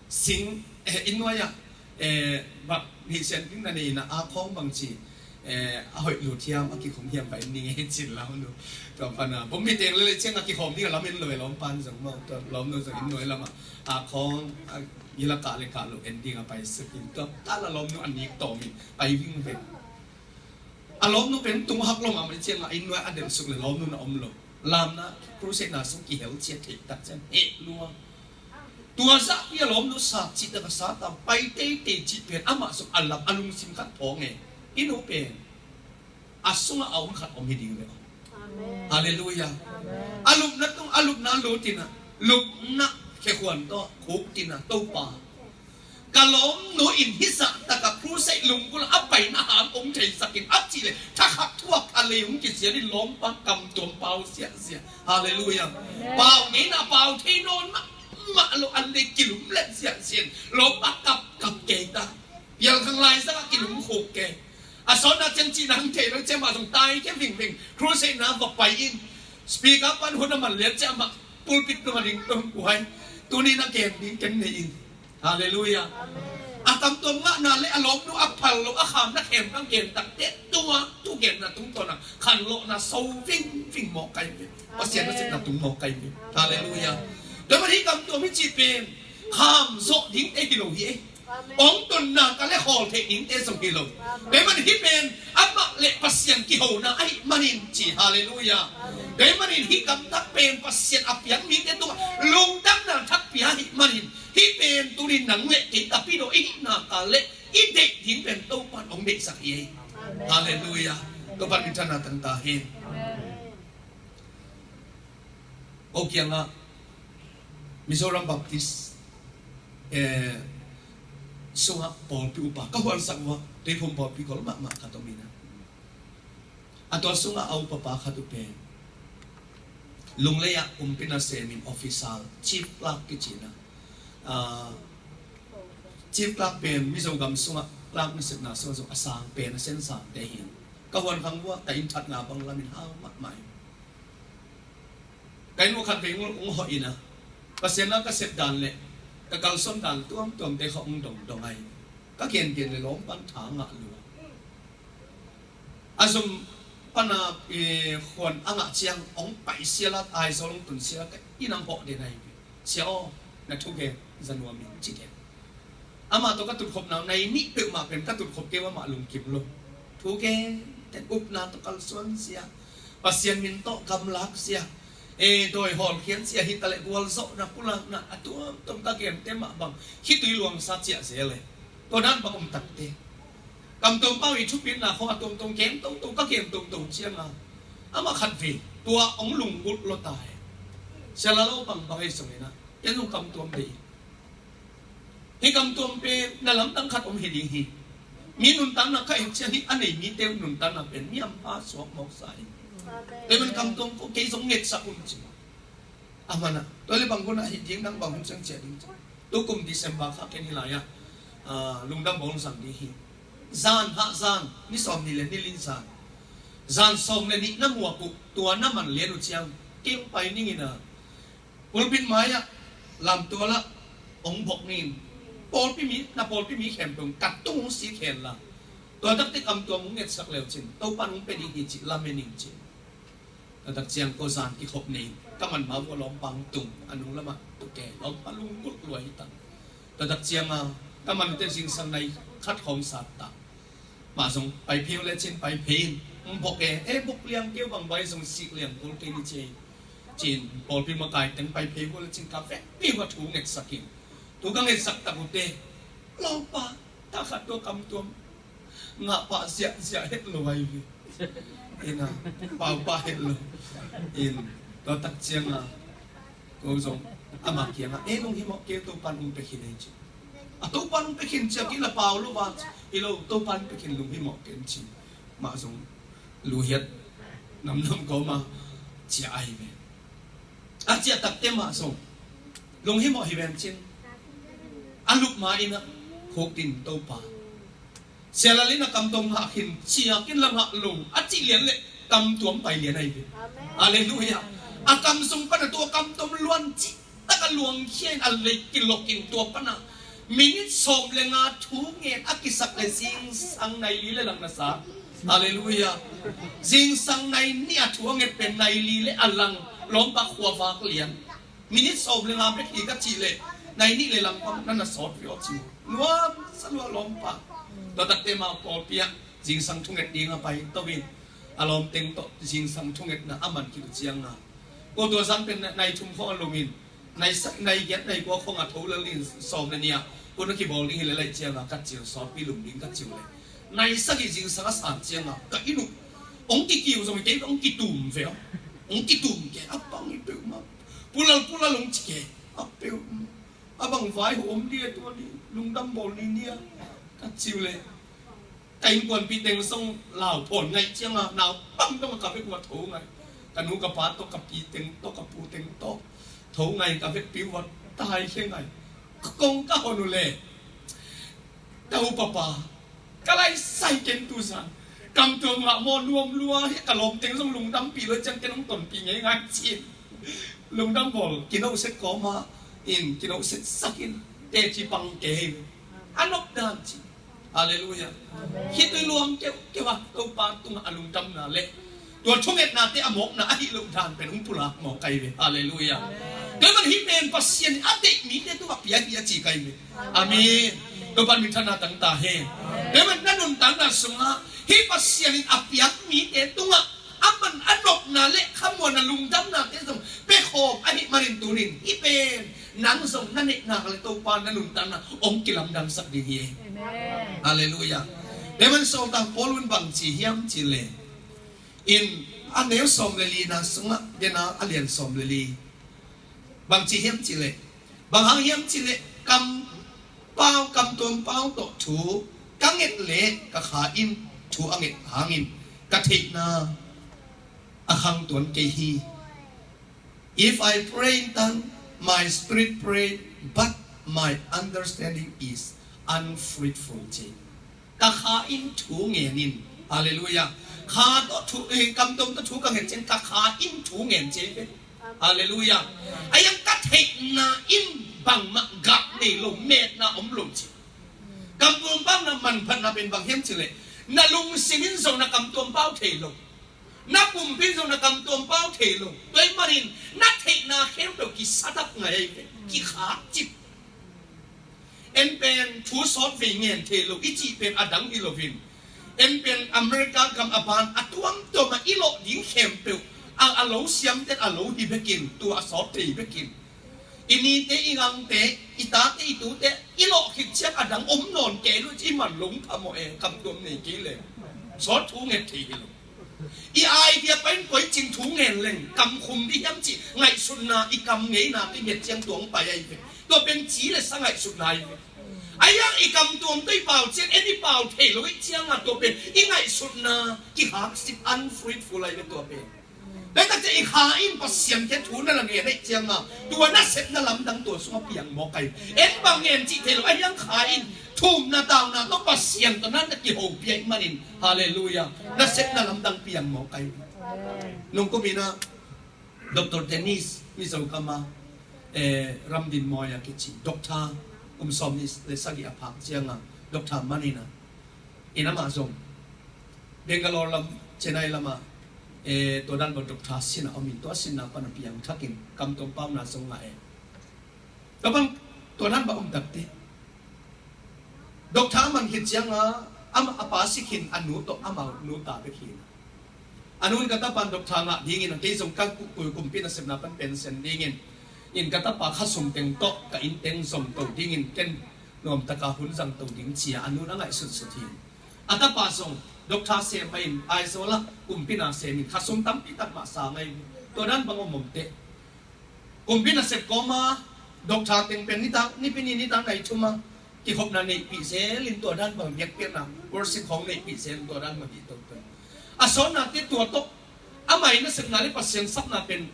Sing, eh, inn nuai ah, eh, bak hih sian ding na nei in a, a khawng bang ci, eh, a hoih lut hiam, a kikhum hiam, va en ning ei ci-in lawmnu. Tua pan a bombi teng lele ciang a kikhawm ding a lam en lo e, lawmpan zong maw, tua lawmnu zong inn nuai lam ah a khawng, a gila kah le kah lo en ding a pai suk in, tua kal a lawmnu a nik tawm in pai vingveng. A lawmnu pen tung hak lo mahmah ciang a, inn nuai a delh suk le lawmnu na om lo. Lamna, crusade na sung kihel ciat theih tak ciang heh lua. Tua zahpi a lawmnu sat cihtak a sat a, pai teitei cih pen amah zong a lam, a lungsim khat phawng e. I nu pen a sungah a om khat om hi ding ve aw. Amen. Halleluiah. Amen. A lupna tung, a lupna lut in a, lupna khekhuan tawh khuk in a, Topa, ka lawmnu in hih zahtak a crusade lunggulh a paina hang hong theisak in, a cih leh thakhak thuak a lei hong kisian in, lawmpa kamtuam pau siahsiah. Halleluiah. Amen. Pau ngeina pau thei nawn mahmah lo, a lei kilumlet siahsiah in, lawmpa kapkap kei ta. Pialkhang laizang a kilumkhuk kei. A sawnna ciang cihna hang thei lo ciang mah zong taikhia vingveng, crusade na va pai in, speaker pan hun a man lian ciang mah pulpit tung a ding tung uh hai. Tuni na gen ding ken nei in. Halleluiah. A kamtuam ngahna le a lawmnu a phal lo, a khamna khemtang gen takte, tua thugenna tungtawn a khanlawhna so vingving mawk kai ve. Pasian na sepna tung mawk kai ve. Halleluiah. Tua man hih kamtuam hih cih pen kham zawh dingte hi lo hi ei. Hong tunna ka le khawl theih dingte zong hi lo. Tua man hih pen amah le Pasian kihona ahih manin ci, halleluiah. Tua manin hih gamtat pen Pasian a piak mite tungah lungdamna thak pia ahih manin, hih pen tuni nang le kei Tapidaw i hihna kal le i deih ding pen Topan hong deihsak hi ei. Halleluiah. Topan minthanna tang ta hen. Ko kiangah Mizoram Baptist, eh, sungah pawlpi upa ka huansak uh a, Tuiphum pawlpi khol mahmah khat om in a, a tua sungah a upapa khat uh pen Lunglei ah kumpi nasemin officer, chief clerk kici in a, ah, chief clerk pen Mizo gam sungah clerk nasepna sungah zong a sang pen, a sen sangte hi in, ka huan khang uh a, ka inn thatna bang lamin hau mahmah hi. Ka inn uh khat vei hong hawh in a, Pasian na ka sep dan le ka kalsuan dan tuamtuamte khawng hong dongdong a hi. Ka gengen le lawmpan tha ngah lua. A zum pana, eh, khuan a ngah ciang hong paih sial a, Aizawl hong tun sial a, ka inn ah hong hawh den ahi ve. Sia aw, na thugen za nuam ing ci den. Amah tawh ka tutkhopna nai nih peuhmah pen ka tutkhop kei uh, amah lungkim lo. Thugen ten upna tawh kalsuan sia, Pasian min tawh gamlak sia, eh, dawi hawlkhian sia, hi taleh gualzawhna pulakna a tuamtuam ka gente mah bang khitui luangsa ciah zel e. Tua dan bang om takte. Kamtuam pau i thupitna khawng a tuamtuam gen toto, ka gen toto cianga amah khat vei tua hong lunggulh lo ta e. Sia Lalo bang bang ei song ina, ken zong kamtuam dei. Hi kamtuam pen na lamdang khat om hi ding hi. Mi nuntakna ka et ciang hi a nei mite nuntakna pen mi hampha suak mawksa hi. Tua ahih man kamtuam ko kei zong ngetsak un ci mah. A man ah tua le bang hun ah hi ding, nang bang hun ciang ciah ding ci. Tukum December kha ken hi lai ah, ah, lungdam bawl zang ding hi. Zan hah zan ni sawm ni le ni li zan, zan sawm le nih na muak uh tua na man lian uh ciang kei hong pai ning ina, pulpit mai-ah lamtual ah hong bok ning. Pawlpi mi, na pawlpi mi khempeuh ka tung hong sik hen la, tua takte kamtuam hong ngetsak leu cin Topan hong pia ding hi cih lamen ning cin. Tua tak ciang ko zan kikhop nei, ka man ma vua lawmpa hong tung, a nung lamah tuke lawmpa lunggulh lua hi ta. Tua tak cianga ka man te zingsang nai khat khawng sat ta. Mah zong pai phei uh le cin pai phei in, hong bok e, e bok liang keu bang bai zong sik liang kul kei ni ci. Cin pawlpi makai teng pai phei uh le cin ka vekpi uh a thu ngetsak in. Thu ka ngetsak tak uh te, lawmpa, ta khat tua kamtuam ngah pah ziahziah het lo ahi ve. Ina, pau pah het lo. In, tua tak cianga ko zong ama kiangah, e lunghimawh kei, Topan hong pia khin ei ci. A Topan hong pia khin ciang kila pau lo va, hi lo, Topan pia khin, lunghimawh kei ci. Mah zong luhiat namnam ko ma ciah ahi ve. A ciah takte mah zong lunghimawh hi ven cin. A lup ma ina khuk din Topa, Sia Lal in a kamtuam ngah khin, ciak in la ngah lo a cih lian le kamtuam pai lian ahi ve. Halleluiah. A kam sung pana tua kamtuam luan cih taka luangkhia in a lei kilok in tua pana minit sawm le nga thu ngen a kisak le zingsang nai li le lang na sa. Halleluiah. Zingsang nai nih a thu a nget pen nai li le a lang lawmpa khuavak lian. Minit sawm le nga bek hi ka cih leh nai nih le lang pang na na sawt viau ci. Nuam sa lua lawmpa. Tua takte mah pawlpi ah zingsang thunget ding a pai to in, a lawmteng tawh zingsang thungetna a man khit uh cianga, ko tua zan pen nai thum khawng a lum in, nai sa, nai giat nai kua khawng a tho lel in sawm le nih ah ko na kibawl ding hi le laih cianga ka cil sawtpi lum ding ka cil le, nai sagih zingsang a san cianga ka inn uh hong kikiu zong kei hong kitum ve, hong kitum kei a pang hi peuhmah. Pulal, pulal hong ci kei a peuhmah. A bang vai hong om ding e tua ni, lungdam bawl ni nia ka ci uh le, ka innkuanpih teng zong lau phawn ngaih cianga naupang dong a ka vek uh a tho ngai. Ka nu ka pa tawh, ka pi teng tawh, ka pu teng tawh tho ngai, ka vekpi uh a tai khe ngai. Ka kong ka hon uh le, ka u papa, ka lai sai ken tu zan. Kamtuam ngah maw, nuam lua hi, ka lawmteng zong lungdampih lo ciang ken hong tonpih ngeingai ci. Lungdam bawl kinohset kawma in kinohset sakin teci pang kei. A nop dan ci. Halleluiah. Khitui luang keuhkeuh a Topa tungah a lungdamna le tua thungetnate a mawkna ahi loh dan pen hong pulak mawk ahi ve. Halleluiah. Tua man hih pen Pasian in a deih mite tungah pia hi a ci ka hi ve. Amen. Topa min thanna tang ta hen. Tua man na nuntakna sungah hih Pasian in a piak mite tungah a man a nopna le khamuanna lungdamnate zong pia khawm ahih manin tunin hih pen nang zong na neihna le Topa na nuntakna hong kilamdangsak ding hi. Amen. Halleluiah. Tua man sawltak Paul un bang ci hiam cih leh, in a neu sawm le lina sungah, dena a lian sawm le li, bang ci hiam cih leh, bang hang hiam cih leh, kam pau, kamtuam pau tawh thu ka nget leh ka kha in thu a nget hangin ka theihna a khang tuan kei hi. If I pray in tongue, my spirit pray, but my understanding is unfruitful, ci. Ka kha in thu ngen in. Halleluiah. Kha tawh thu, eh, kamtuam tawh thu ka nget ciang ka kha in thu ngen ci ve. Halleluiah. A yang ka theihna in bangmah gah nei lo, metna om lo ci. Kamtuam pau na manphatna pen bang hiam cih leh, Na lungsim in zong na kamtuam pau thei lo. Na pumpi in zong na kamtuam pau thei lo. Tua ahih manin na theihna khempeuh kisatap ngai ahi ve. Kikhak cip. En pen thu sawt vei ngen thei lo i cih pen a dang hi loin, en pen America gam a ban a tuamtuam a i lawh ding khempeuh a, a lo siamte a lo hi bekin, tua a sawt thei bekin. I nite, i gangte, i tate, i tute i lawh khit ciang a dang om nawn kei lo ci, i man lungkham mawh e, kamtuam nei kei leng sawt thu nget thei hi lo. I idea pen koi cing thu ngen leng kam khum dih hiam cih ngaihsutna, i kam ngeina kinget ciang tua hong pai ahi ve. Tua pen ci le sa ngaihsutna ahi ve. Ahi hang i kamtuam tawh i pau ciang, en i pau thei lo i cianga tua pen i ngaihsutna kikhak sip, unfruitful ahi ve tua pen. Tua tak ciang i kha in Pasian kiang thu na la ngen ahih cianga tua nasepna lamdang tua sungah piang mawk ahi. En bang ngen cih thei lo, ahi hang kha in thumna tauna tawh Pasian tawh na na kihopih ahih manin, halleluiah, nasepna lamdang piang mawk ahi. Nungkum in ah Doctor Dennis, Mizo gam a, eh, Ramdinmawi a kici doctor, kum sawm nih le sagih a phak cianga doctor man in ah, in amah zong Bangalore lam, Chennai lam ah, eh, tua dan bang doctor sin a om in, tua sinna pan a piang thakin kamtuam pauna zong ngah e. Tua bang, tua dan bang om takte, doctor a man khit cianga amah a pa si khin a nu tawh amau nu ta bek hi. A nu in ka tapa in doctor ngah dingin, a kei zong ka ku-, ku-, kumpi nasepna pan pension dingin, in ka tapa khasum teng tawh ka inn teng zong to dingin ken nuamtaka hun zang to ding ci-a a nu in a ngaihsutsut hi. A tapa zong doctor sem mah in Aizawl ah kumpi na sem in khasum tampi tak mah sang ahi. Tua dan bang om om teh, kumpi nasep kawma doctor teng pen nitak, Nipi ni nitak nai thum a kikhopna neihpih zel in, tua dan bang biakpiakna worship khawng neihpih zel in, tua dan bang hi toto. A sawtnate tua tawh amah i nasepna le Pasian sapna pen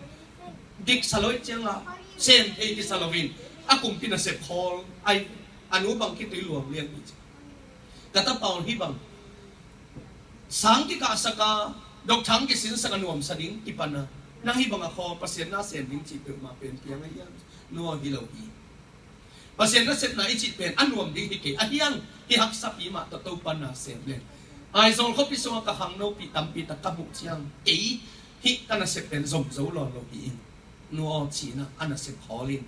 dik sa lo ahih cianga sem thei kisa loin a kumpi nasep khawl ahi. A nu bang kitui luang liang hi ci. Ka tapa aw, hih bang sang kikahsak a, doctor kisinsak a nuamsa ding kipan a, nang hih bang a khawl, Pasian na sem ding cih peuhmah pen piang ahi hiam? Nu aw, hi lo hi. Pasian nasepna i cih pen a nuam ding hi kei, ahi hang hih haksapi mah tawh Topa na sem leng. Aizawl khuapi sungah ka khangnopi tampi tak ka muh ciang, kei hih ka nasep pen zom zo lawn lo hi ing. Nu aw, ci-in ah a nasep khawl in.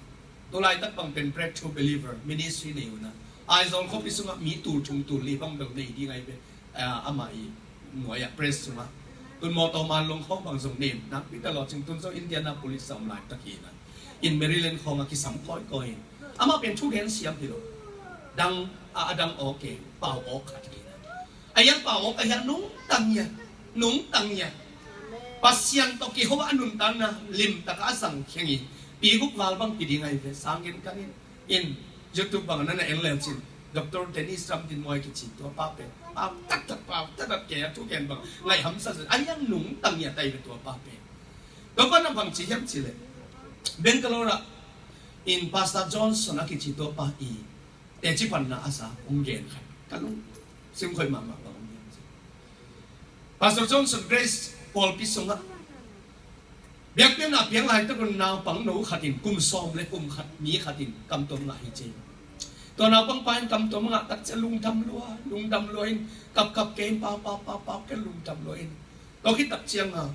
Tulaitak bang pen Breakthrough Believer Ministry nei un ah, Aizawl khuapi sungah mi tul thum tul li bang bel nei ding ahi ve. Ah, amah i nuai ah, press sungah. Tun mawtaw man long khawng bang zong nem nakpi ta lawh cin, tun zong Indianapolis a om laitak hi in ah, in Maryland khawngah kisam kawikawi in. Amah pen thugen siam hi lo. Dang, a, a dang awk e, pau awk khat hi in ah. A hiang pau awk a hiang nungta ngiat, nungta ngiat. Pasian tawh kiho a nuntakna limtak a zang kheng in, pi guk val bang pi ding ahi ve, sang gen kang in. In YouTube bang na na en leu cin, Doctor Dennis Ramdinmawi kici tua pa pen pau taktak, pau taktak, kei a thugen bang ngaih hamsa zet, a hiang nungta ngiat ahi ve tua pa pen. Tua pa na bang ci hiam cih leh, Bangalore ah in Pastor Johnson a kici tua pa i teci panna a sa hong gen khat ka lungsim khoi mahmah bang hong gen. Pastor Johnson Grace pawlpi sungah biakpiakna piang laitak un naupangno khat in, kum sawm le kum khat mi khat in kamtuam ngah hi ci. Tua naupangpa in kamtuam ngah tak ciang lungdam lua, lungdam lua in kapkap kei in, pau, pau, pau, pau, ken lungdam lua in. Tua khit tak cianga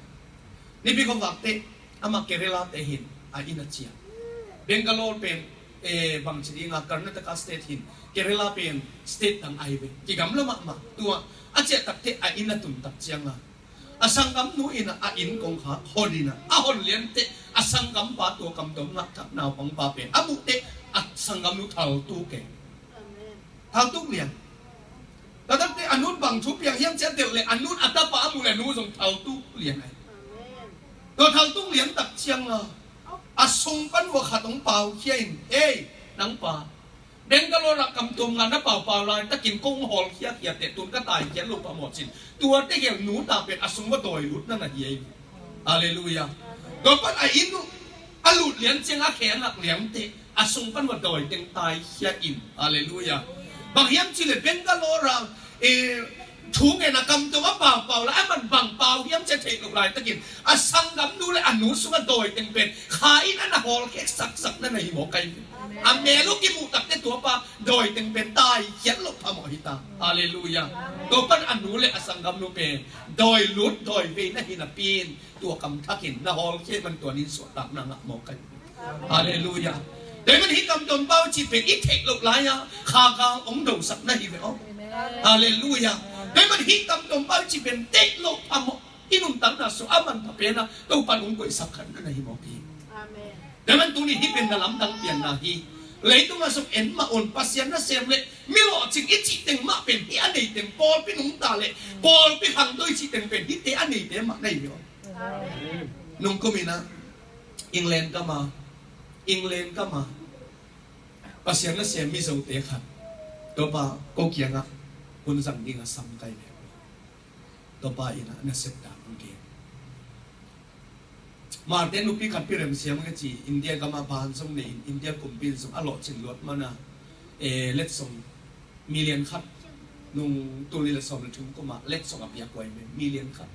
Nipi khuavak teh amah Kerala te hi in a inn a ciah. Bangalore pen, eh, bangci dinga Karnataka state hi in, Kerala pen state dang ahi ve, kigamla mahmah. Tua a ciah tak teh a inn a tun tak cianga a sanggamnu in a inn kongkhak hon in a, a hon lian teh a sanggampa, tua kamtuam ngah tak naupangpa pen a muh teh a sanggamnu thaltuk e. Thaltuk lian. Tua tak teh a nun bang thu piang hiam ci a delh leh a nun a tapa a muh leh a nu zong thaltuk lian ahi. Tua thaltuk lian tak cianga a sung pan uh a khat hong paukhia in, "Ei, nang pa, Bangalore ah kamtuam ngah na paupau laitakin kong hawlkhiakhia teh tun ka taikhiat lo phamawh," ci-in. Tua teh gel nu ta pen a sung va dawi lut na na hi ahi. Halleluiah. Tua pan a inn uh a lut lian ciang a khe a ngak lian teh a sung pan va dawi teng taikhia in. Halleluiah. Bang hiam cih leh Bangalore ah, eh, thu ngen a kamtuam a paupau lai a, a man bang pa Bang hiam cih theih loh laitakin a sanggamnu le a nu sungah dawi teng pen kha in a na hawlkhia saksak na na hi mawk hi. A mel uh kimuh takteh tua pa dawi teng pen taikhiat loh phamawh hi ta. Halleluiah. Tua pan a nu le a sanggamnu pen dawi lut dawi vei na hi napi in tua kam thakin na hawlkhia man tua nin suahtakna ngah mawk hi. Halleluiah. Tua ahih man hih kam tuam pau cih pen i theih loh lai-a kha gal hong dosak na hi ve aw. Halleluiah. Tua ahih man hih kam tuam pau cih pen theih loh phamawh i nuntakna sung a manpha pen a Topan hong koihsak khat na na hi mawk hi. Tua ahih man tuni hih pen na lamdang pianna hi. Leitungah sung en mah un Pasian nasem le mi lawhcing i cih teng mah pen hih a nei teng pawlpi nungta le pawlpi khangto i cih teng pen hihte a neite mah na hi ve aw. Nung kum in ah England gam ah, England gam ah Pasian nasem Mizote khat, tua pa ko kiangah hun zang dingah sam kai ve. Tua pa in ah nasep dan hong gen. Marte nupi khat Pi Rem Siam ka ci, India gam ah ban zong nei in, India kumpi in zong a lawhcing luat man a, eh, letsong million khat, nung tul nih le sawm le thum kum ah letsong a piak huai mah, million khat.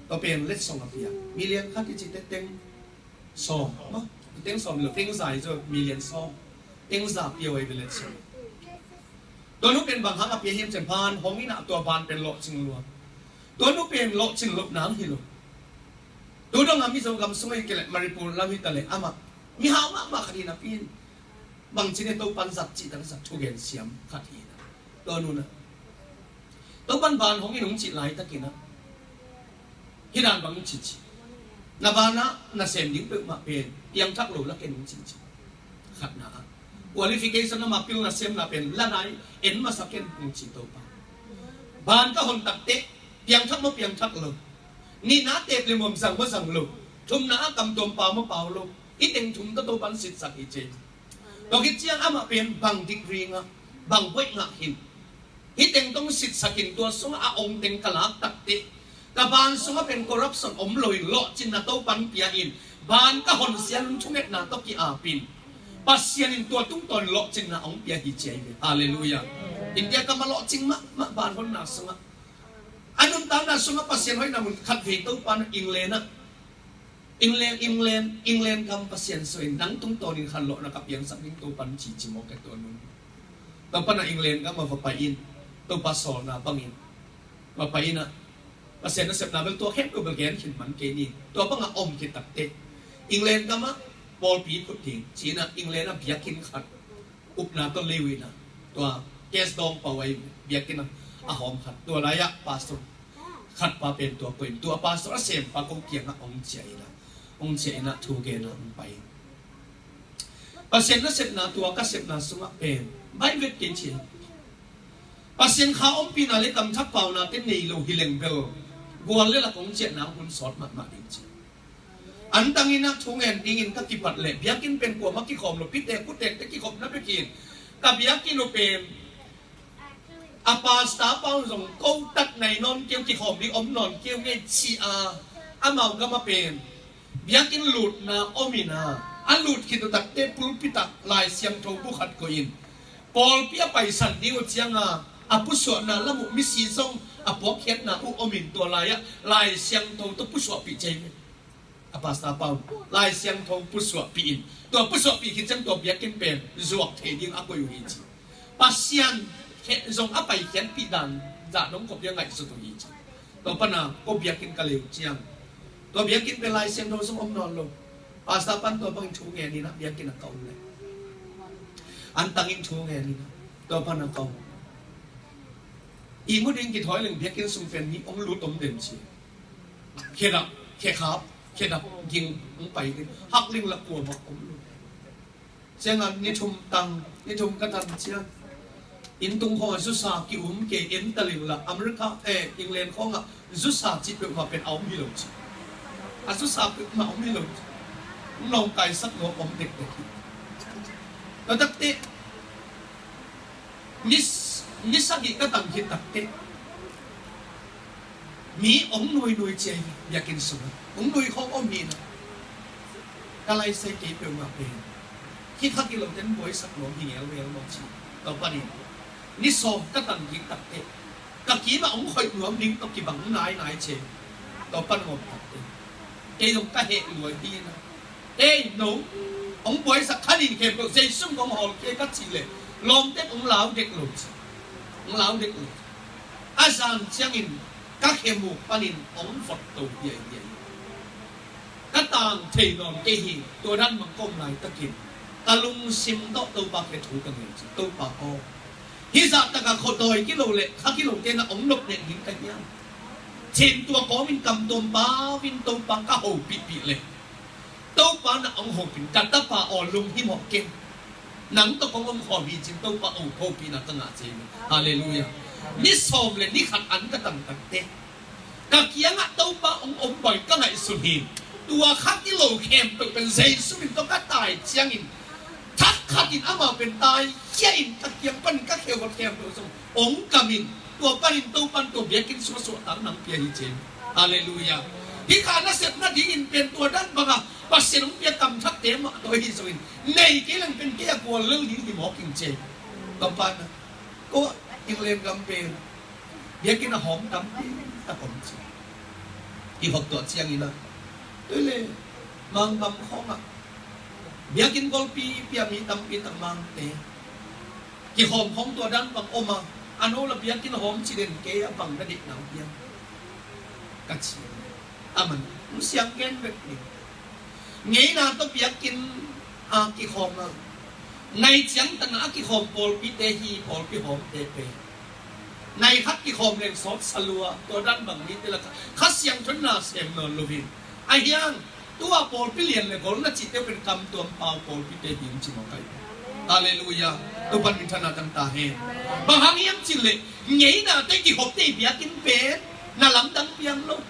Tua pen letsong a piak, million khat i cih teh teng sawm maw, teng sawm lo, teng za hi zaw, million sawm, teng za pia huai ve letsong. Tua nu pen bang hang a pia hiam cih leh ban hong in ah tua ban pen lawhcing lua. Tua nu pen lawhcing loh nang hi lo. Tu dong a Mizo gam sung hi kei leh Manipur lam hi ta leh amah mihau mahmah khat hi napi in bangci in Topan zat cih tak zat thugen siam khat hi na. Tua nu in ah Topan ban hong in hong cih laitakin ah hih dan bang hong ci ci. Na ban ah nasem ding peuhmah pen piangthak lo la ken hong ci ci. Khatna ah qualification a mah pil nasemna pen la nai, en masa ken hong ci Topa. Ban ka hon takteh piangthak maw piangthak lo, nihna tep le muam zang maw zang lo, thumna ah kam tuam pau maw pau lo, hih teng thum tawh Topan sitsak hi ci. Tua khit ciang amah pen bang degree ngah, bang hoih ngah hi. Hih teng tawh sitsak in tua sungah a ong teng ka lak takteh ka ban sungah pen corruption om lo in lawhcinna Topan pia in ban ka hon sialun thungetna tawh ki-ap in Pasian in tua tungtawn lawhcinna hong pia hi ci ahi ve. Halleluiah. India gam ah lawhcing mahmah ban honna sungah a nuntakna sungah Pasian hoihna mun khat vei Topan England ah England, England, England gam Pasian sung in nang tungtawnin khanlawhna ka piangsak ding Topan ci ci mawk e tua nu in. Tua pan ah England gam ah va pai in, Topa sawlna bangin va pai in ah Pasian nasepna bel tua khempeuh bel gen khin man kei ni. Tua bangah om khit takteh England gam ah pawlpi phut ding ci in ah England ah biakinn khat upna tawh lei uh in ah tua case dawng pau ahi biakinn ah a hawm khat. Tua lai-ah pastor khat pa pen tua koih in, tua pastor a sempa ko kiangah hong ciah in ah, hong ciah in ah thu gen ah hong pai in. Pasian nasepna tua ka sepna sungah pen baih vet kei ci. Pasian kha ompihna le kamthak paunate nei lo hi leng bel gual le lak hong ciahna hun sawt mahmah ding ci. Antang in ah thu ngen dingin ka kipat leh biakinn pen kuamah kikhawm lo, pitek putekte kikhopna bek hi in ka biakinn uh pen a pastor pa un zong ko tat nai nawn kei uh, kikhawm ding om nawn kei uh ngei ci a, amau gam ah pen biakinn lutna om in ah a lut khit uh takteh pulpit ah Lai Siangtho bu khat koih in pawlpi a paisan ding uh ciangah a pusuahna lam uh misi zong a puakkhiatna uh om in tua lai-ah Lai Siangtho tawh pusuahpih ci ahi ve. A pastor pa un Lai Siangtho pusuahpih in tua pusuahpih khit ciang tua biakinn pen zuak thei ding a koih uh hi ci. Pasian khe zong a paikhiatpih dan zah dong khop ding a ngaihsut uh hi ci. Tua pan ah ko biakinn ka lei uh ciang tua biakinn pen Lai Siangtho zong om nawn lo. Pastor pan tua bangin thu ngen in ah biakinn ah ka om leh antang in thu ngen in ah tua pan ah ka om. Ihmu ding kithawi leng biakinn sung pen mi hong lut om den ci. Khedap, khekhap, khedap ging hong pai ding. Hak ling la kuamah om lo. Ciangah ni thum tang, ni thum ka tan ciang inn tung khawngah zusa ki-um kei, en ta ling la America, eh, England khawngah zusa cih peuhmah pen a om hi lo ci. A zusa peuhmah om hi lo ci. Nawngkaisak lo om dekdek hi. Tua takteh ni, ni sagih ka tang khit takteh mi hong nuinui ci ahi biakinn sungah hong nui khawng om hi na. Ka laisai kei peuhmah pen hih kha kilo ten buaisak lo hi ngelngel lo ci. Tua panin ni sawm ka tang khit takteh Ka kimah hong khoih nuam ding tawh kibang nainai ce. Tua pan ngawm takte, kei zong ka heh luai hi na. Ei no, hong buaisak kha nin khempeuh Zeisu min kong hawl kei ka cih leh lawmten hong lau dek lo ci. Hong lau dek lo ci. A zan ciangin ka khemuk panin hong vot to hiaihiai. Ka tang thei nawn kei hi. Tua dan bang ka om laitakin ka lungsim tawh Topa kiang thu ka ngen ci. Topa aw, hih zahtakah khuadawi kilo le kha kilo te na hong nop nek ding ka hiam? Cin tua kawmin kam tuam pau in Topa ka hopihpih le Topa na hong hopin ka tapa aw lunghimawh keng. Nang tawh kong om khawm hi cin Topa hong hopihna ka ngah cia hi. Halleluiah. Ni sawm le ni khat an ka tangtakte ka kiangah Topa hong om bang ka ngaihsun hi. Tua kha kilo khempeuh pen Zeisu min tawh ka tai ciangin thak khatin amau pen tai khia in ka kiang pan ka kheuhawt khempeuh zong hong kamin tua panin Topan tua biakinn sungah suahtak nang pia hi cin. Halleluiah. Hih kha nasepna dingin pen tua dan banga Pasian hong pia kamthakte mah tawh hi zongin nei kei leng pen kei a kual lel ding hi mawk in cin. Ka pan a ko England gam pen biakinn a hawm tampi tak om ci. Kihop tuah ciangin a tuile Mang gam khawngah biakinn golpi pia mi tampi tak Mangte kihawm khawng tua dan bang om a, a no la biakinn hawm ci den kei a bang na deih nang piang ka ci. Aman hong siang gen bek ni. Ngeina tawh biakinn a kikhawm a, nai ciangtan a kikhawm pawlpite hi, pawlpi hawmte pe. Nai khat kikhawm leng sawt salua, tua dan bang mite lakah Kha Siangtho na sem nawn loin a hiang tua pawlpi lian le gol na cihte pen kam tuam pau pawlpite hi ci mawk ai. Halleluiah. Topan minthanna tang ta hen. Bang hang hiam cih leh ngeina tawh kihopte biakinn pen na lamdang piang lo.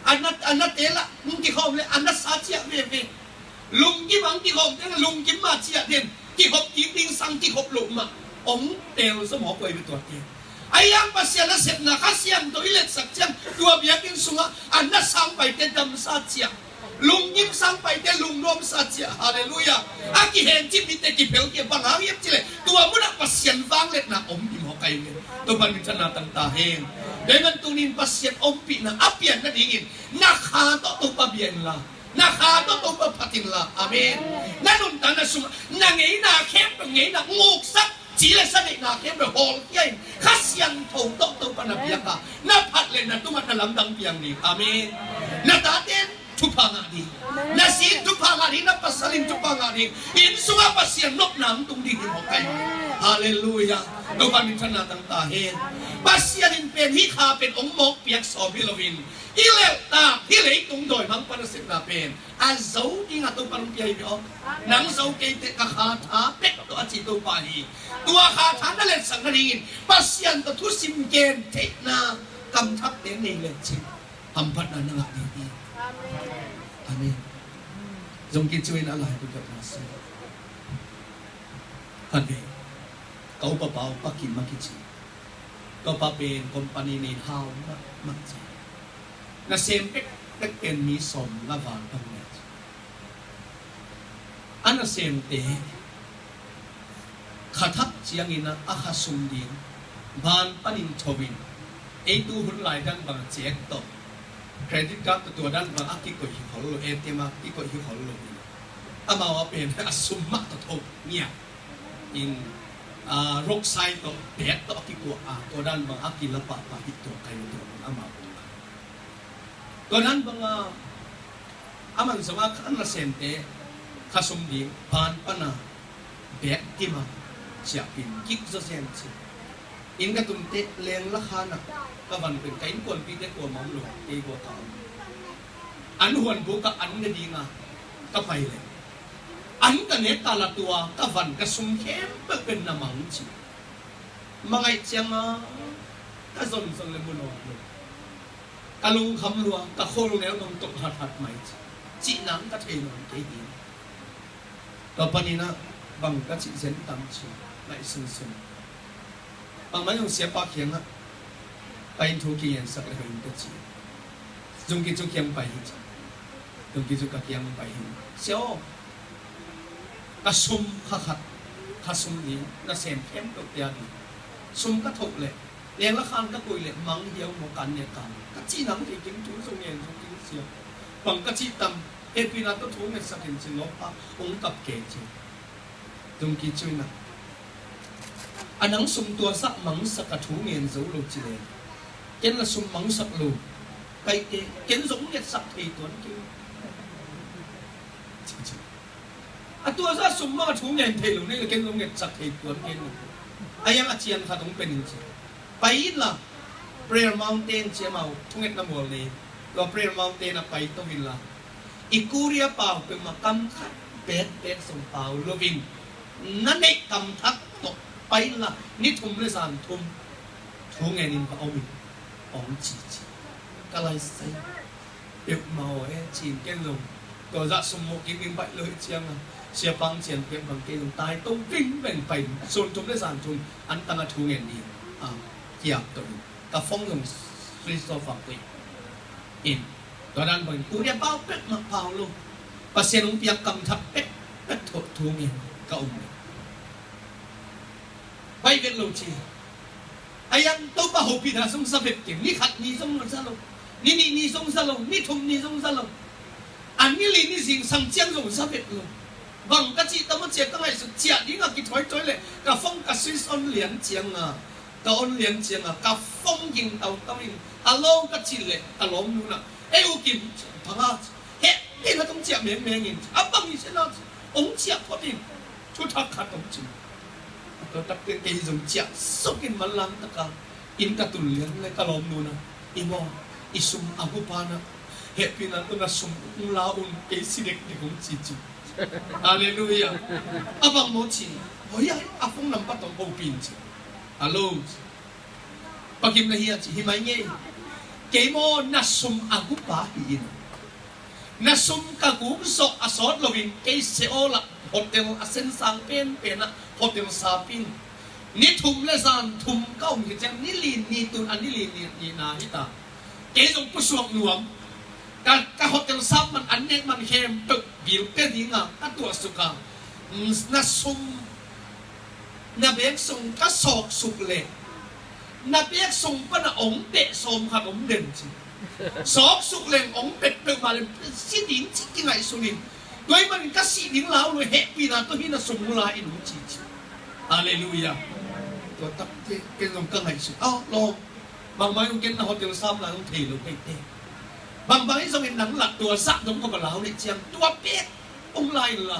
A na, a na te lah hong kikhawm le a na sa ciah veve. Lunggim hong kikhawm te lah lunggim ma ciah den. Kihop kik ding sang kihop loh mah hong tel sa mawk ai ve tuate. A hiang Pasian a sepna Kha Siangtho i letsak ciang tua biakinn sungah a na sang paite damsa ciah. Lunggim sang paite lungnuamsa ciah. Halleluiah. A kihencip mite kiphel kia bang hang hiam cih leh tua munah Pasian vangliatna om hi mawk ai ve. Topan minthanna tang ta hen. Deiman tunin Pasian ompihna a pian nadingin na kha tawh Topa bia inla, na kha tawh Topa phat inla. Amen. Na nuntakna sungah na ngeina khempeuh ngeina nguksak ci le sa neihna khempeuh hawlkhia in Kha Siangtho tawh Topa na biak a, na phat le na tungah na lamdang piang ding. Amen. Na taten thupha ngah ding, na si in thupha ngah ding, na pasal in thupha ngah ding, inn sungah Pasian nopna hong tung ding hi mawk ai. Halleluiah. Topa minthanna tang ta hen. Pasian in pen hih kha pen hong mawk piak sawm hi loin i lelhtak hih leitung dawimangpa nasepna pen a zo dingah Topa hong pia hi ve aw. Nang zo kei teh ka kha tha pek tawh a ci Topa hi. Tua kha tha na letsak nadingin Pasian tawh thusim gen theihna kamthakte nei le cin hamphatna na ngah ding hi. Amen. Zong kicu in a lai tu deuh na si. Khat ve ka upa pau Pa Kim a kici. Ka upa pen company nei hau mahmah ci. Nasem pekpek pen mi sawm nga val bang le ci. A nasemte kha thak ciangin a, a kha sum ding ban panin tho in, ei tu hun lai dan bang a cek tawh, credit card tawh tua dan bang a kikoih hi khol lo, A T M a kikoih hi khol lo in, amau a pen a sum mah tawh tho ngiat in, a, roksai tawh bag tawh a kikuah a, tua dan bang a kila pahpah hi tua kai lo tua bang amau. Tua dan bang a, a man zong a kha nasemte kha sum ding ban pana bag kim a siahpin kik zaw zen ci. Inn ka tun teh leng la khan a ka van pen ka innkuanpite kuamah om lo, kei kua ka om. An huan buk ah an ne ding a ka pai leh an ka nek ta la tua ka van ka sum khempeuh pen na mang ci. Mangaih ciang a ka zon zon le mu nawn lo. Ka lungkham lua, ka khol neu nong tok hathat mai ci. Cih nang ka thei nawn kei hi. Tua panin a bang ka cih zen tam ci, ngaihsun sun. Bangmah zong siapa kiangah ka inn thu kingensak le hoih in ka ci. Zungki cu kiang pai hi ci. Zungki cu ka kiang pai hi. Sia aw, ka sum kha khat, kha sum ding, nasem khempeuh pia ding. Sum ka thoh leh Leng la khan ka koih leh mang hiau maw kan ne kan. Ka cih nang thei keng, thu zong ngen zong keng sia. Bang ka cih tam, hehpihna tawh thu ngetsak in cin lawmpa hong kap kei cin. Zong ki cuina. A nang sum tua zah mangsak a thu ngen zo lo ci leng. Ken la sum mangsak lo. Kaite, ken zong ngetsak thei tuan keng. Ci ci. A tua zah sum mang a thu ngen thei lo nei le ken zong ngetsak thei tuan keng. A yang a cian khat hong pen in ci. Pai inla, Prayer Mountain ci amau thungetna mual nei. Tua Prayer Mountain ah pai to inla, i Korea pau peuhmah kam khat bekbek zong pau loin, na neih kam thak tawh pai inla, ni thum le zan thum thu ngenin va om in, hong ci ci. Ka lai sai peuhmah aw e, cin ken zong tua zah sum mawh kik ding baih lo hi cianga, siapa hong cian peuh bang kei zong tai to vingveng pai in, sun thum le zan thum an tangah thu ngen ding a kiap to in, ka phone zong switch off a pui in. Tua dan bangin Korea pau peuhmah pau lo, Pasian hong piak kam thak peuhpeuh tawh thu ngen ka om lo. Baih vet lo ci. A yang Topa hopihna zong za vet keng. Ni khat ni zong za lo, ni nih ni zong za lo, ni thum ni zong za lo. A ni li ni zingsang ciang zong za vet lo. Bang ka cih tam a, ciah ka ngaihsut, ciah dingah kithuaithuai leh ka phone ka switch on lian cianga, ka on lian cianga ka phone ging tautau in, "Hello," ka cih leh ka lawmnu in, "Ei U Kim, phanga, heh, heh, na tong ciah mengmeng in, a bang hi sena, hong ciah phot in, thuthak khat hong cin." Tua takteh kei zong ciah suk in manlang taka inn ka tun lian le ka lawmnu in, "I maw, i sum a gupa na, hehpihna tawh na sum hong la un, kei si dekdek," hong ci ci. Halleluiah. A bang maw ci, "Hoi a, a phone number tawh hopih in," ci. "Hello," ci. "Pa Kim na hia?" ci. "Hi mai ngei. Kei maw na sum a gupa hi in, na sum ka guk zawh a sawt loin kei Seoul ah hotel a sensang penpen ah hotel sap in, ni thum le zan thum ka om hi ciang, ni li ni tun a ni li ni nihna hi ta. Kei zong pusuak nuam, ka, ka hotel sap man an nek man khempeuh bill pia dinga ka tuah suk a, na sum, na bag sung ka sawk suk leh, na bag sung pan a hong peh sawm khat om den," ci. "Sawk suk leng hong pet peuhmah leh si ding," ci kingaihsun in, "Tua ahih manin ka sih ding lau lo, hehpihna tawh hih na sum hong la in," hong ci ci. Halleluiah. Tua takteh ken zong ka ngaihsun, "Aw lawm, bangbang hi zong ken na hotel sap lai hong thei lo kei teh. Bangbang hi zongin nang lah tua zah dong ka va lau leh ciang, tua pek hong la inla,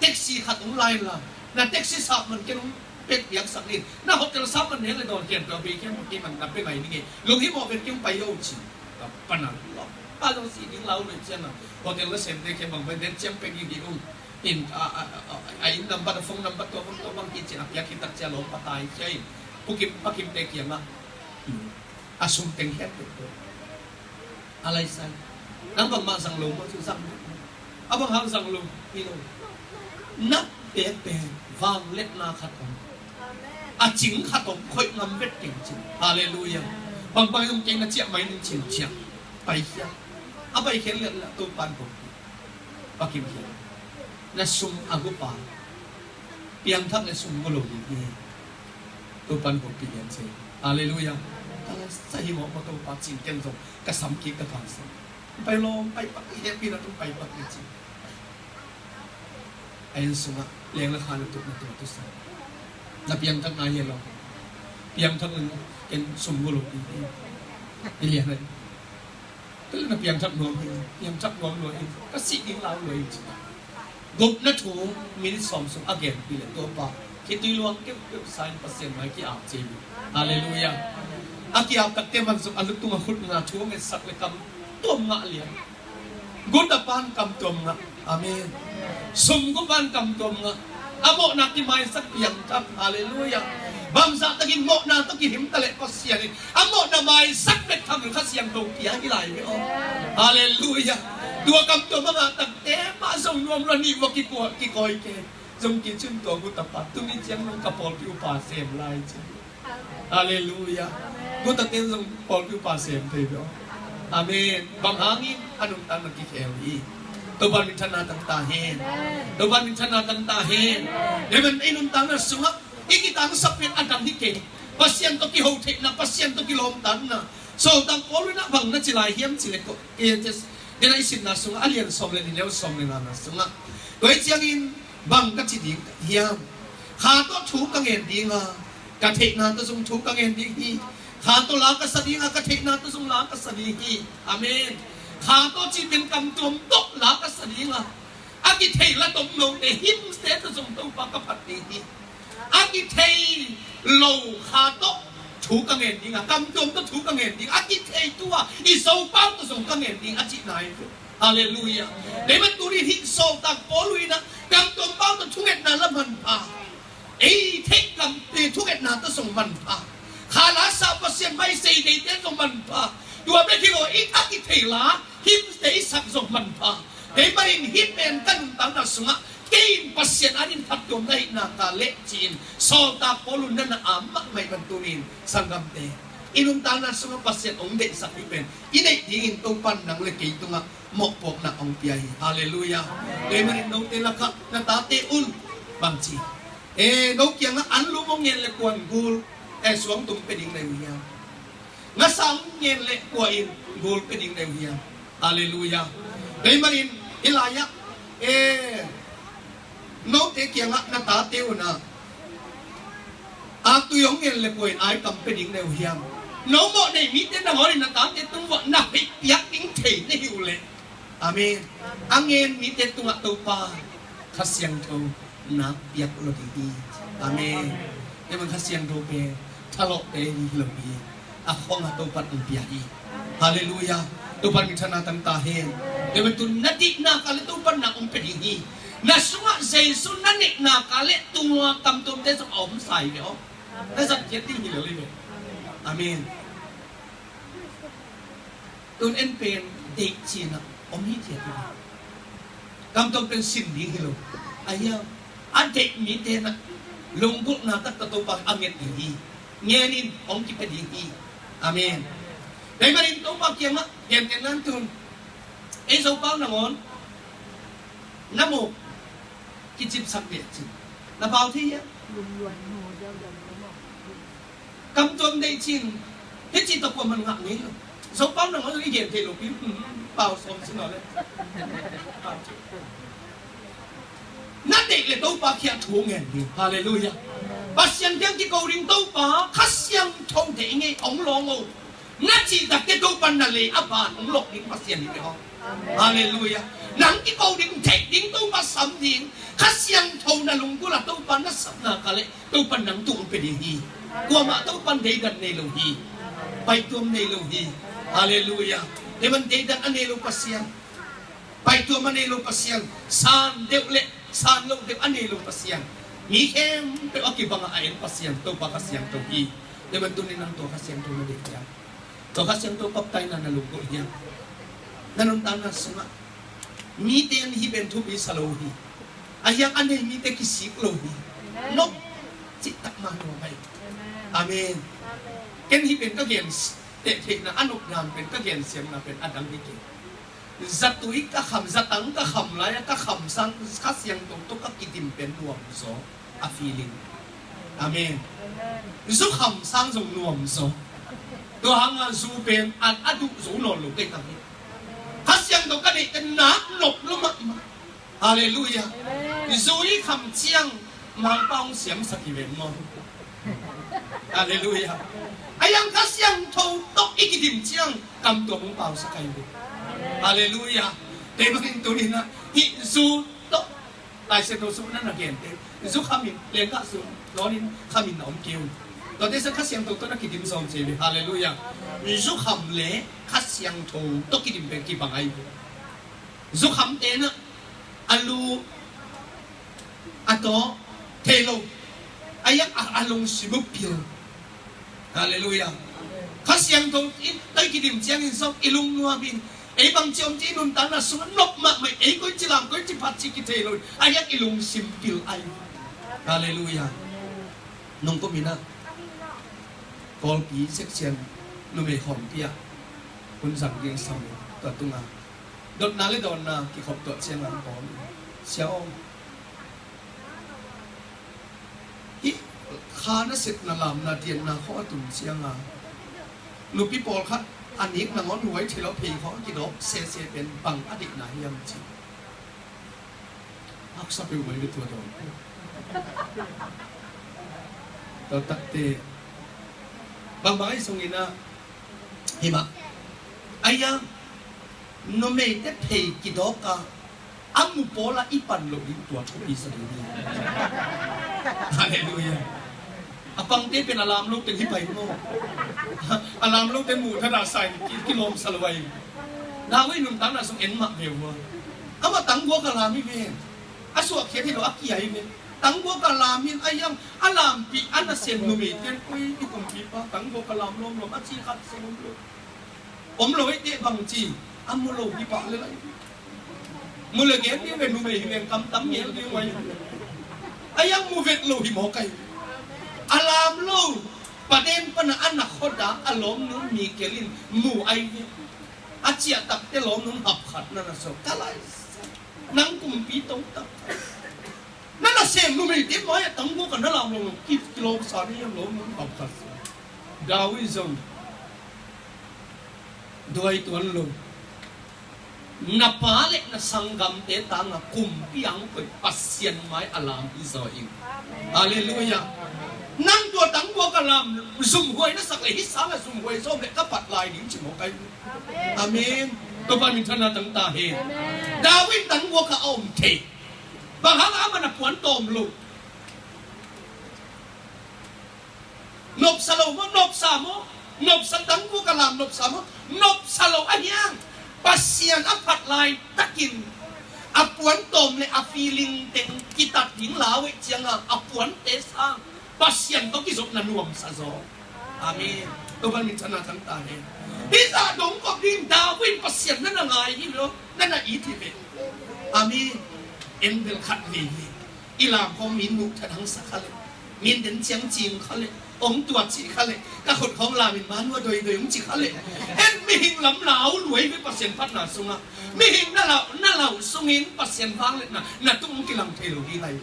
taxi khat hong la inla, na taxi sap man ken hong pek piaksak in, na hotel sap man heh leh dawn khian tua bei khian kei man na pek ngai ni ngei. Lunghimawh vet kei, hong pai o," ci. Ka pan a lawm, pa zong sih ding lau leh ciang a, hotel nasemte khempeuh bang pai den ciang pek in hi ung. In, a, a, a, a, a inn number, a phone number, tua phone tua bang hi ci a, piak hi tak ci a lawm pa tai cia in, Pu Kim, Pa Kimte kiangah a sum teng khempeuh tua. A lai sai. Nang bangmah zang lo maw, ci zang lo. A bang hang zang lo, hi lo. Na pek pen vangliatna khat om. A cing khat om, khoih ngam vet keng cin. Halleluiah. Bangbang hi zong kei na ciah mai ning cin ciah. Pai khia. A pai khia lian la Topa'n hopih. Pa Kim khia. Na sum a gupa. Piangthak le sum gu lo ding hi. Topa'n hopih lian ci. Halleluiah. Ka la sa hi mawh mawh Topa cin ken zong ka sam kik ka thangsam. Pai lawm, pai pak, hehpihna tawh pai pak ni ci. A inn sungah leng le khan a tukna tua tusa. Na piangthak nai hi lo. Piangthak in ken sum gu lo ding hi. I lian ai. Tua leh na piangthak nuam hi, piangthak nuam lua hi, ka sih ding lau lua hi ci. Gupna thu minute sawm sung a genpih leh Topa, khitui luang keuhkeuh sa in Pasian mai ki-ap ci hi. Halleluiah. A ki-ap takte man sung a lutung a khut nga thu a ngetsak leh kam tuam ngah lian. Gu tapa'n kam tuam ngah. Amen. Sum gu pan kam tuam ngah. A mawhna kimaisak piangthak. Halleluiah. Bangzah takin mawhna tawh kihim ta leh Pasian in a mawhna maisak bek tham lo Kha Siangtho pia hi lai ve aw. Halleluiah. Tua kam tuam a ngah takte mah zong nuam lua, nih vua kikuah kikawi kei. Zong kicin tua gu tapa tuni ciang nong ka pawlpi upa sem lai ci. Halleluiah. Gu taten zong pawlpi upa sem thei ve aw. Amen. Bang hangin a nuntakna kikhel hi. Topa minthanna tang ta hen. Topa minthanna tang ta hen. Amen. I nuntakna sungah i kitangsap pen a dang hi kei. Pasian tawh kiho theihna, Pasian tawh kilawmtatna. Sawltak Paul in ah bang na ci lai hiam cih leh ko, eh, tes, den a i simna sungah a lian sawm le nih, neu sawm le ngana sungah, tua hi ciangin bang ka ci ding hiam? Kha tawh thu ka ngen ding a, ka theihna tawh zong thu ka ngen ding hi. Kha tawh la ka sa ding a, ka theihna tawh zong la ka sa ding hi. Amen. Kha tawh cih pen kamtuam tawh la ka sa ding a, a kithei la tom lote hymns te tawh zong Topa ka phat ding hi. A kithei lo kha tawh thu ka ngen ding a, kamtuam tawh thu ka ngen ding a, kithei tua i Zopau tawh zong ka ngen ding a cihna hi. Halleluiah. Dei mah tuni hih Sawltak Paul in ah kamtuam pau tawh thungetna la manpha, ei theih kam, eh, thungetna tawh zong manpha, kha la sa Pasian mai sei deite zong manpha. Tua bek hi lo, i a kithei la hymns te i sak zong manpha. Dei manin hih pen ka nuntakna sungah kei in Pasian adingin phattuamna hi nak leh ci-in Sawltak Paul in na na am mahmah hi. Ban tuni in sanggamte, i nuntakna sungah Pasian hong deihsak hi pen i neih dingin Topa in nang le kei tungah mawhpuakna hong pia hi. Halleluiah. Dei manin note lakah na tate un bang ci, eh, no kiangah anlum hong ngen le kua in gul, eh, suangtum pia ding na hi uh hiam? Ngasa hong ngen le kua in gul pia ding na hi uh hiam? Halleluiah. Dei manin hih lai-ah, eh, note kiangah na tate un ah aktui hong ngen le kua in aikam pia ding na hi uh hiam? No mawh nei mite nangawn in na tate tung uah na hoih piak ding thei na hi uh leh, amen, a ngen mite tungah Topa Kha Siangtho na piak lo ding hi. Amen. Dei mah Kha Siangtho pen thalawhte hi lo hi. A khong a Topa in pia hi. Halleluiah. Topa min thang na tang ta hen. Dei mah tu na deih nak leh Topa in na hong pia ding hi. Na sungah Jesu na neih nak leh tua kamtuamte zong a om sa hi ve aw. Na zat khiat ding hi lo hi ve. Amen. Tun en pen deih cih in ah om hi ciat hi. Kamtuam pen sin ding hi lo. A hiam, a deih mite in ah lunggulhna taktak Topa a nget ding hi. Ngen in hong kipia ding hi. Amen. Dei manin Topa kiangah gentehna in tun ei Zopau nangawn na muk kicipsak deh cin na pau thei hiam? Kamtuam deih cin, hih ci tawh kuaman ngah ngei lo. Zopau nangawn i gen thei lo pi, hmm, pau sawm sin aw le. Na deih le Topa kiang thu ngen ding. Halleluiah. Pasian kiang kiko ding Topa, Kha Siangtho deih ngei hong lawng o. Na cih takteh Topa na lei a ban hong lawh ding Pasian hi ve aw. Halleluiah. Nang kiko ding, theih ding, Topa sam ding, Kha Siangtho na lunggulh a Topa na sap nak leh Topa nang tung hong pia ding hi. Kuamah Topa in deidan nei lo hi. Paituam nei lo hi. Halleluiah. Dei mah deidan a nei lo Pasian, paituam a nei lo Pasian, san deuh le san loh deuh a nei lo Pasian, mi khempeuh a kibang a en Pasian Topa Kha Siangtho hi. Dei mah tuni in nang tua Kha Siangtho na deih hiam? Tua Kha Siangtho baptaina na lunggulh hiam? Na nuntakna sungah mite in hih pen thupi sa lo hi. A hiang a nei mite kisik lo hi. Nop cih tak mah nuam hi. Amen. Ken hih pen ka gen s-, teh theihna a nop dan pen ka gen siamna pen a dang hi kei. Zatui ka kham, zatang ka kham lai-a ka kham sang Kha Siangtho tawh ka kidim pen nuam zaw a feeling. Amen. Zu kham sang zong nuam zaw. Tua hangah zu pen a, a duh zo nawn lo kei tam hi. Kha Siangtho ka neih pen nak nop lo mahmah. Halleluiah. Zu i kham ciang Mangpau hong siamsak hi ven maw. Halleluiah. A hiang Kha Siangtho tawh i kidim ciang kamtuam hong pausak ahi ve. Halleluiah. Dei mah in tuni in ah hih zu tawh Lai Siangtho sung na na gente, zu kham in, lengkah sung dawn in kham in na om kei un. Tuate sa Kha Siangtho tawh na kidim zawm ci ve. Halleluiah. Zu kham le Kha Siangtho tawh kidim pen kibang ahi ve. Zu khamte in ah a lu a taw thei lo. A hiang a, a lungsim uh pil. Halleluiah. Kha Siangtho in tawh i kidim ciangin zong i lungnuam in, ei bangci om ci i nuntakna sungah nop mahmah, ei koici lam koici phat ci kithei lo in, a hiang i lungsim pil ahi. Halleluiah. Nungkum in ah Kawlpi section numei khawmpi ah hun zang ding sam tua tungah dotna le dawnna kikhop tuah ciangin an pawl, Sia aw, hih Kha na sepna lamna dianna khawng a tun cianga nupi pawlkhat a nik nangawn huai thei lo phei khawng a kidawk sese pen bang a deihna hiam ci. Haksa peuh mai ve tua dawn. Tua takte bangbang ahi sungin ah himah ahi a numeite phei kidawk a a mu pawla i pan loh ding tua thupi sa ding hi. Halleluiah. A pangte pen a lam lo teng hi pai maw? A lam lo teng muh thada sa in ki, kilawm sa lo ahi. David nuntakna sung en mah ve ua. Amah tangguak a lam hi ve. A suahkhiat hi lo a kia hi ve. Tangguak a lam hin a hiam a lampih a nasem numeite koi i kumpipa tangguak a lam lawmlawm a ci khat sa lawm lo. Om lo eite bangci a mu lo hi pah le lai. Mu le gen ding ve numei hi veng kam tam ngel ding vai. A yang mu vet lo hi mawk ahi. A lam lo paden pana a na khoda a lawmnun mi kelin mu ahi ve. A ciah takte lawmnun hap khat na na so ka lai. Nang kumpi tong tak. Na nasem numeite mai a tangguak a na lam lo ki kilawm sa ni a lawmnun hap khat. David zong duai tuan lo. Na pa le na sanggamte tanga kumpi ang koih Pasian mai a lam hi zaw ing. Halleluiah. Nang tua tangguak a lam zumhuai na sak le hi sanga zumhuai zawm le ka pat lai ding ci mawk ahi. Amen. Topa min thanna tang ta hen. David tangguak a om thei. Bang hang a man a puan tawm lo. Nopsa lo maw, nopsa maw, nopsa tangguak a lam nopsa maw, nopsa lo a hiang. Pasian a phat lai takin a puan tawm le a feeling teng kitat ding lau eh cianga a puante sang Pasian tawh kizopna nuamsa zaw. Amen. Topa min thanna tang ta hen. Hi zah dong kop ding David Pasian na na ngai hi lo, na na it hi ve. Amen. En bel khat veve. I lam khawng min muh thadang sa kha le, min den ciang cing kha le, ong tua cih kha le, ka khut khawng lamin manua doidoi ong ci kha le. En mihing lam lau luai ve Pasian phatna sungah. Mihing na lau, na lau sungin Pasian vangliatna na tung ong kilang thei lo hi lai.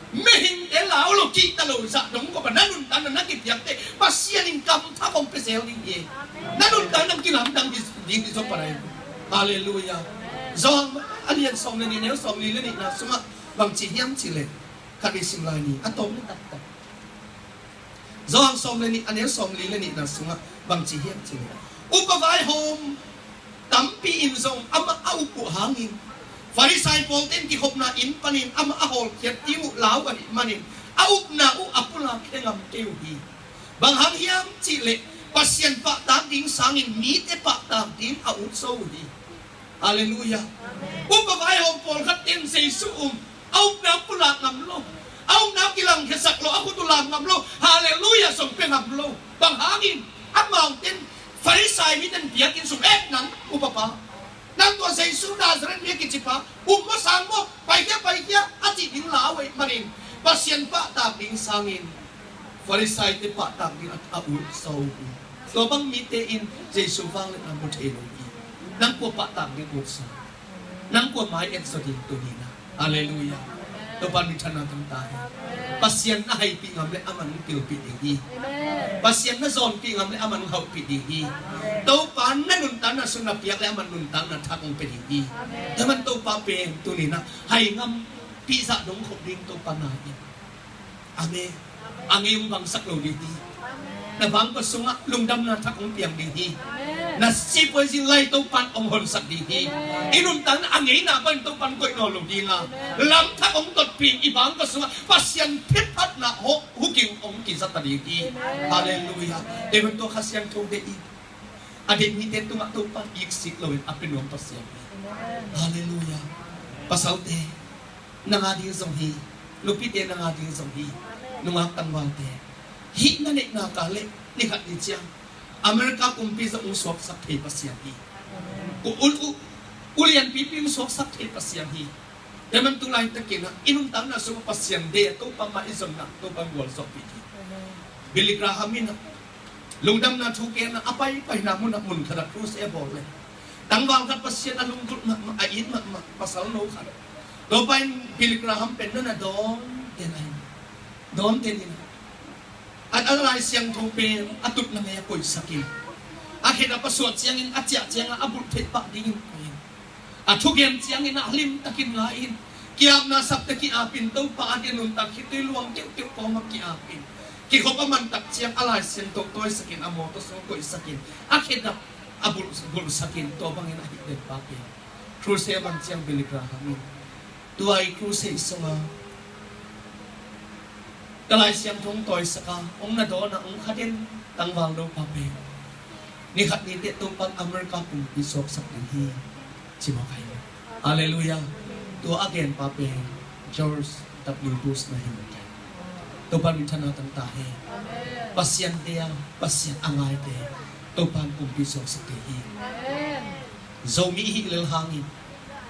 Mihingte lau lo kihta lo zah dong kop a na nuntakna na kipiakte Pasian in kam thak ong pia zel ding hi. Na nuntakna kilamdang ding hi zop a nai. Halleluiah. Johan a lian sawm le nih neu sawm li le nihna sungah bangci hiam cih leh khat i sim lai ni a tawm le taktak. Johan sawm le nih a neu sawm li le nihna sungah bangci hiam cih leh upa vaihawm tampi in zong amah a up uh hangin Farisai pawlte'n kikhopna inn panin amah a hawlkhiat ding uh lau ahih manin a upna uh a pulak khe ngam kei uh hi. Bang hang hiam cih leh Pasian pahtak ding sangin mite pahtak ding a ut zo uh hi. Halleluiah. Upa vaihawm pawlkhat ten Jesu um a upna pulak ngam lo, a upna kilangkhiasak lo, a khut uh lam ngam lo, halleluiah zong pia ngam lo. Bang hangin amau ten Farisai miten biakinn sung eh nang upapa, nang tua Jesu Nazareth mi a kicipa um maw sang maw, paikhia paikhia a cih ding lau ahih manin Pasian pahtak ding sangin Farisai te pahtak ding a, a ut zo uh hi. Tua bang mite in Jesu vangliatna mu thei lo hi. Nang kua pahtak ding ut zo? Nang kua mai et zo ding tuni na? Halleluiah. Topa min thanna tang ta hi. Pasian na haipih ngam le aman pilpih ding hi. Pasian na zawnpih ngam le aman hauhpih ding hi. Topa na nuntakna sung na piak le aman nuntakna thak ong pia ding hi. Amen. Topa pen tuni na hai ngampih zah dong khop ding Topa na hi. Amen. A ngei ong bangsak lo ding hi. Na bangkua sungah lungdamna thak ong piang ding hi. Na sipuai zin lai Topa'n ong honsak ding hi. I nuntakna a ngeina pan Topa'n koih nawn lo ding a, lam thak ong totpih in i bangkua sungah Pasian phiphatna hawh hukin ong kizata ding hi. Halleluiah. Deihman tua Kha Siangtho deih in a deih mite tungah Topa'n iksik loin a pia nuam Pasian hi. Halleluiah. Pasalte nang a ding zong hi. Nupite nang a ding zong hi. Nungak tangvalte hih na neihna ka le ni khat ni ciang America kumpi zong ong suaksak thei Pasian hi. U, u, u, ulianpipi ong suaksak thei Pasian hi. Deihman tu laitakin ah i nuntakna sungah Pasian deih a Topa mah i zonna Topa gualzawhpih hi. Billy Graham in ah lungdamna thugenna a paipaina munah mun khatah crusade a bawl le tangval khat Pasian a lunggulh mahmah a it mahmah pasal no khat. Topa in Billy Graham pen na na dawnten ahi. Dawnten in A, a Lai Siangtho pen a tutna ngei a koihsak in, a khedap a suah ciangin a ciah ciangin a bulh theih pah dingin koih in, a thugen ciangin a limtakin ngai in, ki-apna sapte ki-ap in, Topa a dia nuntak khitui luang keuhkeuh kawmah ki-ap in, kikhop a mantak ciang a Lai Siangtho tawisak in, a mawtaw sung koihsak in, a khedap a bulh, bulhsak in, tua bangin a hih den pa pen crusade a man ciang Billy Graham in, tua i crusade sunga ka Lai Siangtho hong tawisaka, hong na dawnah hong kha den tangval no pa pen ni khat ni teh Topan America kumpi suaksak ding hi, ci mawk hi. Halleluiah. Tua a gen pa pen George W Bush na hi mawk hi. Topan minthanna tang ta hi. Pasian dia, Pasian a ngaite Topan kumpi suaksak ding hi. Zomi i hih lel hangin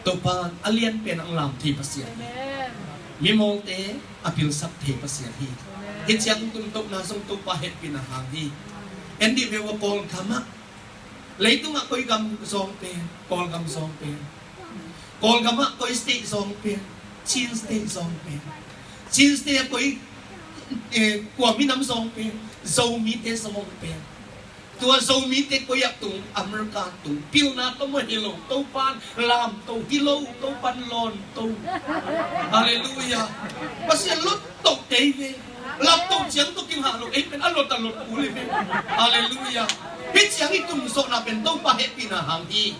Topan a lianpen a lam thei Pasian hi. Mimawlte a pilsak thei Pasian hi. Hih ciang tumtohna zong Topa hehpihna hang hi. En dih ve ua, Kawlgamah, leitungah koi gam zawng pen, Kawlgam zawng pen, Kawlgamah koi state zawng pen, Chin state zawng pen, Chin state a koi, eh, kua minam zawng pen, Zomite zawng pen. Tua Zomite koi ah tung, America tung, pilna tawh mah hi lo, Topan lamto hi lo, Topan lawnto. Halleluiah. Pasian lotto tei ve. Lamto ciang tawh kingah lo, ei pen a lot a lot kul hi ve. Halleluiah. Hih ciang i tumzawhna pen Topa hehpihna hang hi.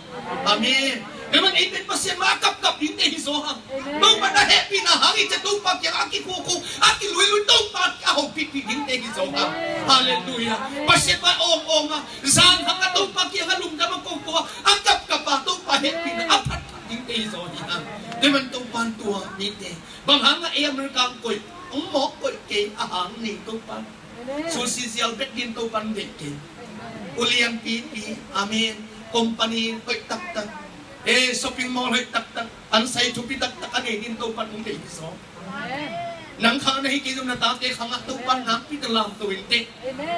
Amen. Ei man ei pen Pasian mah a kapkap dingte hi zaw hang. Topa na hehpihna hang hi ciang Topa kiang a kikhukhu, a kiluilui, Topa a hopihpih dingte hi zaw hang. Halleluiah. Pasian mah awngawng a, zan hang a Topa kiang a lungdam a kokoh a, a kapkap a Topa hehpihna a phatphat dingte hi zaw hi hang. Ei man Topan tua mite bang hang a ei America hong koih, hong mawk koih kei a hang ni Topan. Sushi zial bek din Topan deih kei. Ulian pipi, amen. Company hoih taktak, eh, shopping mall hoih taktak, an sai thupi taktak a nei din Topan hong deih hi zaw. Nang khang na hi kei zong na tate khangah Topan nakpi tak lamto in teh.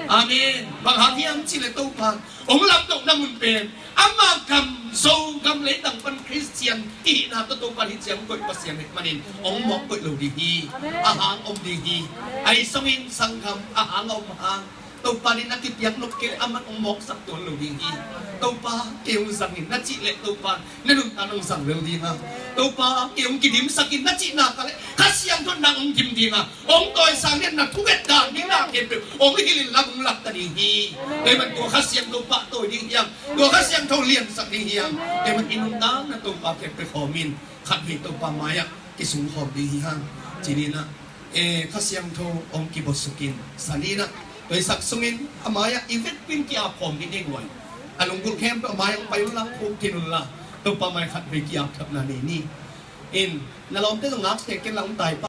Amen. Bang hang hiam cih leh Topan hong lamtohna mun pen ama gam, Zogam leitang pan Khristian i hihna tawh Topan hih ciang koih Pasian hih manin hong mawk koih lo ding hi. A hang om ding hi. Ahi zongin sanggam a hang a om hang Topan in a kipiak nop kei leh aman hong mawksak tuan lo ding hi. Topa, kei hong zang in na cih leh Topan na nuntak hong zang lel ding hang. Topa, kei hong kidimsak in na cih nak leh Kha Siangtho in nang hong dim ding a, hong tawisang in na thunget dan ding na khempeuh hong hilh in lam hong lak ta ding hi. Ei man tua Kha Siangtho pahtawi ding hiam? Tua Kha Siangtho liansak ding hiam? Ei man i nuntakna Topa kiang pia khawm in khatvei Topa mai-ah kisungkhawm ding hi hang. Ci ni na, eh, Kha Siangtho hong kibawsuk in, sa ni na, tawisak sungin a mai-ah i vekpi in ki-ap khawm ding hi guai. A lunggulh khempeuh a mai-ah hong pai unla, khuk khin unla, Topa mai khatvei ki-ap thapna nei ni. In, na lawmte zong ngak sek ken la, hong tai pa